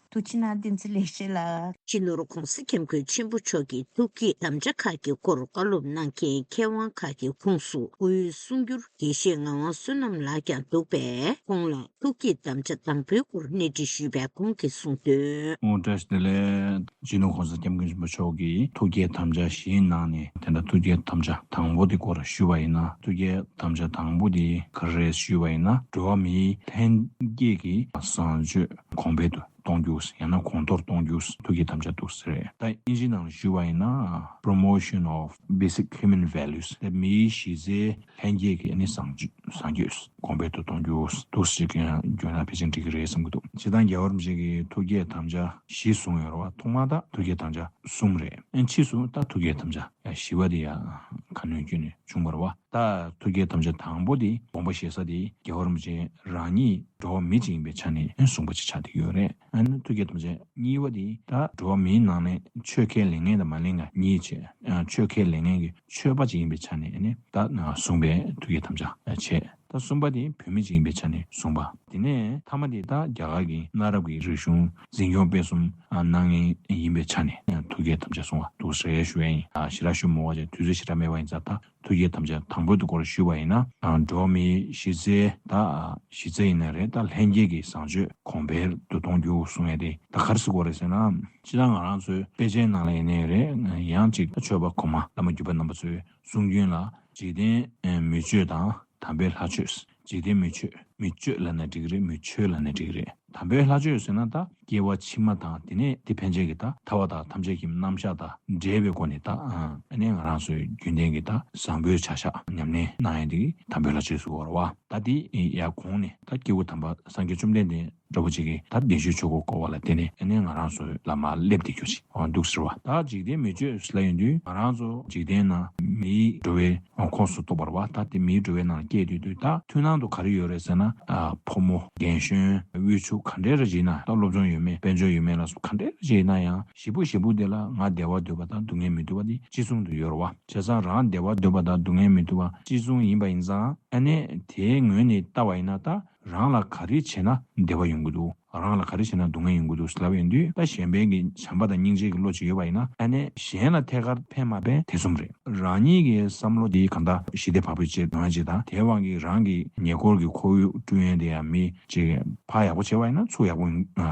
ཐུགས་རྗེ་གནང་། བསྟན་འཛིན་ལེགས་བཤད་ལགས། སྤྱི་ནོར་༧གོང་ས་༧སྐྱབས་མགོན་ཆེན་པོ་མཆོག་གི་ཐུགས་བསྐྱེད་དམ་བཅའ་ཁག་གི་སྐོར་བཀའ་སློབ་གནང་མཁན་མཁས་དབང་ཁག་གི་ཁོངས་སུ་སྐུའི་གསུང་སྒྱུར་དགེ་བཤེས་ངག་དབང་བསོད་ནམས་ལགས་ཀྱང་འདུག་པས། ཁོང་ལ་ཐུགས་བསྐྱེད་དམ་བཅའ་དང་པོའི་སྐོར་གནས་འདྲི་ཞུས་པས་ཁོང་གིས་གསུངས་དོན། ཨོ་བཀྲ་ཤིས་བདེ་ལེགས། སྤྱི་ནོར་༧གོང་ས་༧སྐྱབས་མགོན་ཆེན་པོ་མཆོག་གིས་ཐུགས་བསྐྱེད་དམ་བཅའ་བཞིའི་ནང་ནས་དེ་འདྲ་ཐུགས་བསྐྱེད་དམ་བཅའ་དང་པོ་དེ་སྐོར་ཞུས་པ་ཡིན་ན། ཐུགས་བསྐྱེད་དམ་བཅའ་དང་པོ་དེ་ག་རེ་རེད་ཞུས་པ་ཡིན་ན། འགྲོ་བ་མིའི་ལྷན་སྐྱེས་ཀྱི་བཟང་སྤྱོད་གོང་འཕེལ་དུ་གཏོང་རྒྱུ། ཡང་ན་གོང་མཐོར་གཏོང་རྒྱུ་ཐུགས་བསྐྱེད་དམ་བཅའ་འདུག་ཟེར་རེད། ད་དབྱིན་ཇིའི་ནང་ལ་ཞུས་པ་ཡིན་ན། Promotion of basic human values. དེ་མིའི་གཞི་རྩའི་ལྷན་སྐྱེས་ཀྱི་ཨ་ནི་བཟང་སྤྱོད་བཟང་སྤྱོད་གོང་འཕེལ་དུ་གཏོང་རྒྱུ་འདུག་ཟེར་གྱི་ཡང་བརྗོད་ན་ཕལ་ཆེར་འགྲིག་གི་རེད་བསམ་གྱི་འདུག་སྤྱིར་བཏང་རྒྱལ་བ་རིན་པོ་ཆེ་གིས་ཐུགས་བསྐྱེད་དམ་བཅའ་བཞི་གསུངས་ཡོད་རེད་བ། ཐོག་མར་ད་ཐུགས་བསྐྱེད་དམ་བཅའ་གསུམ་རེད། ཨ་ཕྱིས་སུ་ད་ཐུགས་བསྐྱེད་དམ་བཅའ་བཞི་པ་དེ་ཡང་ཁ་སྣོན་བསྐྱོན་ནས་བྱུང་བ་རེད་བ། ད་ཐུགས་བསྐྱེད་དམ་བཅའ་དང་པོ་དེ་དགོངས་པ་བཞེས་ས་དེ་རྒྱལ་བ་རིན་པོ་ཆེ་རང་ཉིད་འགྲོ་བ་མི་གཅིག་ཡིན་པའི་ཆ་ནས་གསུངས་པ་ཅིག་ཆགས་བསྡད་ཡོད་རེད། ཨ་ནི་ཐུགས་བསྐྱེད་དམ་བཅའ་གཉིས་པ་དེ་ད་འགྲོ་བ་མིའི་ནང་ནས་ཆོས་ཁས་ལེན་མཁན་དང་མ་ལེན་མཁན་གཉིས་བྱས། ཆོས་ཁས་ལེན་མཁན་གྱི་ཆོས་པ་ཅིག་ཡིན་པའི་ཆ་ནས་ཨ་ནི་ད་གསུངས་པའི་ཐུགས་བསྐྱེད་དམ་བཅའ་བྱས། ད་གསུམ་པ་དེ་བོད་མི་གཅིག་ཡིན་པའི་ཆ་ནས་གསུངས་པ། དེ་ནས་མཐའ་མ་དེ་ད་རྒྱ་གར་གྱི་གནའ་རབས་ཀྱི་རིག་གཞུང་འཛིན་སྐྱོང་སྤེལ་གསུམ་གནང་མཁན་ཡིན་པའི་ཆ་ནས་ཐུགས་བསྐྱེད་དམ་བཅའ་གསུངས་པ་འདུག་ཟེར་ཞུ་ཡ་ཡིན། ཞེ་དྲག་ཞུ་མི་དགོས་པ་བྱས། དུས་ཚོད་ཞེ་དྲག་མེད་པ་ཡིན་ཙང་ད་ཐུགས་བསྐྱེད་དམ་བཅའ་དང་པོའི་སྐོར་ཞུས་པ་ཡིན་ན། འགྲོ་བ་མིའི་གཞི་རྩའི་ད་གཞི་རྩ་ཡིན་ན་རེད། ད་ལྷན་སྐྱེས་ཀྱི་བཟང་སྤྱོད་གོང་འཕེལ་དུ་གཏོང་རྒྱུ་གསུང་ཡ་དེ་ད་ག་རེ་ཟེར་དགོས་རེད་ཟེར་ན། སྤྱིར་བཏང་ང་རང་ཚོའི་དཔེ་ཆའི་ནང་ལ་ཡིན་ནའི་རེད། ཡང་ཅིག་ད་ཆོས་པ་གོང་མ་བླ་མ་བརྒྱུད་པ་རྣམ་པ་ཚོའི་གསུང་རྒྱུན་ལ་འཇིག་རྟེན་མི་སྤྱོད་དང་དམ་པའི་ལྷ་སྤྱོད། འཇིག་རྟེན་མི་སྤྱོད། མི་སྤྱོད་ལབ་ན་འགྲིག་གི་རེད། མི་སྤྱོད་ལབ་ན་འགྲིག་གི་རེད། དམ་པའི་ལྷ་སྤྱོད་ཟེར་ན་ད་སྐྱེ་བ་ཕྱི་མ་དང་དེ་ནས་དེ་ཕན་ཆད་ཀྱི་ད་ཐར་པ་དང་ཐམས་ཅད་མཁྱེན་པའི་རྣམ་གཞག་དང་འབྲེལ་བའི་སྒོ་ནས་ད་ཨ་ནི་ང་རང་ཚོའི་རྒྱུན་ལྡན་གྱི་ད་བཟང་པོའི་བྱ་བཞག་ཉམས་ལེན་གནང་ཡ་དེ་དམ་པའི་ལྷ་སྤྱོད་ཟེར་བ་རེད་བ། ད་དེ་ཡར་གོང་ནས་ད་སྐྱེས་བུ་དམ་པ་སངས་རྒྱས་བཅོམ་ལྡན་འདས་འདྲ་པོ་ཅིག་གིས་ད་བདེན་བཞིའི་ཆོས་འཁོར་བསྐོར་བ་ལ་བརྟེན་ནས་ཨ་ནི་ང་རང་ཚོ་ལ་མར་སླེབས་བསྡད་རྒྱུ་ཅིག་འདུག་ཟེར་བ། ད་འཇིག་རྟེན་མི་སྤྱོད་ལབ་ཡོང་དུས་ང་རང་ཚོ་འཇིག་རྟེན་ནང་མིའི་འགྲོ་བའི་ཁོངས་སུ་གཏོགས་པ་རེད་བ། ད་དེ་མིའི་འགྲོ་བའི་ནང་སྐྱེས་དུས་དུས་ད་མཐུན་སྣང་དུ་ག་རེ་ཡོད་རེད་ཟེར་ན། ཕོ་མོ་རྒན་གཞོན་དབུལ་ཕྱུག་ག་འདྲས་རེ་ཅིག་ཡིན་ན། ད་སློབ་སྦྱོང་ཡོད་མེད་དཔལ་འབྱོར་ཡོད་མེད་ལ་སོགས་ག་འདྲས་རེ་ཅིག་ཡིན་ན་ཡང་ཞེ་པོ་ཞེ་པོ་དེ་ལ་ང་བདེ་བ་འདོད་པ་དང་སྡུག་བསྔལ་མི་འདོད་པ་དེ་གཅིག་མཚུངས་དུ་ཡོད་རེད་བ། བྱས་ཙང་རང་བདེ་བ་འདོད་པ་དང་སྡུག་བསྔལ་མི་འདོད་པ་གཅིག་མཚུངས་ཡིན་པ་ཡིན་ཙང་ཨ་ནི་དེའི་ངོས་ནས་བལྟ་བ་ཡིན་ན་ད། རང་ལ་ག་རེ་བྱས་ན་བདེ་བ་ཡོང་གི་འདུག་རང་ལ་ག་རེ་བྱས་ན་སྡུག་བསྔལ་ཡོང་གི་འདུག་ལབ་ཡོང་དུས། ད་གཞན་ཕན་གྱི་བྱམས་པ་དང་སྙིང་རྗེ་གི་བློ་ཅིག་ཡོད་པ་ཡིན་ན། ཨ་ནི་གཞན་ལ་ཐད་ཀར་ཕན་མ་ཕན་དེ་གསུམ་རེད། རང་ཉིད་ཀྱི་བསམ་བློ་དེ་གང་ལྟར་ཞི་བདེ་བག་ཕེབས་ཅིག་ཡོང་ཡ་ཅིག་དང་། དེའི་དབང་གིས་རང་གི་ཉེ་འཁོར་གྱི་ཁོར་ཡུག་བསྐྲུན་ཡ་དེ་ཡང་མི་ཅིག་ཕར་ཡག་པོ་བྱས་པ་ཡིན་ན་ཚུར་ཡག་པོ་ཡོང་།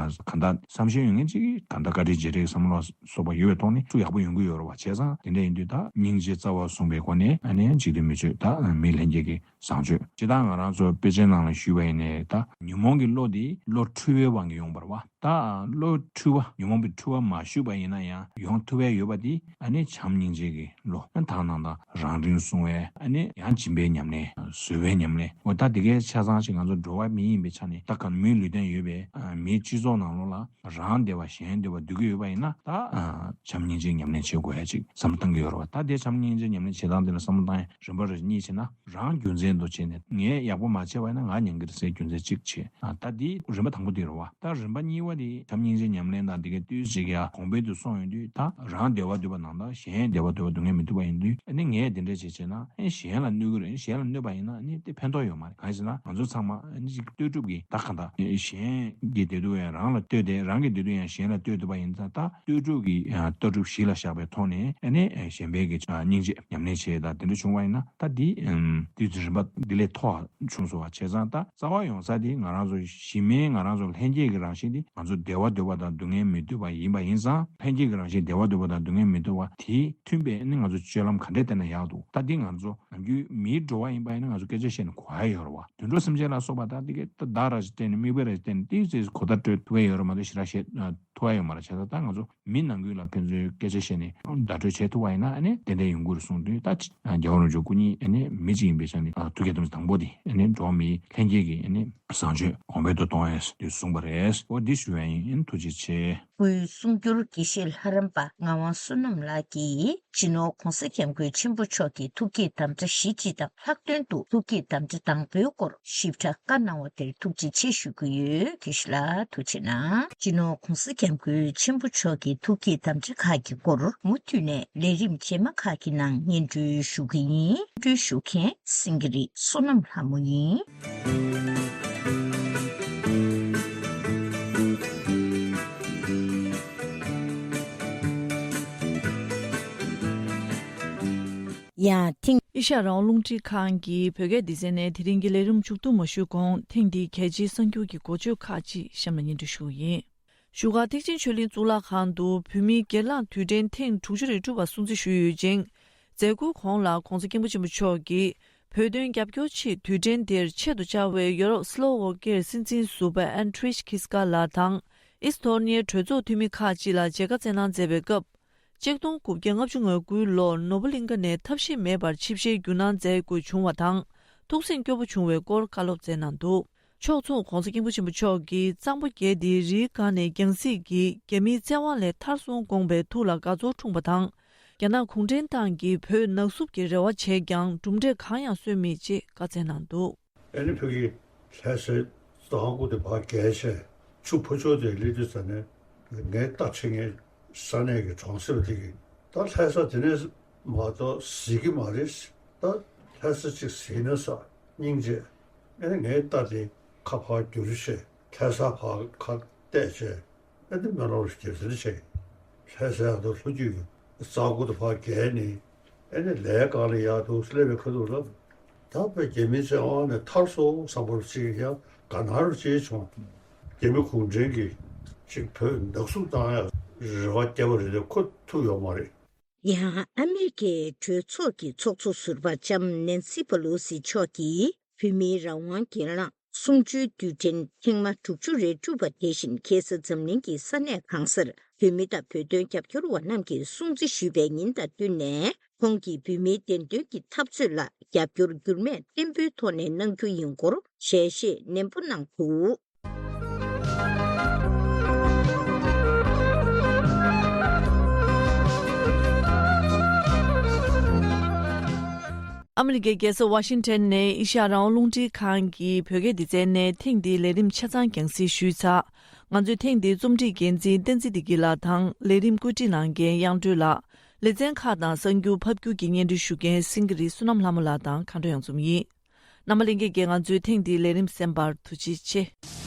གང་ལྟར་བསམ་ཤེས་ཡོད་མཁན་ཅིག་གིས་གང་ལྟར་བཀའ་དྲིན་རྗེས་དྲན་གྱི་བསམ་བློ་སོགས་པ་ཡོད་པའི་ཐོག་ནས་ཚུར་ཡག་པོ་ཡོང་གི་ཡོད་རེད་བ། བྱས་ཙང་དེ་འདྲ་ཡིན་དུས་ད་སྙིང་རྗེ་རྩ་བར་བཟུང་བའི་སྒོ་ནས། ཨ་ནི་འཇིག་རྟེན་མི་ཆོས་དང་མི་ལྷན་སྐྱེས་ཀྱི་བཟང་སྤྱོད། སྤྱིར་བཏང་ང་རང་ཚོ་དཔེ་ཆའི་ནང་ལ་ཞུས་པ་ཡིན་ནའི། ད་ཉོན་མོངས་ཀྱི་བློ་དེ་བློ་འཁྲུལ་བའི་དབང་གིས་ཡོང་བ་རེད་བ། ད་བློ་འཁྲུལ་བ། ཉོན་མོངས་པའི་འཁྲུལ་བ་མ་ཞུགས་པ་ཡིན་ན་ཡང་ཡོང་ཐུབ་པའི་ཡོད་པ་དེ་ཨ་ནི་བྱམས་སྙིང་རྗེ་གི་བློ། ཨ་ནི་དག་སྣང་དང་རང་དབྱིངས་བསྲུང་བའི། ཨ་ནི་ཡང་སྦྱིན་པའི་ཉམས་ལེན། བཟོད་པའི་ཉམས་ལེན། འོ་ད་དེ་གའི་ཆ་ཚང་ཞིག་ང་ཚོ་འགྲོ་བ་མི་ཡིན་པའི་ཆ་ནས། ད་གང་མིའི་ལུས་རྟེན་ཡོད་པའི་མིའི་སྤྱི་ཚོགས་ནང་ལོགས་ལ་རང་བདེ་བ་གཞན་བདེ་བ་འདོད་ཀྱི་ཡོད་པ་ཡིན་ན། ད་བྱམས་སྙིང་རྗེ་ཉམས་ལེན་བྱེད་དགོས་ཡ་ཅིག་བསམ་བློ་བཏང་གི་ཡོད་རེད་བ། ད་དེ་བྱམས་སྙིང་རྗེ་ཉམས་ལེན་བྱེད་སྟངས་དེ་ལ་བསམ་བློ་བཏང་ཡ་རིམ་པ་རེ་གཉིས་བྱས་ན། རང་རྒྱུ་མཚན་དུ་བྱས་ནས་ངས་ཡག་པོ་མ་བྱས་པ་ཡིན་ན་ང་ཉན་གྱི་རེད་ཟེར་རྒྱུ་མཚན་གཅིག་བྱས། ཨ། ད་འདི་རིམ་པ་དང་པོ་དེ་རེད་བ། ད་རིམ་པ་གཉིས་པ་དེ་བྱམས་སྙིང་རྗེ་ཉམས་ལེན་དང་དེ་གའི་ལྟོས་ཅིག་ཡ་གོང་འཕེལ་དུ་སོང་ཡོང་དུས། ད་རང་བདེ་བ་འདོད་པ་ནང་ལྟར་གཞན་བདེ་བ་འདོད་པ་སྡུག་བསྔལ་མི་འདོད་པ་ཡིན་དུས། ཨ་ནི་ངས་དེ་འདྲ་བྱས་བྱས་ན། ཨེ། གཞན་ལ་གནོད་ཀྱི་རེད། གཞན་ལ་གནོད་པ་ཡིན་ན་ཨ་ནི་དེ་ཕན་ཐོགས་ཡོད་མ་རེད། གང་ཡིན་ཟེར་ན་ང་ཚོ་ཚང་མ་ཨ་ནི་ཅིག་ལྟོས་གྲུབ་ཀྱི། ད་གང་ལྟར་གཞན་གྱི་བདེ་སྡུག་ཡང་རང་ལ་ལྟོས་ཏེ། རང་གི་བདེ་སྡུག་ཡང་གཞན་ལ་ལྟོས་ཐུབ་པ་ཡིན་ཙང་། ད་ལྟོས་གྲུབ་ཀྱི་ལྟ་གྲུབ་གཞི་ལ་བཞག་པའི་ཐོག་ནས། ཨ་ནི་གཞན་ཕན་གྱི་སྙིང་རྗེ་ཉམས་ལེན་བྱས། ད་དེ་འདྲ་བྱུང་བ་ཡིན་ན། ད་འདི་ཨམ། དུས་ཚོད་རིམ་པ་འདི་ལས་མཐོ་བ་བྱུང་སོང་བ། བྱས་ཙང་ད་རྩ་བ་ཡོང་ས་དེ་ང་རང་ཚོ་གཞི་མའི་ང་རང་ཚོ་ལྷན་སྐྱེས་ཀྱི་རང་བཞིན་དེ་ང་ཚོ་བདེ་བ་འདོད་པ་དང་སྡུག་བསྔལ་མི་འདོད་པ་ཡིན་པ་ཡིན་ཙང་། ལྷན་སྐྱེས་ཀྱི་རང་བཞིན་བདེ་བ་འདོད་པ་དང་སྡུག་བསྔལ་མི་འདོད་པ་དེ་མཐུན་པའི་ནི་ང་ཚོ་སྤྱོད་ལམ་ག་འདྲས་བསྟེན་ན་ཡག་འདུག་ད་འདི་ང་ཚོ་ནམ་རྒྱུན་མིའི་འགྲོ་བ་ཡིན་པ་ཡིན་ན་ང་ཚོ་སྐད་ཆ་བཤད་ནས་གོ་ཡ་ཡོད་རེད་བ། དུད་འགྲོ་སེམས་ཅན་ལ་སོགས་པ་ད་འདི་གའི་ད་བརྡ་ར་ཞིག་བསྟན་ནས། མིག་དཔེ་ར་ཞིག་བསྟན་ནས། ཏོག་ཙམ་གོ་བརྡ་སྤྲོད་ཐུབ་ཡ་ཡོད་རེད་མ་གཏོགས་ཞེ་དྲག་བཤད་ཐུབ་ཡ་ཡོད་མ་རེད། བྱས་ཙང་ད་ང་ཚོ་མི་ནང་ཁུལ་ལ་ཕན་ཚུན་སྐད་ཆ་བཤད་ནས་བརྡ་སྤྲོད་བྱེད་ཐུབ་པ་ཡིན་ན། ཨ་ནི་ཏན་ཏན་ཡོང་གི་རེད་གསུངས་དུས། ད་རྒྱལ་བ་རིན་པོ་ཆེ་སྐུ་ཉིད་ཨ་ནི་མི་གཅིག་ཡིན་པའི་ཆ་ནས་ཐུགས་བསྐྱེད་གཏམ་དང་པོ་དེ་ཨ་ནི་འགྲོ་བ་མིའི་ལྷན་སྐྱེས་ཀྱི་ཨ་ནི་བཟང་སྤྱོད་གོང་འཕེལ་དུ་གཏོང་ཡས་དེ་གསུངས་པ་རེད། འོ་འདི་ཞུ་ཡ་ཡིན། ཐུགས་རྗེ་ཆེ། སྐུའི་གསུང་སྒྱུར་དགེ་བཤེས་ལྷ་རམས་པ་ངག་དབང་བསོད་ནམས་ལགས་ཀྱིས་སྤྱི་ནོར་༧གོང་ས་༧སྐྱབས་མགོན་ཆེན་པོ་མཆོག་གི་ཐུགས་བསྐྱེད་དམ་བཅའ་བཞི་སྤྱི་དང་ལྷག་དོན་དུ་ཐུགས་བསྐྱེད་དམ་བཅའ་དང་པོའི་སྐོར་ཞིབ་ཕྲ་བཀའ་གནང་བ་དེར་ཐུགས་རྗེ་ཆེ་ཞུ་གི་ཡོད། དགེ་བཤེས་ལགས་ཐུགས་རྗེ་གནང་། སྤྱི་ནོར་༧གོང་ས་༧སྐྱབས་མགོན་ཆེན་པོ་མཆོག་གི་ཐུགས་བསྐྱེད་དམ་བཅའ་ཁག་གི་སྐོར་མུ་མཐུད་ནས་ལས་རིམ་རྗེས་མ་ཁག་གི་ནང་སྙན་སྒྲོན་ཞུ་གི་ཡིན། སྙན་སྒྲོན་ཞུ་མཁན་སེང་གེ་རི་བསོད་ནམས་ལྷ་མོ་ཡིན། ཡང་ཐེངས། ཨེ་ཤ་ཡ་རང་དབང་རླུང་འཕྲིན་ཁང་གི་བོད་སྐད་སྡེ་ཚན་ནས་དེ་རིང་གི་ལས་རིམ་མཇུག་བསྡོམས་མ་ཞུས་གོང་། ཐེངས་འདིའི་གལ་ཆེའི་གསར་འགྱུར་གྱི་འགོ་བརྗོད་ཁག་ཅིག་གཤམ་ལ་སྙན་སྒྲོན་ཞུ་གི་ཡིན། བཞུགས་སྒར་ཐེག་ཆེན་ཆོས་གླིང་གཙུག་ལག་ཁང་དུ་བོད་མིའི་སྒེར་ལངས་དུས་དྲན་ཐེངས་དྲུག་ཅུ་རེ་དྲུག་པ་སྲུང་བརྩི་ཞུས་ཡོད་ཅིང་། མཛད་སྒོའི་གོང་ལ་༧གོང་ས་༧སྐྱབས་མགོན་ཆེན་པོ་མཆོག་གིས་བོད་དོན་རྒྱབ་སྐྱོར་ཆེད་དུས་དྲན་དེར་ཆེད་དུ་བཅར་བའི་ཡོ་རོབ་སི་ལོ་ཝོ་ཀིར་སྲིད་འཛིན་ཟུར་པ་ཨན་ཏྲིས་ཁིས་ཀ་ལགས་དང་། ཨིས་ཐོ་ནི་ཡའི་གྲོས་ཚོགས་འཐུས་མི་ཁག་ཅིག་ལ་མཇལ་ཁ་བསྩལ་གནང་མཛད་པའི་སྐབས། ཆིག་སྟོང་དགུ་བརྒྱ་ལྔ་བཅུ་ང་དགུའི་ལོར་ནོ་བོ་ལིང་ཀ་ནས་ཐབས་ཤེས་མེད་པར་ཆིབས་ཞལ་བསྒྱུར་གནང་མཛད་དགོས་བྱུང་བ་དང་། ཐུགས་སེམས་སྐྱོ་པོ་བྱུང་བའི་སྐོར་བཀའ་སློབ་སྩལ་གནང་འདུག་ཕྱོགས་མཚུངས་༧གོང་ས་༧སྐྱབས་མགོན་ཆེན་པོ་མཆོག་གིས་གཙང་པོ་བརྒྱད་དེ་རིའི་སྒང་ནས་རྒྱང་སྲིང་གིས་རྒྱ་མིའི་བཙན་དབང་ལས་ཐར་སོང་དགོངས་པའི་ཐུགས་ལ་དགའ་ཚོར་འཁྲུངས་པ་དང་། རྒྱ་ནག་གུང་ཁྲན་ཏང་གིས་བོད་ནག་བསུབ་ཀྱི་རེ་བ་བྱས་ཀྱང་གྲུབ་འབྲས་གང་ཡང་སོན་མེད་ཅེས་བཀའ་སྩལ་གནང་འདུག་ཨ་ནི་བོད་ཀྱི་ལྷ་སའི་གཙང་པོ་དེ་ཕར་བརྒལ་བྱས། ཆུ་ཕུ་ཆུ་དེ་སླེབས་དུས་ཙ་ནས་ངའི་ལྟ་ཆེ་ངའི་ས་གནས་ཀྱི་གྲོང་གསེབ་དེ་གི་ད་ལྷ་ས་དེ་ནས་མ་གཏོགས་གཟིགས་ཀྱི་མ་རེད། ད་ལྷ་ས་གཅིག་གཟིགས་ན་ས་སྙིང་རྗེ། ཨ་ནི་ངའི་རྟ་དེ་ཁ་ཕར་བསྒྱུར་བྱས་ལྷ་ས་ཕར་ཁ་གཏད་བྱས། ཨ་ནི་མེ་ལོང་རྒྱབ་ཟིན་བྱས། ལྷ་ས་ཡག་ཏུ་ལྷོ་རྒྱུད་ས་ཁུལ་དུ་ཕར་བརྒལ་ནས། ཨ་ནི་ལས་སྒང་ལ་ཡག་ཏུ་སླེབས་པའི་ཁ་ཐུག་ལ། ད་བོད་རྒྱ་མིའི་བཙན་དབང་ནས་ཐར་སོང་བསམ་པ་ཅིག་ཡང་དགའ་སྣང་ཅིག་བྱུང་། རྒྱ་མི་གུང་ཁྲན་གྱིས་ཅིག་བོད་ནག་བསུབ་བཏང་ཡག་རེ་བ་བརྒྱབ་པ་རེད་དེ་ཁོ་ཐུབ་ཡོད་མ་རེད། ཡང་ཨ་མི་རི་ཀའི་གྲོས་ཚོགས་ཀྱི་ཚོགས་གཙོ་ཟུར་པ་ལྕམ་ནེན་སི་པ་ལོ་སི་མཆོག་གིས་བོད་མིའི་རང་དབང་སྒེར་ལངས་གསུམ་བཅུའི་དུས་དྲན་ཐེངས་མ་དྲུག་ཅུ་རེ་དྲུག་པ་དེ་བཞིན་ཁ་སང་འཛམ་གླིང་གི་ས་གནས་གང་སར་བོད་མི་དང་བོད་དོན་རྒྱབ་སྐྱོར་བ་རྣམས་ཀྱིས་སྲུང་བརྩི་ཞུས་པའི་ཉིན་དང་བསྟུན་ནས། ཁོང་གིས་བོད་མིའི་བདེན་དོན་གྱི་འཐབ་རྩོད་ལ་རྒྱབ་སྐྱོར་འགྱུར་མེད་བརྟན་པོའི་ཐོག་ནས་གནང་རྒྱུ་ཡིན་སྐོར་ཞལ་བཞེས་ནན་པོ་གནང་འདུག་ཨ་མི་རི་ཀའི་རྒྱལ་ས་ཝ་ཤིང་ཊོན་ནས་ཨེ་ཤ་ཡ་རང་དབང་རླུང་འཕྲིན་ཁང་གི་བོད་སྐད་སྡེ་ཚན་ནས་ཐེངས་འདིའི་ལས་རིམ་ཆ་ཚང་རྒྱང་སྲིང་ཞུས་ཚར། ང་ཚོའི་ཐེངས་འདིའི་རྩོམ་སྒྲིག་འགན་འཛིན་བསྟན་འཛིན་བདེ་སྐྱིད་ལགས་དང་ལས་རིམ་བཀོད་སྒྲིག་གནང་མཁན་དབྱངས་སྒྲོལ་ལགས། ལེ་ཚན་ཁག་དང་གསར་འགྱུར་ཕབ་སྒྱུར་གྱི་སྙན་སྒྲོན་ཞུ་མཁན་སེང་གེ་རི་བསོད་ནམས་ལྷ་མོ་ལགས་དང་མཁའ་འགྲོ་གཡང་འཛོམས་ཡིན། རྣམ་པ་ལྷན་རྒྱས་ཀྱིས་ང་ཚོའི་ཐེངས་འདིའི་ལས་རིམ་གསན་པར་ཐུགས་རྗེ་ཆེ།